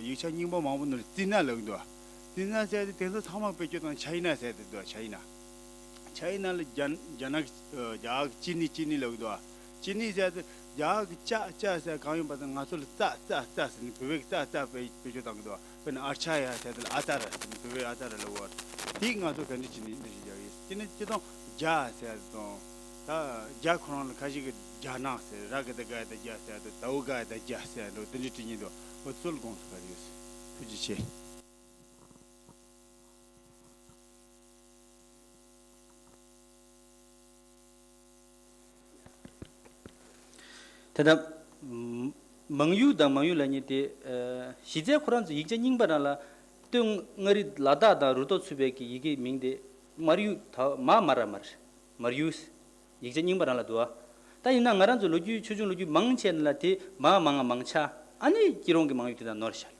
ཡིག་ཆ་རྙིང་པ་མང་པོ་ནང་ལ་ཙི་ན་ལབ་ཀྱི་འདུག་ཨ། ཙི་ན་ཟེར་དེ་དེ་ཚོ་ཚང་མ་བེད་སྤྱོད་བཏང་ཆ་ཡི་ན་ཟེར་དེ་འདུག་ཨ། ཆ་ཡི་ན། ཆ་ཡི་ན་ལ་རྒྱ་རྒྱ་ནག་རྒྱ་གར་གྱི་ཅི་ནི་ཅི་ནི་ལབ་ཀྱི་འདུག་ཨ། ཅི་ནི་ཟེར་དེ་རྒྱ་གར་གྱི་ཅ་ཅ་ཟེར་གང་ཡིན་པ་དང་ང་ཚོ་ལ་ཙ་ཙ་ཙ་ཟེར་ནས་བོད་པའི་ཙ་ཙ་བེད་བེད་སྤྱོད་བཏང་གི་འདུག་ཨ། དཔེར་ན་ཨ་ཆ་ཡ་ཟེར་དེ་ལ་ཨ་ཙ་ར་ཟེར་ནས་བོད་པའི་ཨ་ཙ་ར་ལབ་ཀྱི་འདུག་ཨ། དེ་ང་ཚོ་ག་འདྲ་བྱས་ནས་འགྲེལ་བཤད་རྒྱག་གི་ཡོད། དེ་ནི་སྤྱིར་བཏང་རྒྱ་ཟེར་དང་། ད་རྒྱ་ཁོ་རང་ལ་ཁ་ཤས་ཀྱིས་རྒྱ་ནག་ཟེར། ར་ག་བཏགས་རྒ་ཡ་བཏགས་རྒྱ་ཟེར་དང་། ད་འོག་ག་ཡ་བཏགས་རྒྱ་ཟེར་འགྲོ་དེ་འདྲ་བྲིས་མཁན་འདུག། འོ་ཚོ་ལ་དགོངས་སུ་ག་རེ་ཡོད་ཟེར། ཐུགས་རྗེ་ཆེ། དེ་ལྟར་མང་ཡུལ་དང་མང་ཡུལ་ལབ་མཁན་དེ། ཨ། གཞི་རྩའི་ཁོ་རང་ཚོ་ཡིག་ཆ་རྙིང་པ་རང་ལ་སྟོད་མངའ་རིས་ལ་དྭགས་དང་རུ་ཐོག་ཚུད་པའི་གི་ཡི་གེའི་མིང་དེ་མར་ཡུལ། ད་མ་མ་ར་མར། མར་ཡུལ། ཡིག་ཆ་རྙིང་པ་རང་ལ་འདུག་ཨ། ད་ཡིན་ན་ང་རང་ཚོ་ལོ་རྒྱུས་ཆོས་འབྱུང་ལོ་རྒྱུས་མང་ཆེ་ལ་དེ་མ་མང་ང་མང་ཆ། ཨ་ནི་སྐྱིད་རོང་གི་མང་ཡུལ་དེ་དང་ནོར་ཤག།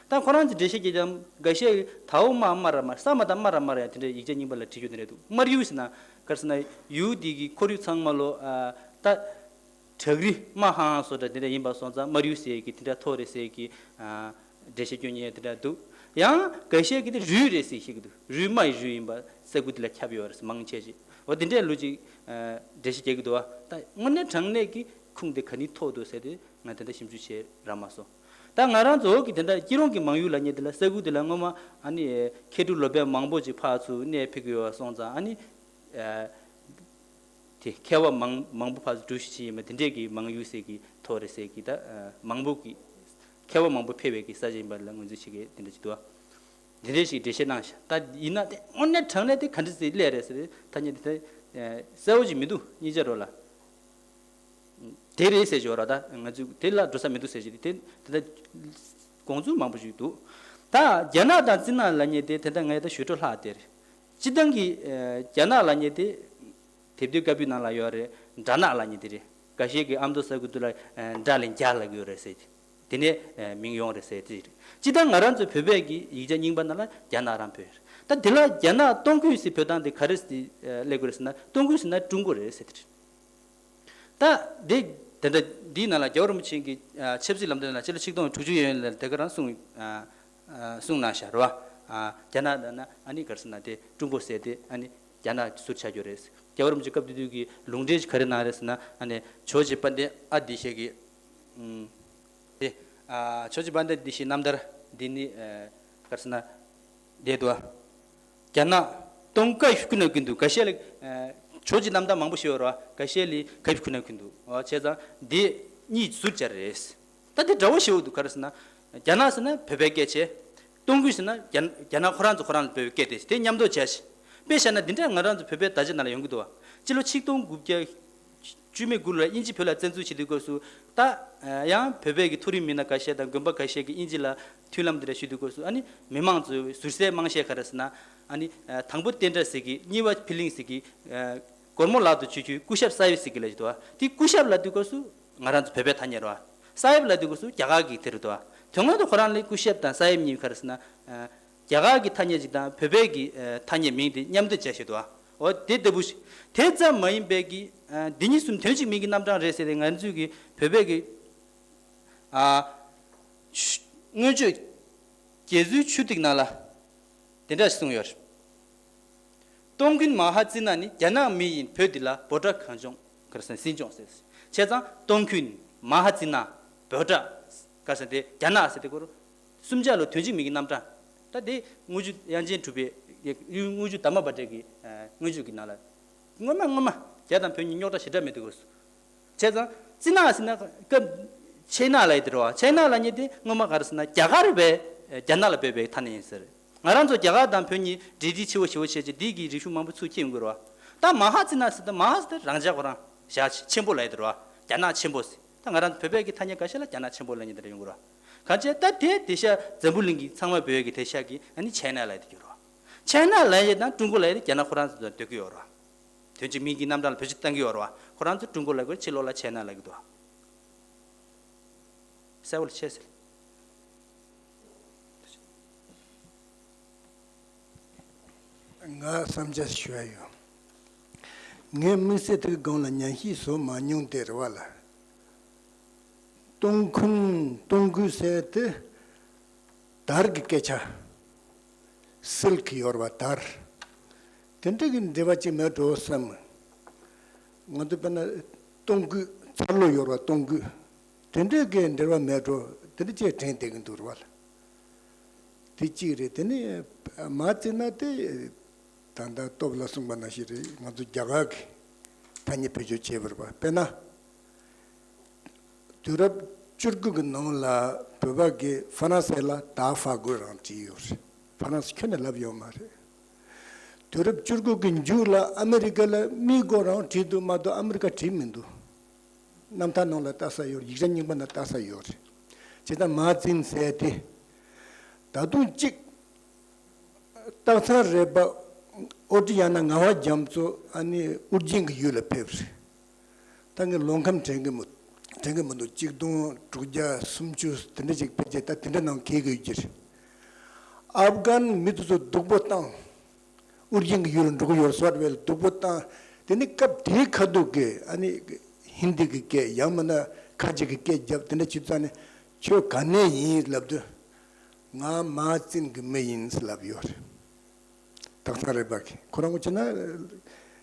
ད་ཁོ་རང་ཚོ་འགྲེལ་བཤད་རྒྱག་རྒྱུ་འགའ་ཤས་ཀྱིས་ད་འོ་མ་མ་ར་མར། ས་མ་དང་མ་ར་མར་ཡང་དེ་འདྲའི་ཡིག་ཆ་རྙིང་པ་ལ་བྲིས་རྒྱུ་དེ་འདྲ་འདུག། མར་ཡུལ་ཟེར་ན་ག་རེ་ཟེར་ན་ཡུལ་དེ་གི་ཁོར་ཡུག་ཚང་མ་ལོ། ཨ། ད་བྲག་རི་རྨ་ཧང་ཧང་བཟོ་འདྲ་དེ་འདྲ་ཡིན་པ་སོང་ཙང་མར་ཡུལ་ཟེར་གི་དེ་འདྲ་མཐོ་རེད་ཟེར་གི། ཨ། འགྲེལ་བཤད་སྐྱོན་ཉེན་དེ་འདྲ་འདུག། ཡང་འགའ་ཤས་ཀྱིས་དེ་རུས་རེད་ཟེར་བཤད་ཀྱི་འདུག། རུས། རྨ་ཡི་རུས་ཡིན་པ། ས་ཁུལ་དེ་ལ་ཁྱབ་ཡོད་རེད་ཟེར། མང་ཆེ་ཅིག་འོ་དེ་འདྲའི་ལུགས་ཅིག། ཨ། འགྲེལ་བཤད་རྒྱག་གི་འདུག་བ། ད་དངོས་གནས་དྲང་གནས་ཀྱི་ཁུངས་དེ་ག་ནས་ཐོགས་འདུག་ཟེར་དེ་ང་དེ་འདྲ་ཞིབ་འཇུག་བྱས་རག་མ་སོང་། ད་ང་རང་ཚོ་གི་དེ་འདྲ་སྐྱིད་རོང་གི་མང་ཡུལ་ལབ་མཁན་དེ་ལ། ས་ཁུལ་དེ་ལ་སྔོན་མ་ཨ་ནི་མཁས་གྲུབ་སློབ་དཔོན་མང་པོ་ཅིག་ཕར་ཚུར་གནས་སྤོས་ཀྱི་ཡོད་པ་སོང་ཙང་། ཨ་ནི། ཨ། དེ་མཁས་པ་མང་མང་པོ་ཕར་ཚུར་འགྲུལ་བཞུད་ཕྱིན་ཡིན་པ་དེ་འདྲས་ཀྱི་མང་ཡུལ་ཟེར་གྱི་ཐོག་རེད་ཟེར་གྱི། ད་མང་པོ་གི་མཁས་པ་མང་པོ་ཕེབས་པའི་གི་ས་ཆ་ཡིན་པ་ལ་ངོས་འཛིན་བྱེད་མཁན་དེ་འདྲ་ཅིག་འདུག་ཨ། དེ་འདྲས་ཞིག་འགྲེལ་བཤད་གནང་ཤག། ད་ཡིན་ན་དེ་དངོས་གནས་དྲང་གནས་དེ་ག་འདྲ་ཟེར་སླེབས་རེད་ཟེར་ཐ་སྙད་དེ་ད་གསལ་པོ་ཅིག་མི་འདུག། གཉིས་ཆ་རོ་ལ། དེ་རེད་ཟེར་གྱི་ཡོད་ར། ད་ང་ཚོས་དེ་ལ་འགྲོ་ས་མི་འདུག་ཟེར་གྱི། དེ་དེ་ད་དགོངས་ཚུལ་མང་པོ་ཞིག་འདུག། ད་རྒྱ་ནག་དང་ཙི་ནག་ལབ་མཁན་དེ་དེ་ད་ངས་ད་ཞུ་འཕྲོ་ལྷག་དེ་རེད། སྤྱིར་བཏང་གི། ཨ། རྒྱ་ནག་ལབ་མཁན་དེ་དེབ་དུས་བཀའ་པོད་ནང་ལ་ཡོད་རེད། སྦྲ་ནག་ལབ་མཁན་དེ་རེད། འགའ་ཤས་ཀྱིས་ཨ་མདོ་ས་ཁུལ་དེ་ལ། ཨ། སྦྲ་ལ་རྒྱ་ལབ་ཀྱི་ཡོད་རེད་ཟེར། དེ་ནས། ཨ། མིང་ཡོང་རེད་ཟེར་དེ་རེད། སྤྱིར་བཏང་ང་རང་ཚོའི་བོད་པའི་གི་ཡིག་ཆ་རྙིང་པ་ནང་ལ་རྒྱ་ནག་རང་འབོད་རེད། ད་དེ་ལ་རྒྱ་ནག་སྟོང་ཁུན་ཟེར་འབོད་སྟངས་དེ་ག་རེ་ཟེར། ཨ། སླེབས་དགོས་རེད་ཟེར་ན། སྟོང་ཁུན་ཟེར་ན་ཀྲུང་གོ་རེད་ཟེར་དེ་རེད། ད་འདི་དེ་འདྲ་འདིའི་ནང་ལ་རྒྱལ་བ་རིན་པོ་ཆེ་གི། ཨ། ཆབ་སྲིད་ལམ་སྟོན་ལ་སྤྱི་ལོ་ཆིག་སྟོང་དྲུག་ཅུ་ཡན་ཡོལ་ལ་དེ་ག་རང་གསུངས། ཨ། ཨ། གསུངས་གནང་ཤག་རེད་བ། ཨ། རྒྱ་ནག་ལབ་ན་ཨ་ནི་ག་རེ་ཟེར་ན་དེ་ཀྲུང་གོ་ཟེར་དེ་ཨ་ནི་རྒྱ་ནག་ཟུར་ཆགས་རྒྱུ་རེད། རྒྱལ་བ་རིན་པོ་ཆེ་སྐབས་དེ་དུས་ཀྱི་ལུང་འདྲེན་ག་རེ་གནང་རེད་ཟེར་ན། ཨ་ནི་ཇོ་བོ་རྗེ་དཔལ་ལྡན་ཨ་ཏི་ཤ་གི། ཨུམ། དེ། ཨ། ཇོ་བོ་རྗེ་དཔལ་ལྡན་ཨ་ཏི་ཤའི་རྣམ་ཐར་འདི་ནི། ཨ། ག་རེ་ཟེར་ན། དེ་འདུག་ཨ། རྒྱ་ནག་སྟོང་ཁུན་ན་ཀུན་འདུག། འགའ་ཤས་ལ། ཨ། ཇོ་བོ་རྗེ་རྣམ་ཐར་མང་པོ་ཞིག་ཡོད་རེད་བ། འགའ་ཤས་ལ་ཁུན་ན་ཀུན་འདུག། འོ་བྱས་ཙང་འདི་གཉིས་ཟུར་ཆགས་རེད། ད་འདི་འདྲ་བོ་ཞིག་འདུག། ག་རེ་ཟེར་ན། རྒྱ་ནག་ཟེར་ན་བོད་པའི་སྐད་བྱས། སྟོང་ཁུན་ཟེར་ན་རྒྱ་རྒྱ་ནག་ཁོ་རང་ཚོ་ཁོ་རང་ལ་བོད་པའི་སྐད་དེ་དེ་མཉམ་དུ་བྱས་ཤིང་། དཔེ་བཞག་ན་འདི་འདྲ་ང་རང་ཚོ་བོད་པའི་དར་ཆ་ནང་ལ་ཡོང་གི་འདུག་བ། སྤྱི་ལོ་ཆིག་སྟོང་དགུ་བརྒྱ་བཅུ་མེད་དགུ་ལོ་ལ་དབྱིན་ཇི་བོད་ལ་བཙན་འཛུལ་བྱེད་དུས་སྐབས་སུ། ད་ཡང་བོད་པའི་གི་མཐོ་རིམ་མི་སྣ་འགའ་ཤས་དང་དགོན་པ་འགའ་ཤས་ཀྱིས་དབྱིན་ཇི་ལ་མཐུན་ལམ་དེ་འདྲ་ཞུ་དུས་སྐབས་སུ། ཨ་ནི་མི་མང་ཚོས་ཟུར་ཟའི་དམངས་གཞས་ག་རེ་ཟེར་ན། ཨ་ནི་དང་པོ་བསྟན་དགྲ་ཟེར་གི། གཉིས་པ་ཕི་ལིང་ཟེར་གི། སྒོར་མོ་ལག་ཏུ་ཆུད་ཆུད་སྐུ་ཞབས་ས་ཡིབ་ཟེར་གི་ལབ་ཀྱི་འདུག་བ། དེ་སྐུ་ཞབས་ལབ་དུས་སྐབས་སུ་ང་རང་ཚོ་བོད་པའི་ཐ་སྙད་རེད་བ། ས་ཡིབ་ལབ་དུས་སྐབས་སུ་རྒྱ་གར་གྱི་དེ་རེད་འདུག་བ། དོན་དངོས་དུ་ཁོ་རང་ལ་སྐུ་ཞབས་དང་ས་ཡིབ་གཉིས་ག་རེ་ཟེར་ན། ཨ། རྒྱ་གར་གྱི་ཐ་སྙད་ཅིག་དང་བོད་པའི་གི། ཨ། ཐ་སྙད་མིང་དེ་མཉམ་དུ་བྱས་བཞག་འདུག་བ། འོ་དེ་ལྟ་བུ་ཞིག། དེ་ཙམ་མ་ཡིན་པའི་གི། ཨ། འདི་གཉིས་གསུམ་དོན་གཅིག་མིང་གི་རྣམ་གྲངས་རེད་ཟེར་ཏེ་ང་ཚོས་གི་བོད་པའི་གི། ཨ། ཆུ། མངོན་བརྗོད་རྒྱ་མཚོའི་ཆུ་ཐིགས་ནང་ལ་དེ་འདྲ་ཞིག་གསུངས་ཡོད་རེད། སྟོང་ཁུན་མ་ཧ་ཙི་ན་ནི་རྒྱ་ནག་མི་ཡིན། བོད་འདི་ལ་འབོད་སྒྲ་གངས་ལྗོངས། ག་རེ་ཟེར་ན་སྲིད་སྐྱོང་ཟེར། བྱས་ཙང་སྟོང་ཁུན། མ་ཧ་ཙི་ན། འབོད་སྒྲ། ག་རེ་ཟེར་ན་དེ་རྒྱ་ནག་ཟེར་དེ་སྐོར། གསུམ་ཆ་ལ་དོན་གཅིག་མིང་གི་རྣམ་གྲངས། ད་དེ་དངུལ་ཆུ་དབྱངས་ཅན་གྲུབ་པའི་དངུལ་ཆུ་དར་མ་པ་ཏྲེ་གི། ཨ། མངོན་བརྗོད་ཀྱི་ནང་ལ། སྔོན་མ་སྔོན་མ་རྒྱ་དང་བོད་གཉིས་རྙོག་དྲ་ཞེ་དྲག་མེད་དུས་སྐབས་སུ། བྱས་ཙང་ཙི་ན་ཟེར་ན་སྐབས་ཆའི་ན་ལབ་ཡས་དེ་རེད་བ། ཆའི་ན་ལབ་མཁན་དེ་སྔོན་མ་ག་རེ་ཟེར་ན་རྒྱ་གར་བས་རྒྱ་ནག་ལ་འབོད་པའི་ཐ་སྙད་ཡིན་ཟེར། ང་རང་ཚོ་རྒྱ་གར་དང་བོད་གཉིས་འབྲེལ་འདྲིས་ཆེ་བོ་ཞེ་བོ་བྱས་རྗེས་འདི་གི་རིག་གཞུང་མང་པོ་ཚུར་འཁྱེར་ཡོང་གི་རེད་བ། ད་མ་ཧ་ཙི་ན་ཟེར་ད། མ་ཧ་ཟེར་ད་རང་ཅག་ཁོ་རང་བཞག་ཆེན་པོ་ལབ་ཡས་དེ་རེད་བ། རྒྱ་ནག་ཆེན་པོ་ཟེར། ད་ང་རང་ཚོ་བོད་པའི་གི་ཐ་སྙད་འགའ་ཤས་ལ་རྒྱ་ནག་ཆེན་པོ་ལབ་མཁན་དེ་འདྲ་ཡོང་གི་རེད་བ། གང་བྱས་ད་དེ་དེང་སང་འཛམ་བུ་གླིང་གི་ཚང་མ་བོད་ཀྱི་དེང་སང་གི་ཨ་ནི་ཆའི་ན་ལབ་ཡས་དེ་གྱུར་རེད་བ། ཆའི་ན་ལབ་ཡས་དང་ཀྲུང་གོ་ལབ་ཡས་དེ་རྒྱ་ནག་ཁོ་རང་ཚོ་དང་འདོད་ཀྱི་ཡོད་རེད་བ། དོན་གཅིག་མིང་གི་རྣམ་གྲངས་ལ་བེད་སྤྱོད་གཏང་གི་ཡོད་རེད་བ། ཁོ་རང་ཚོ་ཀྲུང་གོ་ལབ་དགོས། ཕྱི་ལོགས་ལ་ཆའི་ན་ལབ་ཀྱི་འདུག་བ། གསལ་པོ་ལ་ཆེ་ཟེར། ང་བསམ་འཆར་ཞུ་ཡ་ཡོད། ངས་དམིགས་བསལ་དེ་གི་སྒང་ལ་ཉན་ཤེས་བཟོ་མ་མྱོང་དེ་རེད་བ་ལ། སྟོང་ཁུན། སྟོང་ཁུན་ཟེར་དེ་དར་གྱི་སྐད་ཆ། སིལ་ཁི་ཡོར་བ་དར། དེ་འདྲ་གི་འབྲེལ་བ་ཅིག་མེད་འགྲོ་བསམ། ང་ཚོ་དཔེར་ན་སྟོང་སྐུད། འཚར་ལོ་ཡོར་བ་སྟོང་སྐུད། དེ་འདྲ་གི་འབྲེལ་བ་མེད་འགྲོ། དེ་འདྲ་ཅིག་དྲན་བསྡད་ཀྱི་འདུག་རེད་བ་ལ། དེ་གཅིག་རེད། དེ་ནས་མ་ཙི་ན་དེ་ད་ལྟ་སྟོབས་ལགས་གསུངས་པ་ནང་བཞིན་རེད། ང་ཚོ་རྒྱ་གར་གྱི་ཐ་སྙད་བེད་སྤྱོད་བྱས་པ་རེད་བ། དཔེར་ན། དུས་རབས་བཅུ་དགུ་གི་ནང་ལ་བོད་པ་གིས་ཧྥ་རན་སི་ལ་ད་ཧྥ་གོ་རང་བྲིས་ཡོད་རེད། ཧྥ་རན་སི་ཁྱོན་ནས་ལབ་ཡོད་མ་རེད། དུས་རབས་བཅུ་དགུ་གི་མཇུག་ལ་ཨ་མི་རི་ཀ་ལ་མི་གོ་རང་བྲིས་འདུག་མ་གཏོགས་ཨ་མི་རི་ཀ་བྲིས་མི་འདུག། རྣམ་ཐར་ནང་ལ་ལྟ་ས་ཡོད་རེད། ཡིག་ཆ་རྙིང་པ་ནང་ལྟ་ས་ཡོད་རེད། བྱས་ཙང་མ་བཙུན་ཟེར་དེ། ད་དུང་གཅིག་སྟག་ཚང་རས་པ་ཨོ་ཏི་ཡ་ན་ངག་དབང་རྒྱ་མཚོ་ཨ་ནི་ཨུ་རྒྱན་གྱི་ཡུལ་ལ་ཕེབས་རེད། ད་ངས་ལོ་ཁམས་དྲན་གི་མི་དྲན་གི་མི་འདུག་གཅིག་སྟོང་དྲུག་བརྒྱ་སུམ་ཅུ་དེ་འདྲ་ཅིག་ཕལ་ཆེར་ད་དེ་འདྲ་ནང་འཁེལ་གི་ཡོད་ཀྱི་རེད། ཨབ་གྷན་མི་དེ་ཚོ་སྡུག་པོ་བཏང་། ཨུ་རྒྱན་གྱི་ཡུལ་ལ་འགྲོ་གི་ཡོད་སོགས་པའི་སྡུག་པོ་བཏང་། དེ་ནི་སྐབས་དེའི་ཁ་ཐུག་གི་ཨ་ནི་ཧིན་དི་གི་སྐད་ཡང་མིན་ན་ཁ་ཅིག་གི་སྐད་རྒྱབ་དེ་འདྲ་བྱེད་ཙང་ནི་ཁྱོད་ག་ནས་ཡིན་ལབ་དུས། ང་མ་བཙུན་གྱི་མི་ཡིན་ལབ་ཡོད་རེད། སྟག་ཚང་རས་པ་གིས་ཁོ་རང་ངོ་བྱས་ན་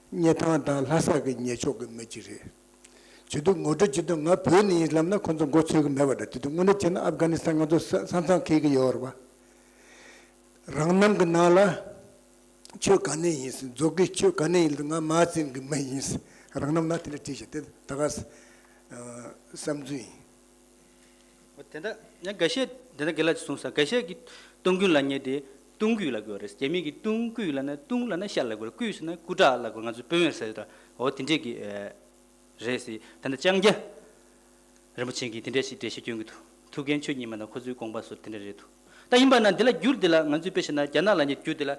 སྙེ་ཐང་དང་ལྷ་ས་གི་ཉེ་ཕྱོགས་ཀྱི་མི་ཅིག་རེད། བྱེད་དུས་ངོ་སྤྲོད་བྱེད་དུས་ང་བོད་ནས་ཡིན་ལབ་ན་ཁོ་ཚོ་མགོ་ཚོས་ཀྱི་མེད་པ་འདྲ། དེ་དུས་དངོས་གནས་བྱས་ན་ཨབ་གྷ་ནི་སི་ཐན་ང་ཚོ་ས་ས་མཚམས་འཁེལ་གྱི་ཡོད་རེད་པ། རང་རྣམ་གྱི་ནང་ལ་ཁྱོད་ག་ནས་ཡིན་ཟེར། མཛོ་གི་ཁྱོད་ག་ནས་ཡིན་ལབ་ང་མ་བཙུན་གྱི་མི་ཡིན་ཟེར། རང་རྣམ་ན་དེ་འདྲ་བྲིས་ཤག་དེ་ད་ག་ས་བསམ་ཚུལ་ཡིན། འོ་དེ་འདྲ་ཡང་འགའ་ཤས་དེ་འདྲ་དགེ་ལགས་ཀྱིས་གསུངས་ས། འགའ་ཤས་ཀྱིས་སྟོང་ཀུན་ལབ་མཁན་དེ་སྟོང་ཀུན་ལབ་དགོས་རེད། རྒྱ་མི་གིས་སྟོང་ཀུན་ལབ་ན་སྟོང་ལབ་ན་ཤ་ལབ་དགོས་རེད། ཀུན་ཟེར་ན་སྐུ་དྲག་ལབ་དགོས། ང་ཚོས་དཔོན་ཟེར་ད། འོ་དེ་འདྲས་ཀྱི་རེད་ཟེར། ད་ལྟ་ལྕང་སྐྱ་རིན་པོ་ཆེ་གིས་དེ་འདྲས་ཞིག་འགྲེལ་བཤད་སྐྱོན་གྱི་འདུག་ཐུའུ་བཀྭན་ཆོས་རྙིང་པ་དང་ཁོ་ཚོའི་དགོངས་པ་སོགས་དེ་འདྲས་རེད་འདུག་ད་ཡིན་པ་ན་འདི་ལ་འགྱུར་འདི་ལ་ང་ཚོས་དཔེ་བཞག་ན་རྒྱ་ནག་ལབ་མཁན་འགྱུར་འདི་ལ།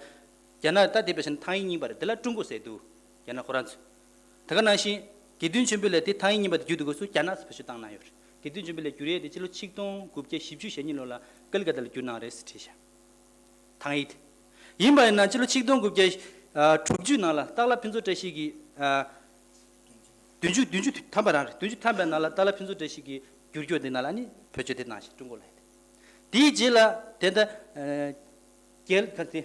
རྒྱ་ནག་ད་དེ་དཔེ་བཞག་ན་ཐང་ཡིག་རྙིང་པ་རེད། འདི་ལ་ཀྲུང་གོ་ཟེར་འདུག་རྒྱ་ནག་ཁོ་རང་ཚོས། ད་ག་ནང་བཞིན་དགེ་འདུན་ཆོས་འཕེལ་ལབ་དེ་ཐང་ཡིག་རྙིང་པ་དེ་འགྱུར་འདུག་དགོས་སུ་རྒྱ་ནག་ཟེར་བེད་སྤྱོད་བཏང་གནང་ཡོད་རེད། དགེ་འདུན་ཆོས་འཕེལ་ལ་འགྱུར་ཡས་དེ་སྤྱི་ལོ་ཆིག་སྟོང་དགུ་བརྒྱ་བཞི་བཅུ་ཞེ་གཉིས་ལོ་ལ་ཀལ་ཀ་ཏ་ལ་བསྒྱུར་གནང་རེད་ཟེར་བྲིས་ཤག་ཐང་ཡིག་དེ། ཡིན་པ་ཡིན་ན་སྤྱི་ལོ་ཆིག་སྟོང་དགུ་བརྒྱ་དྲུག་ཅུ་ནང་ལ་སྟག་ལྷ་ཕུན་ཚོགས་བཀྲ་ཤིས་ཀྱིས། བདུན་ཅུ་བདུན་ཅུ་ཐམ་པ་རང་རེད། བདུན་ཅུ་ཐམ་པའི་ནང་ལ་སྟག་ལྷ་ཕུན་ཚོགས་བཀྲ་ཤིས་ཀྱིས་བསྒྱུར་བཅོས་དེ་ནང་ལ་ནི་བེད་སྤྱོད་དེ་གནང་ཞིང་ཀྲུང་གོ་ལ་ཡིན། དེའི་རྗེས་ལ་དེ་ལྟ། རྒྱལ་ཁ་སྟེ།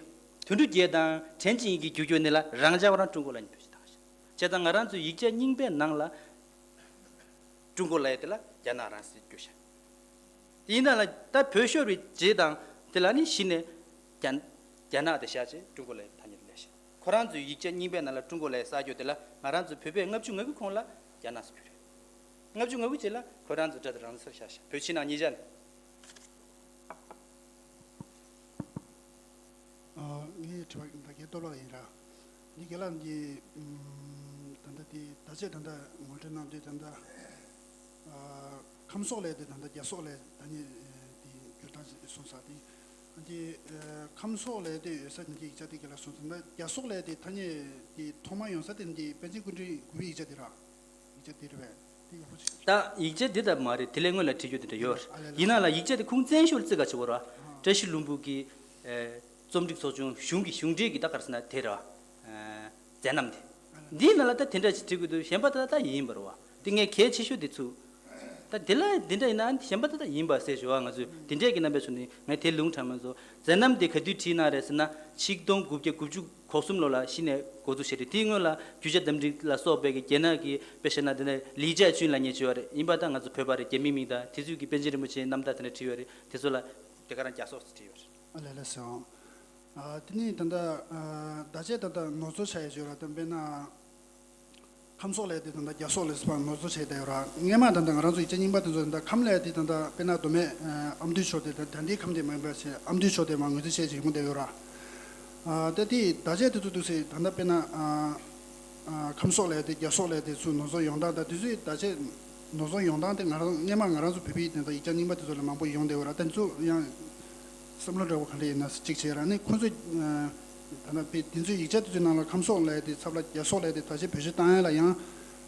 དོན་གྲུབ་རྒྱལ་དང་ཁྲེན་ཅིང་ཡིན་གྱིས་བསྒྱུར་བཅོས་ནི་ལ་རང་ཅག་རང་ཀྲུང་གོ་ལ་ཡིན་བེད་སྤྱོད་བཏང་ཞིང་། བྱས་ཙང་ང་རང་ཚོའི་ཡིག་ཆ་རྙིང་པའི་ནང་ལ་ཀྲུང་གོ་ལ་ཡི་དེ་ལ་རྒྱ་ནག་རང་ཟེར་བསྒྱུར་ཤག་དེ་ཡིན་ན་ལ་ད་བོད་ཤོར་བའི་རྗེས་དང་དེ་ལ་ནི་གཞི་ནས་རྒྱ་རྒྱ་ནག་དེ་བཞག་ཅེས་ཀྲུང་གོ་ལ་ཐ་སྙད་དུ་ལས་ཤག་ཁོ་རང་ཚོའི་ཡིག་ཆ་རྙིང་པའི་ནང་ལ་ཀྲུང་གོ་ལ་ཡི་གསར་བསྒྱུར་དེ་ལ་ང་རང་ཚོ་བོད་པས་ལྔ་བཅུ་ང་དགུ་གོང་ལ་རྒྱ་ནག་ཟེར་རྒྱུ་རེད། ལྔ་བཅུ་ང་དགུ་རྗེས་ལ་ཁོ་རང་ཚོ་སྒྲ་དེ་རང་སར་བཞག་ཤག་བོད་ཕྱི་ནང་གཉིས་ཆ་ནས། ཨ། ངའི་དྲི་བ་ད་གའི་སྟོབས་ལགས་ཡིན་ར། འདི་རྒན་ལགས་འདི། ཨམ། ད་ལྟ་འདི་ད་ཆ་ད་ལྟ་ངོ་སྤྲོད་གནང་དུས་ད་ལྟ། ཨ། ཁམས་སོགས་ལས་དེ་ད་ལྟ་རྒྱ་སོགས་ལས་ད་ནི་འདི་བསྒྱུར་སྟངས་གསུངས་ས་དེ། འདི། ཨ། ཁམས་སོགས་ལས་དེ་ཡོད་ས་འདི་ཡིག་ཆ་དེ་རྒན་ལགས་གསུངས་ད་ལྟ་རྒྱ་སོགས་ལས་དེ་ད་ནི་འདི་ཐོག་མར་ཡོང་ས་དེ་འདི་པཎ་ཆེན་སྐུ་ཕྲེང་དགུ་པའི་ཡིག་ཆ་དེ་ར། ཡིག་ཆ་དེ་རེད་པས། དེ་ཡག་པོ་ཞིག་རེད། ད་ཡིག་ཆ་འདི་ལྟ་མ་རེད། དེ་ལས་སྔོན་ལ་བྲིས་རྒྱུ་དེ་འདྲ་ཡོད་རེད། ཨ་ལས་ལས། ཡིན་ན་ལ་ཡིག་ཆ་དེ་ཁུངས་བཙན་ཤོས་བརྩི་ག་བྱེད་དགོས་ར། བཀྲ་ཤིས་ལྷུན་པོ་གི་ཨེ་རྩོམ་སྒྲིག་ཚོགས་ཆུང་གཞུང་གི་གཞུང་འབྲེལ་གྱི་ད་ག་རེ་ཟེར་ན་དེ་ར། ཨེ་མཛད་རྣམ་དེ། འདིའི་ནང་ལ་ད་དེ་འདྲ་ཞིག་བྲིས་དགོས་འདུག་གཞན་པ་ད་ད་ཡིན་པ་རེད་པ། དེ་ངས་གལ་ཆེ་ཤོས་དེ་ཚུགས། ད་དེ་ལ་འདི་འདྲ་ཡིན་ན་གཞན་པ་ད་ད་ཡིན་པ་ཟེར་ཞུ་བ། ང་ཚོས་དེ་འདྲས་ཀྱི་རྣམ་པའི་ཕྱོགས་ནས་ངས་དེ་ལུང་དྲངས་མ་སོང་། མཛད་རྣམ་དེ་ག་དུས་བྲིས་གནང་རེད་ཟེར་ན་ཆིག་སྟོང་དགུ་བརྒྱ་དགུ་བཅུ་གོ་གསུམ་ལོ་ལ་གཞི་ནས་འགོ་འཛུགས་བྱས་ཏེ། དེའི་སྔོན་ལ་རྒྱུ་ཆ་རྟ་མགྲིན་ལ་སོགས་པའི་གི་རྒྱ་ནག་གི་དཔེ་བཤད་ན་དེ་ནས་ལི་ཅཱ་ཅུན་ལབ་མཁན་ཅིག་ཡོད་རེད། ཡིན་པ་ད་ང་ཚོ་བོད་པ་རེད། རྒྱ་མིའི་མིང་དང་དེ་ཚོས་ཀྱི་པཎ་ཆེན་རིན་པོ་ཆེའི་རྣམ་ཐར་དེ་འདྲ་བྲིས་ཡོད་རེད། དེ་ཚོ་ལ་དེ་ག་རང་རྒྱ་སོགས་སུ་བྲིས་ཡོད་རེད། ཨ་ལས་ལས་སོ། ཨ། དེ་ནས་ད་ལྟ་ཨ་ད་ཆས་ད་ལྟ་ནོར་འཛོལ་ཆགས་ཡོད་ཅོག་ར། ད་དཔེར་ན་ཁམས་སོགས་ལས་དེ་ད་ལྟ་རྒྱ་སོགས་ལས་སུ་ཕར་ནོར་འཛོལ་ཆགས་བསྡད་ཡོད་ར། སྔས་མ་ད་ལྟ་ང་རང་ཚོ་ཡིག་ཆ་རྙིང་པ་དེ་ཚོ་ད་ལྟ་ཁམས་ལས་དེ་ད་ལྟ་དཔེར་ན་མདོ་སྨད་ཨ་ཨ་མདོའི་ཕྱོགས་དེ། ད་ད་ལྟའི་ཁམས་དེ་མ་ཡིན་པ་བྱས་ཨ་མདོའི་ཕྱོགས་དེ་མར་ངོས་འཛིན་བྱས་ཅིག་ཡོང་བསྡད་ཡོད་ར། ཨ། ད་དེ་ད་ཆས་དེ་ཚོ་འདུག་སེ་ད་ལྟ་དཔེར་ན་ཨ་ཨ་ཁམས་སོགས་ལས་དེ་རྒྱ་སོགས་ལས་དེ་ཚུར་ནོར་འཛོལ་ཡོང་སྟངས་དང་དེ་ཚོའི་ད་ཆས་ནོར་འཛོལ་ཡོང་སྟངས་དེ་ང་རང་སྔས་མ་ང་རང་ཚོ་བོད་པའི་དེ་ད་ཡིག་ཆ་རྙིང་པ་དེ་ཚོ་ལ་མང་པོ་ཡོང་བསྡད་ཡོད་ར། དེ་ཚོ་ཡང་བསམ་བློ་འདྲ་བོ་ག་འདྲ་ཡིན་ན་གཅིག་བྱས་ར། ནི་ཁོང་ཚོས་ཨ་ད་ལྟ་དཔེ་དེ་ཚོའི་ཡིག་ཆ་དེ་ཚོའི་ནང་ལ་ཁམས་སོགས་ལས་དེ་ཚབ་ལ་རྒྱ་སོགས་ལས་དེ་ད་ཆས་བེད་སྤྱོད་བཏང་ཡ་ལ་ཡང་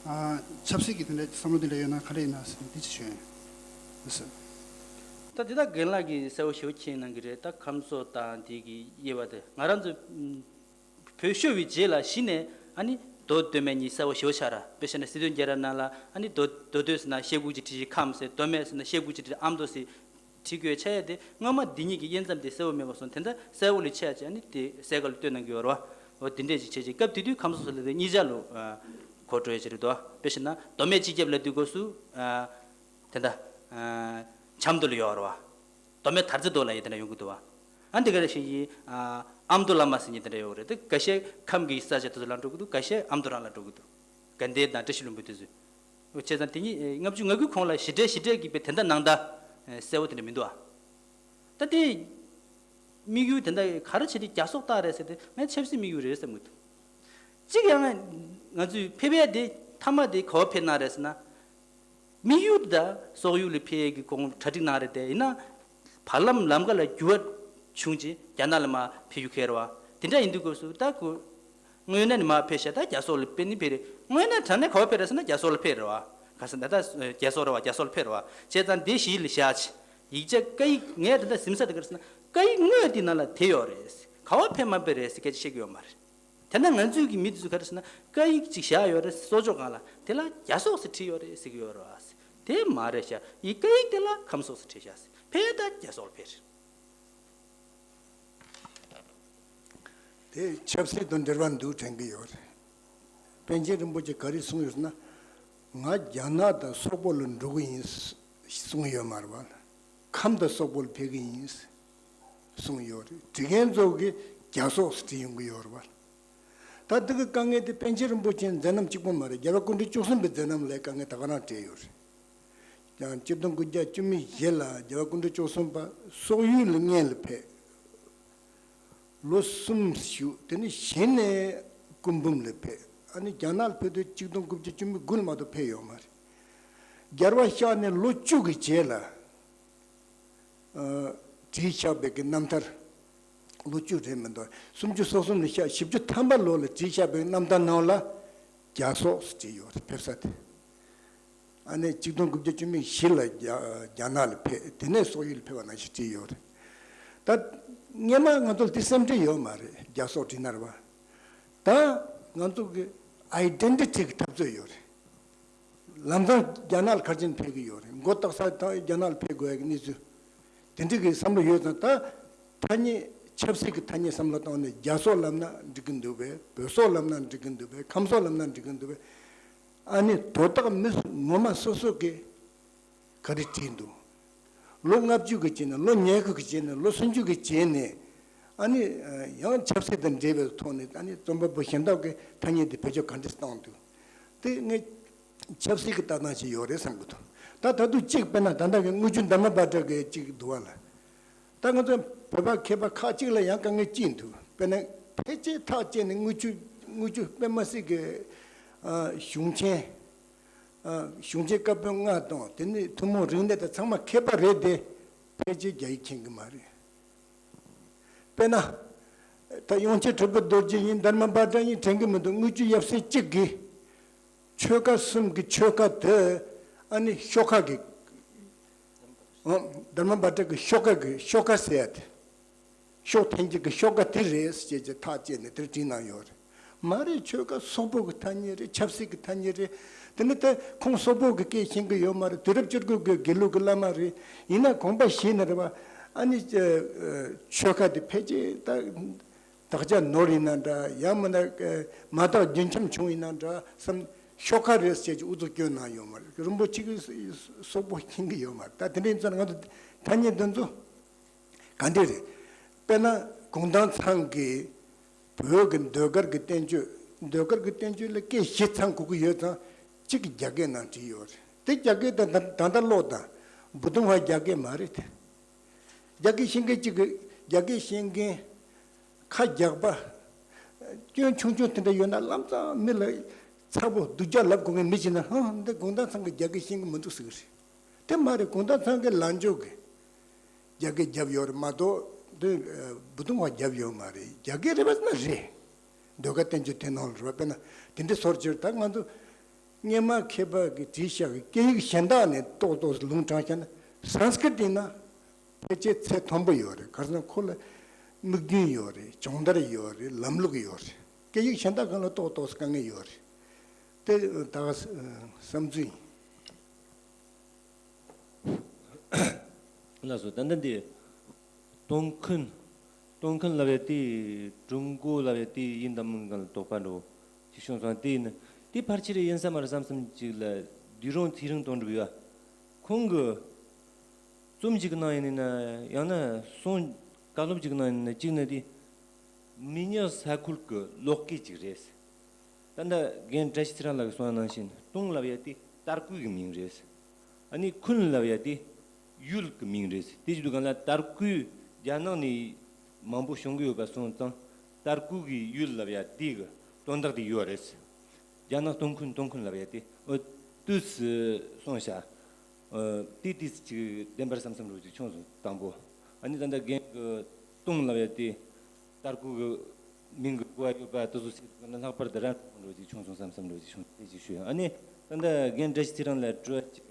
ཨ་ཆབ་སྲིད་ཀྱི་དེ་འདྲ་བསམ་བློ་དེ་འདྲ་ཡོད་ན་ག་འདྲ་ཡིན་ན་ཟེར་ནས་དེ་ཅིག་ཞུ་ཡ་ཡིན། ད་དེ་དག་རྒན་ལགས་ཀྱིས་གསལ་པོ་ཞེ་པོ་མཁྱེན་གནང་གི་རེད། ད་ཁམས་སོགས་དང་དེ་གི་དབྱེ་བ་དེ་ང་རང་ཚོ་བོད་ཤོར་བའི་རྗེས་ལ་གཞི་ནས་ཨ་ནི་མདོ་སྟོད་སྨད་གཉིས་གསལ་པོ་ཞེ་པོ་ཆགས་ར། དཔེ་བཤད་ན་སི་ཏུ་རྒྱ་ར་ནང་ལ་ཨ་ནི་མདོ་མདོ་སྟོད་ཟེར་ན་ཤད་གུག་ཅིག་བྲིས་ཤིང་ཁམས་ཟེར། མདོ་སྨད་ཟེར་ན་ཤད་གུག་ཅིག་བྲིས་ཨ་མདོ་ཟེར་བྲིས་དགོས་ཆགས་ཡ་དེ་སྔོན་མ་འདི་གཉིས་ཀྱི་དབྱེ་མཚམས་དེ་གསལ་པོ་མེད་པ་སོང་། དེ་འདྲ་གསལ་པོ་ལས་ཆགས་ཡ་ཅིག་ཨ་ནི་དེ་གསལ་ཁ་ལ་སྟོན་གནང་གི་ཡོད་རེད་པ། འོ་དེ་འདྲས་ཅིག་བྱས་ཅིག་སྐབས་དེ་དུས་ཁམས་སོགས་ལ་དེ་གཉིས་ཆ་ལ་གོ་འགྲོ་ཡ་ཅིག་རེད་དོ། དཔེ་བཤད་ན་མདོ་སྨད་སྤྱི་ཁྱབ་ལབ་དུས་སྐབས་སུ་དེ་འདྲ་ཨ་ཆབ་མདོ་ལ་ཡོད་རེད་པ། མདོ་སྨད་དར་རྩེ་མདོ་ལབ་ཡ་དེ་འདྲ་ཡོང་གི་འདུག་པ། ཨ་འདི་ག་རེ་ཞིག་ཡིན། ཨ་ཨ་མདོ་བླ་མ་ཟེར་མཁན་དེ་འདྲ་ཡོད་རེད། དེ་འགའ་ཤས་ཁམས་ཀྱི་ས་ཆ་དེ་ཚོ་ལ་འགྲོ་གི་འདུག་འགའ་ཤས་ཨ་མདོ་རང་ལ་འགྲོ་གི་འདུག་དགའ་ལྡན་དང་བཀྲ་ཤིས་ལྷུན་པོ་དེ་ཚོ། བྱས་ཙང་དེ་གཉིས་ལྔ་བཅུ་ང་དགུའི་གོང་ལ་ཞེ་དྲག་ཞེ་དྲག་གི་དཔེ་དེ་འདྲ་ནང་ད་གསལ་པོ་དེ་འདྲ་མི་འདུག་ཨ། ད་དེ་དམིགས་ཡུལ་དེ་འདྲ་ག་རེ་བྱས་ཏེ་རྒྱ་སོག་བཏགས་རེད་ཟེར་ཏེ་ངས་ཆབ་སྲིད་དམིགས་ཡུལ་རེད་བསམ་གི་འདུག་གཅིག་ཡང་ང་ཚོས་ཕེབས་ཡ་དེ་མཐའ་མ་དེ་ག་པར་ཕེབས་གནང་རེད་ཟེར་ན། དམིགས་ཡུལ་དེ་སོག་ཡུལ་ལ་ཕེབས་ཀྱི་ཁོང་གྲ་སྒྲིག་གནང་རེད་དེ། ཡིན་ན་བར་ལམ་ལམ་ཁ་ལ་འགྱུར་བ་བྱུང་རྗེས་རྒྱ་ནག་ལ་མར་ཕེབས་རྒྱུ་ཁེལ་བ་དེ་འདྲ་ཡིན་དུས་སྐབས་སུ། ད་ཁོ་དངོས་གནས་ནས་མར་ཕེབས་ཤག་ད་རྒྱ་སོག་ལ་ཕེབས་ནི་ཕེབས་རེད། དངོས་གནས་དྲང་གནས་ག་པར་ཕེབས་རེད་ཟེར་ན་རྒྱ་སོག་ལ་ཕེབས་རེད་བ། ག་ཟེར་ན་ད་རྒྱ་སོག་རེད་བ། རྒྱ་སོག་ལ་ཕེབས་རེད་བ། བྱས་ཙང་དེ་གཞི་ལ་བཞག་བྱས། ཡིག་ཆ་སྐད་ཡིག་ངས་ད་ལྟ་གཟིམ་ས་དེ་ག་རེ་ཟེར་ན་སྐད་ཡིག་དངོས་དེའི་ནང་ལ་དེ་ཡོད་རེད། ག་པར་ཕེབས་མ་ཕེབས་རེད་ཟེར་སྐད་ཆ་བཤད་ཀྱི་ཡོད་མ་རེད། དེ་ན་ང་ཚོའི་གི་མི་དེ་ཚོ་ག་རེ་ཟེར་ན་སྐད་ཡིག་ཅིག་བཞག་ཡོད་རེད། གསོག་འཇོག་སྒང་ལ་དེ་ལ་རྒྱ་སོག་ཟེར་བྲིས་ཡོད་རེད་ཟེར་གྱི་ཡོད་རེད་བ། དེ་མ་རེད་ཤག་ཡི་སྐད་ཡིག་དེ་ལ་ཁམས་སོག་ཟེར་བྲིས་ཤག་ཕེབས་ད་རྒྱ་སོག་ལ་ཕེབས་རེད། དེ་ཆབ་སྲིད་དང་འབྲེལ་བ་འདུག་དྲན་གྱི་ཡོད་རེད། པཎ་ཆེན་རིན་པོ་ཆེ་ག་རེ་གསུངས་ཡོད་ཟེར་ན། ང་རྒྱ་ནག་དང་སོག་པོ་ལ་འགྲོ་གི་ཡིན་གསུངས་ཡོད་མ་རེད་བ། ཁམས་དང་སོག་པོ་ལ་ཕེབས་ཀྱི་ཡིན་གསུངས་ཡོད་རེད། བྲིས་མཁན་ཚོ་གིས་རྒྱ་སོག་ཟེར་བྲིས་ཡོང་གི་ཡོད་རེད་བ། ད་འདི་གི་དཀའ་ངལ་དེ་པཎ་ཆེན་རིན་པོ་ཆེའི་མཛད་རྣམ་གཅིག་པོ་མ་རེད། རྒྱལ་བ་སྐུ་ཕྲེང་བཅུ་གསུམ་པའི་མཛད་རྣམ་ལ་དཀའ་ངལ་ད་ག་རང་འཕྲད་ཡོད་རེད། ཡང་གཅིག་སྟོང་དགུ་བརྒྱ་བཅུ་མེད་བཞི་ལ་རྒྱལ་བ་སྐུ་ཕྲེང་བཅུ་གསུམ་པ་སོག་ཡུལ་ལ་གཉེན་ལ་ཕེབས། ལོ་གསུམ་བཞུགས། དེ་ནས་གཞི་ནས་སྐུ་འབུམ་ལ་ཕེབས། ཨ་ནི་རྒྱ་ནག་ལ་ཕེབས་དུས་གཅིག་སྟོང་དགུ་བརྒྱ་བཅུ་མེད་དགུ་ལ་མ་གཏོགས་ཕེབས་ཡོད་མ་རེད། རྒྱལ་བ་གཤེགས་ནས་ལོ་བཅུ་གི་རྗེས་ལ། ཨ། བྲིས་བཞག་པའི་གི་རྣམ་ཐར། ལོ་བཅུ་རེད་མི་འདུག་སུམ་ཅུ་སོ་གསུམ་ལ་གཤེགས། བཞི་བཅུ་ཐམ་པ་ལོ་ལ་བྲིས་བཞག་པའི་རྣམ་ཐར་ནང་ལ་རྒྱ་སོག་ཟེར་བྲིས་ཡོད་རེད། ཕེབས་ས་དེ། ཨ་ནི་གཅིག་སྟོང་དགུ་བརྒྱ་བཅུ་མེད་བཞི་ལ་རྒྱ་རྒྱ་ནག་ལ་ཕེབས། དེ་ནས་སོག་ཡུལ་ལ་ཕེབས་པ་ནང་བཞིན་བྲིས་ཡོད་རེད། ད་སྔོན་མ་ང་ཚོ་ལ་དེ་སེམས་ཁྲལ་ཡོད་མ་རེད། རྒྱ་སོག་བྲིས་ན་རེད་བ། ད་ང་ཚོ་གི་ཨའི་ཌེན་ཊི་ཊི་གི་འཐབ་རྩོད་ཡོད་རེད། ལམ་སང་རྒྱ་ནག་ལ་ག་རེ་བྱས་ནས་ཕེབས་ཀྱི་ཡོད་རེད། མགོ་བཏགས་ས་དང་རྒྱ་ནག་ལ་ཕེབས་དགོས་ཡ་གི་གནས་ཚུལ། དེ་འདྲ་གི་བསམ་བློ་ཡོད་ཙང་། ད་ཐ་སྙད་ཆབ་སྲིད་ཀྱི་ཐ་སྙད་བསམ་བློ་བཏང་ནས་རྒྱ་སོག་ལབ་ན་འགྲིག་གི་འདུག་པས། བོད་སོག་ལབ་ན་འགྲིག་གི་འདུག་པས། ཁམས་སོག་ལབ་ན་འགྲིག་གི་འདུག་པས། ཨ་ནི་དོ་བདག་མི་ངོ་མ་སོ་སོ་གིས་ག་རེ་བྲིས་འདུག་ལོ་ལྔ་བཅུ་གི་རྗེས་ནས། ལོ་ཉི་ཤུ་གི་རྗེས་ནས། ལོ་སུམ་ཅུ་གི་རྗེས་ནས། ཨ་ནི་ཡང་ཆབ་སྲིད་དང་འབྲེལ་བའི་ཐོག་ནས། ཨ་ནི་རྩོམ་པ་པོ་གཞན་དག་གིས་ཐ་སྙད་དེ་བེད་སྤྱོད་ག་འདྲས་བཏང་འདུག་དེ་ངས་ཆབ་སྲིད་ཀྱི་ལྟ་སྟངས་ཤིག་ཡོད་རེད་བསམ་གྱི་འདུག་ད་ད་དུང་གཅིག་དཔེར་ན་ད་ལྟ་གི་དངུལ་ཆུ་དྷརྨ་བྷ་དྲ་གི་གཅིག་འདུག་བ་ལ། ད་ང་ཚོ་བོད་པ་མཁས་པ་ཁག་ཅིག་ལ་ཡང་དཀའ་ངལ་སྐྱེས་འདུག་དཔེར་ན་ཕལ་ཆེར་ཐག་བཅད་ནས་དངུལ་ཆུ་དངུལ་ཆུ་དཔེ་མ་སྲིད་ཀྱི་ཨ་གཞུང་ཆེན། ཨ་གཞུང་ཆེན་བཀའ་པོད་ལྔ་དང་། དེ་ནས་ཐུན་མོང་རིག་གནས་དང་ཚང་མ་མཁས་པ་རེད་དེ། ཕལ་ཆེར་རྒྱ་ཡིག་མཁྱེན་གྱི་མ་རེད། དཔེར་ན། ད་དབྱངས་ཅན་གྲུབ་པའི་རྡོ་རྗེ་ཡིན། དྷརྨ་བྷ་དྲ་ཡིན། དྲན་གྱི་མི་འདུག་དངུལ་ཆུ་ཡབ་སྲས་གཅིག་གིས་ཆོལ་ཁ་གསུམ་གྱི་ཆོལ་ཁ་དེ། ཨ་ནི་ཤོག་ཁ་གི། ཨོ། དྷརྨ་བྷ་དྲ་གི་ཤོག་ཁ་གི་ཤོག་ཁ་ཟེར་ཡ་དེ། ཤོག་འཐེན་རྒྱུ་གི་ཤོག་ཁ་དེ་རེད་ཟེར་བྱས་ཀྱི་ཐག་བཅད་ནས་དེར་བྲིས་གནང་ཡོད་རེད། མ་རེད། ཆོལ་ཁ་སོག་པོ་གི་ཐ་སྙད་རེད། ཆབ་སྲིད་ཀྱི་ཐ་སྙད་རེད། དེ་ནི་ད་ཁོང་སོག་པོ་གི་སྐད་ཤེས་ཀྱི་ཡོད་མ་རེད། དུས་རབས་བཅུ་དགུ་གི་དགེ་ལུགས་ཀྱི་བླ་མ་རེད། ཡིན་ན་དགོངས་པ་བཞེས་ན་རེད་བ། ཨ་ནི་ཆོལ་ཁ་དེ་ཕལ་ཆེར་ད་དག་ཆ་ནོར་ཡིན་ན་འདྲ། ཡང་མིན་ན་མ་དག་རྒྱུན་འཁྱོངས་བྱུང་ཡིན་ན་འདྲ་བསམ། ཤོག་ཁ་རེད་ཟེར་བྱས་ཀྱི་ཨུ་ཚུགས་སྐྱོན་གནང་ཡོད་མ་རེད། རིན་པོ་ཆེ་གིས་སོག་པོ་མཁྱེན་གྱི་ཡོད་མ་རེད། ད་དེ་འདྲ་ཡིན་ཙང་ང་ཚོ་ཐ་སྙད་འདི་ཚོ་ག་འདྲ་རེད། དཔེར་ན་གུང་ཐང་ཚང་གིས་བོད་ཀྱི་ཟློས་གར་གྱི་བསྟན་བཅོས། ཟློས་གར་གྱི་བསྟན་བཅོས་ལ་སྐད་བཞི་ཚང་དགོས་ཀྱི་ཡོད་ཙང་། གཅིག་རྒྱ་སྐད་ནང་བྲིས་ཡོད་རེད། དེ་རྒྱ་སྐད་དང་ད་ད་ལྟ་ཀློག་དང་། བུ་ཏུང་ཧྭ་རྒྱ་སྐད་མ་རེད་དེ། རྒྱ་སྐད་ཤེས་མཁན་གཅིག་གིས། རྒྱ་སྐད་ཤེས་མཁན་ཁ་རྒྱག་པ་སྐྱོན་ཆུང་ཆུང་དེ་འདྲ་ཡོད་ན་ལམ་སང་མི་ལ་ཚ་པོ་སྡུག་ཅག་ལབ་དགོས་མཁན་མི་ཞིག་ན། ཧང་། འདི་གུང་ཐང་ཚང་གིས་རྒྱ་སྐད་ཤེས་ཀྱི་མི་འདུག་ཟེར་གི་རེད། དེ་མ་རེད། གུང་ཐང་ཚང་གིས་ལངས་ཕྱོགས་ཀྱི་རྒྱ་སྐད་བརྒྱབ་ཡོད་རེད་མ་གཏོགས། འདི་བུ་ཏུང་ཧྭ་བརྒྱབ་ཡོད་མ་རེད། རྒྱ་སྐད་རེད་པ་ན་རེད། ཟློས་གར་བསྟན་བཅོས་དེ་ནང་ལ་རེད་པ། དཔེར་ན་དེ་འདྲ་སོར་ཅིག་ད་ང་ཚོ་སྔོན་མ་མཁས་པ་གིས་བྲིས་བཞག་གི་སྐད་ཡིག་གཞན་དག་ནས་ཏོག་ཏོག་ལུང་དྲངས་བཞག་ན། སཾ་སྐྲྀ་ཏ་ཡིན་ན་ཕལ་ཆེར་ཚད་མཐོན་པོ་ཡོད་རེད། ག་རེ་ཟེར་ན་ཁོ་ལ་དམིགས་རྒྱུན་ཡོད་རེད། སྦྱོང་བརྡར་ཡོད་རེད། ལམ་ལུགས་ཡོད་རེད། སྐད་ཡིག་གཞན་དག་སྒང་ལ་ཏོག་ཏོག་དཀའ་ངལ་ཡོད་རེད། དེ་ད་ག་བསམ་ཚུལ་ཡིན། ལགས་སོ། ད་ལྟ་འདི་ཏོང་ཁུན། ཏོང་ཁུན་ལབ་ཡ་དེ་ཀྲུང་གོ་ལབ་ཡ་དེ་ཡིན་དང་མིན་སྒང་ལ་དོགས་པ་འདྲ་བོ་ཅིག་བྱུང་སོང་། དེ་ཡིན་ན་དེ་ཕལ་ཆེར་ཡིན་ས་མ་རེད་བསམ་བསམ་ཅིག་ལ། དུས་རང་ཚེ་རིང་དོན་གྲུབ་ཡ་ཁོང་གི་རྩོམ་ཅིག་གི་ནང་ཡིན་ན། ཡང་ན་གསུང་བཀའ་སློབ་ཅིག་གི་ནང་ཡིན་ན། གཅིག་ནི་དེ་མི་ཉག་ས་ཁུལ་གྱི་ལོ་སྐད་ཅིག་རེད། ད་ལྟ་རྒན་བཀྲ་ཤིས་ཚེ་རིང་ལགས་ཀྱིས་གསུངས་པ་ནང་བཞིན། ཏོང་ལབ་ཡ་དེ་དར་གོས་ཀྱི་མིང་རེད། ཨ་ནི་ཁུན་ལབ་ཡ་དེ་ཡུལ་གྱི་མིང་རེད། དེ་བྱེད་དུས་སྒང་ལ་དར་གོས་རྒྱ་ནག་ནས་མང་པོ་བྱུང་གི་ཡོད་པ་སོང་ཙང་། དར་གོས་ཀྱི་ཡུལ་ལབ་ཡ་དེ་གི་དོན་དག་དེ་ཡོད་རེད། རྒྱ་ནག་ཏོང་ཁུན། ཏོང་ཁུན་ལབ་ཡ་དེ། ཨོ། དུས་སུ་སོང་ཤག་ཨ། དེ་དུས་ཅིག་བདེན་པར་བསམ་བསམ་རོ་ཅིག་བྱུང་སོང་དང་པོ། ཨ་ནི་ད་ལྟ་རྒན་གྱི་གཏོང་ལབ་ཡ་དེ་ཏར་ཀོ་གི་མིང་གི་གོ་བ་ཡོད་པ་དེ་ཚོ་ཟེར་དུས་ན་ལྷག་པར་དུ་རང་རོ་ཅིག་བྱུང་སོང་བསམ་བསམ་རོ་ཅིག་བྱུང་དེ་ཅིག་ཞུ་ཡ། ཨ་ནི་ད་ལྟ་རྒན་བཀྲ་ཤིས་ཚེ་རིང་ལ་དྲི་བ་ཅིག་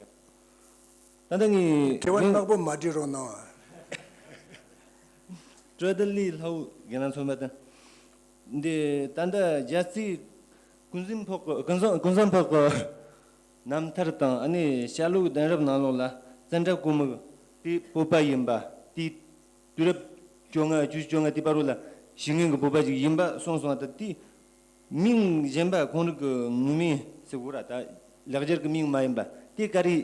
ད་ལྟ་ངས་དྲི་བ་རྒན་ནག་པོ་མ་དྲིས་རོགས་གནང་། དྲི་བ་དེ་ལས་སླ་བོ་རྒན་ལགས་མཚོན་པ་དང་། འདི་ད་ལྟ་རྒྱལ་རྩེ་ཀུན་བཟང་ཕོག་གི་ཀུན་བཟང་ཀུན་བཟང་ཕོག་གི་རྣམ་ཐར་དང་ཨ་ནི་ཞྭ་ལུ་གདན་རབས་ནང་ལོགས་ལ་ཙནྡྲ་གོ་མི་དེ་བོད་པ་ཡིན་པ་དེ་དུས་རབས་བཅོ་ལྔ་བཅུ་བཅོ་ལྔ་དེ་བར་རུ་ལ་ཞིག་ངན་གྱི་བོད་པ་ཞིག་ཡིན་པ་གསུངས་སོང་བ་དང་དེ། མིང་གཞན་པ་ཁོང་རང་གི་ངོ་མས་ཟེར་དགོས་ར་ད་ལེགས་སྦྱར་གྱི་མིང་མ་ཡིན་པ་དེ་ག་རེ་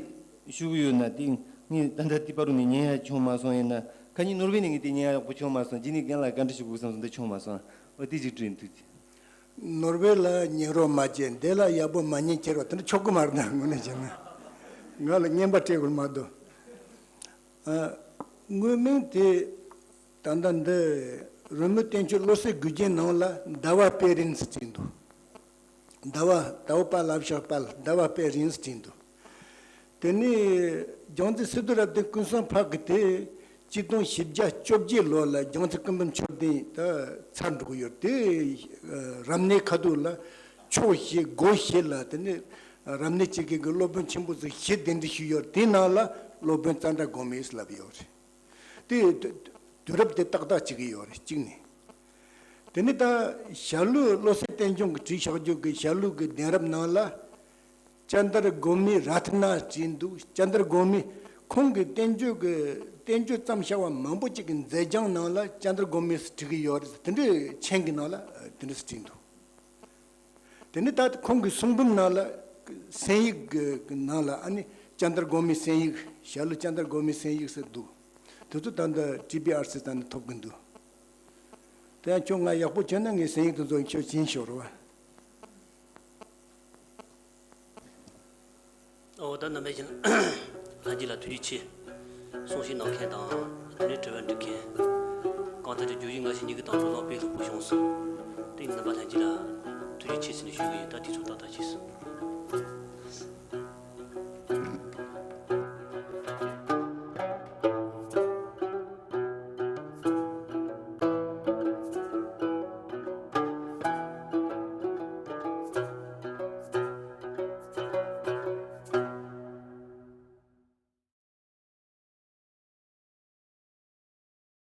ཞུ་གི་ཡོད་ན་དེ་ངས་ད་ལྟ་དེ་བར་དུ་ནས་ཉན་ཡ་བྱུང་མ་སོང་། ཡིན་ན་ཁ་ཉིན་ནོར་ཝེ་ནས་ངས་དེ་ཉན་ཡ་ཡག་པོ་བྱུང་མ་སོང་། རྗེས་ནས་རྒན་ལ་བཀའ་འདྲི་ཞུ་དགོས་བསམ་སོང་། འདི་བྱུང་མ་སོང་། འོ་དེ་ཅིག་དྲིས་འདུག་ནོར་ཝེ་ལ་ཉན་རོགས་མ་བྱེད། འདི་ལ་ཡག་པོ་མ་ཉན་ཁྱེར་བ་དེ་འདྲ་ཆོག་གི་མ་རེད་ན་དངོས་གནས་བྱས་ན་ང་ལ་རྔན་པ་སྤྲད་དགོས་མ་གཏོགས། ཨ། དངོས་མིང་དེ་ད་ལྟ་འདི་རོལ་མོ་བསྟན་བཅོས་བློ་གསལ་དགུ་རྒྱན་ནང་ལ་ཟླ་བ་དཔལ་རིན་ཟེར་བྲིས་འདུག་ཟླ་བ་ཟླ་བ་པ་ལ་བཞག་པ་ཟླ་བ་དཔལ་རིན་ཟེར་བྲིས་འདུག་དེ་ནས་རྒྱལ་མཚན་སི་ཏུ་རབ་བརྟན་ཀུན་བཟང་འཕགས་ཀྱི་དེ་ཆིག་སྟོང་བཞི་བརྒྱ་བཅོ་བརྒྱད་ལོ་ལ་རྒྱལ་མཚན་ཀུན་འབུམ་མཆོད་རྟེན་ད་ཚར་འགྲོ་གི་ཡོད་དེ། རབ་གནས་ཁ་ཐུག་ལ་ཕྱོགས་བཞི་སྒོ་བཞི་ལ་དེ་ནས་རབ་གནས་བྱེད་མཁན་གྱི་སློབ་དཔོན་ཆེན་པོ་ཚོས་ཞི་གདན་འདྲེན་ཞུས་ཡོད། དེའི་ནང་ལ་སློབ་དཔོན་ཙནྡྲ་གོ་མི་ལབ་ཡོད་རེད། དེ་དུས་རབས་དེ་ཏག་ཏག་གཅིག་གི་ཡོད་རེད། གཅིག་ནས། དེ་ནས་ད་ཞྭ་ལུ་བློ་གསལ་བསྟན་སྐྱོང་གི་བྲིས་བཞག་རྒྱུ་གི་ཞྭ་ལུ་གི་གདན་རབས་ནང་ལ་ཙནྡྲ་གོ་མི་རཏྣ་བྲིས་འདུག་ཙནྡྲ་གོ་མི་ཁོང་གི་བསྟན་བཅོས་ཀྱི་བསྟན་བཅོས་ཙམ་བྱ་བ་མང་པོ་ཅིག་གི་མཛད་བྱང་ནང་ལ་ཙནྡྲ་གོ་མི་བྲིས་གི་ཡོད་རེད། དེ་འདྲའི་མཆན་གྱི་ནང་ལ་དེ་འདྲ་བྲིས་འདུག་དེ་ནས་ད་ཁོང་གི་གསུང་འབུམ་ནང་ལ་གསན་ཡིག་གི་ནང་ལ་ཨ་ནི་ཙནྡྲ་གོ་མི་གསན་ཡིག་ཞྭ་ལུ་ཙནྡྲ་གོ་མི་གསན་ཡིག་ཟེར་འདུག་དེ་ཚོ་ད་ལྟ་ཊི་བི་ཨར་སི་ད་ནི་ཐོབ་གི་འདུག་དེ་ཡང་ཁྱོད་ང་ཡག་པོ་བྱས་ན་ངས་གསན་ཡིག་དེ་ཚོ་ཁྱོད་སྦྱིན་ཤོག་རོགས། ཨོ་ད་རྣམ་པས་ཀྱང་ལྷན་རྒྱས་ལ་ཐུགས་རྗེ་ཆེ། གསུང་བཤད་གནང་མཁན་དང་དེ་ནས་དྲི་བ་འདྲི་མཁན། གང་ལྟར་བརྗོད་གཞི་འགའ་ཞིག་གཉིས་ཀྱི་དང་བླངས་དཔེ་ལྷག་པོ་བྱུང་སོང་། དེ་རྣམ་པ་ལྷན་རྒྱས་ལ་ཐུགས་རྗེ་ཆེ་ཟེར་ནས་ཞུ་གི་ཡིན། ད་དུས་ཚོད་ཏག་ཏག་བྱས་སོང་།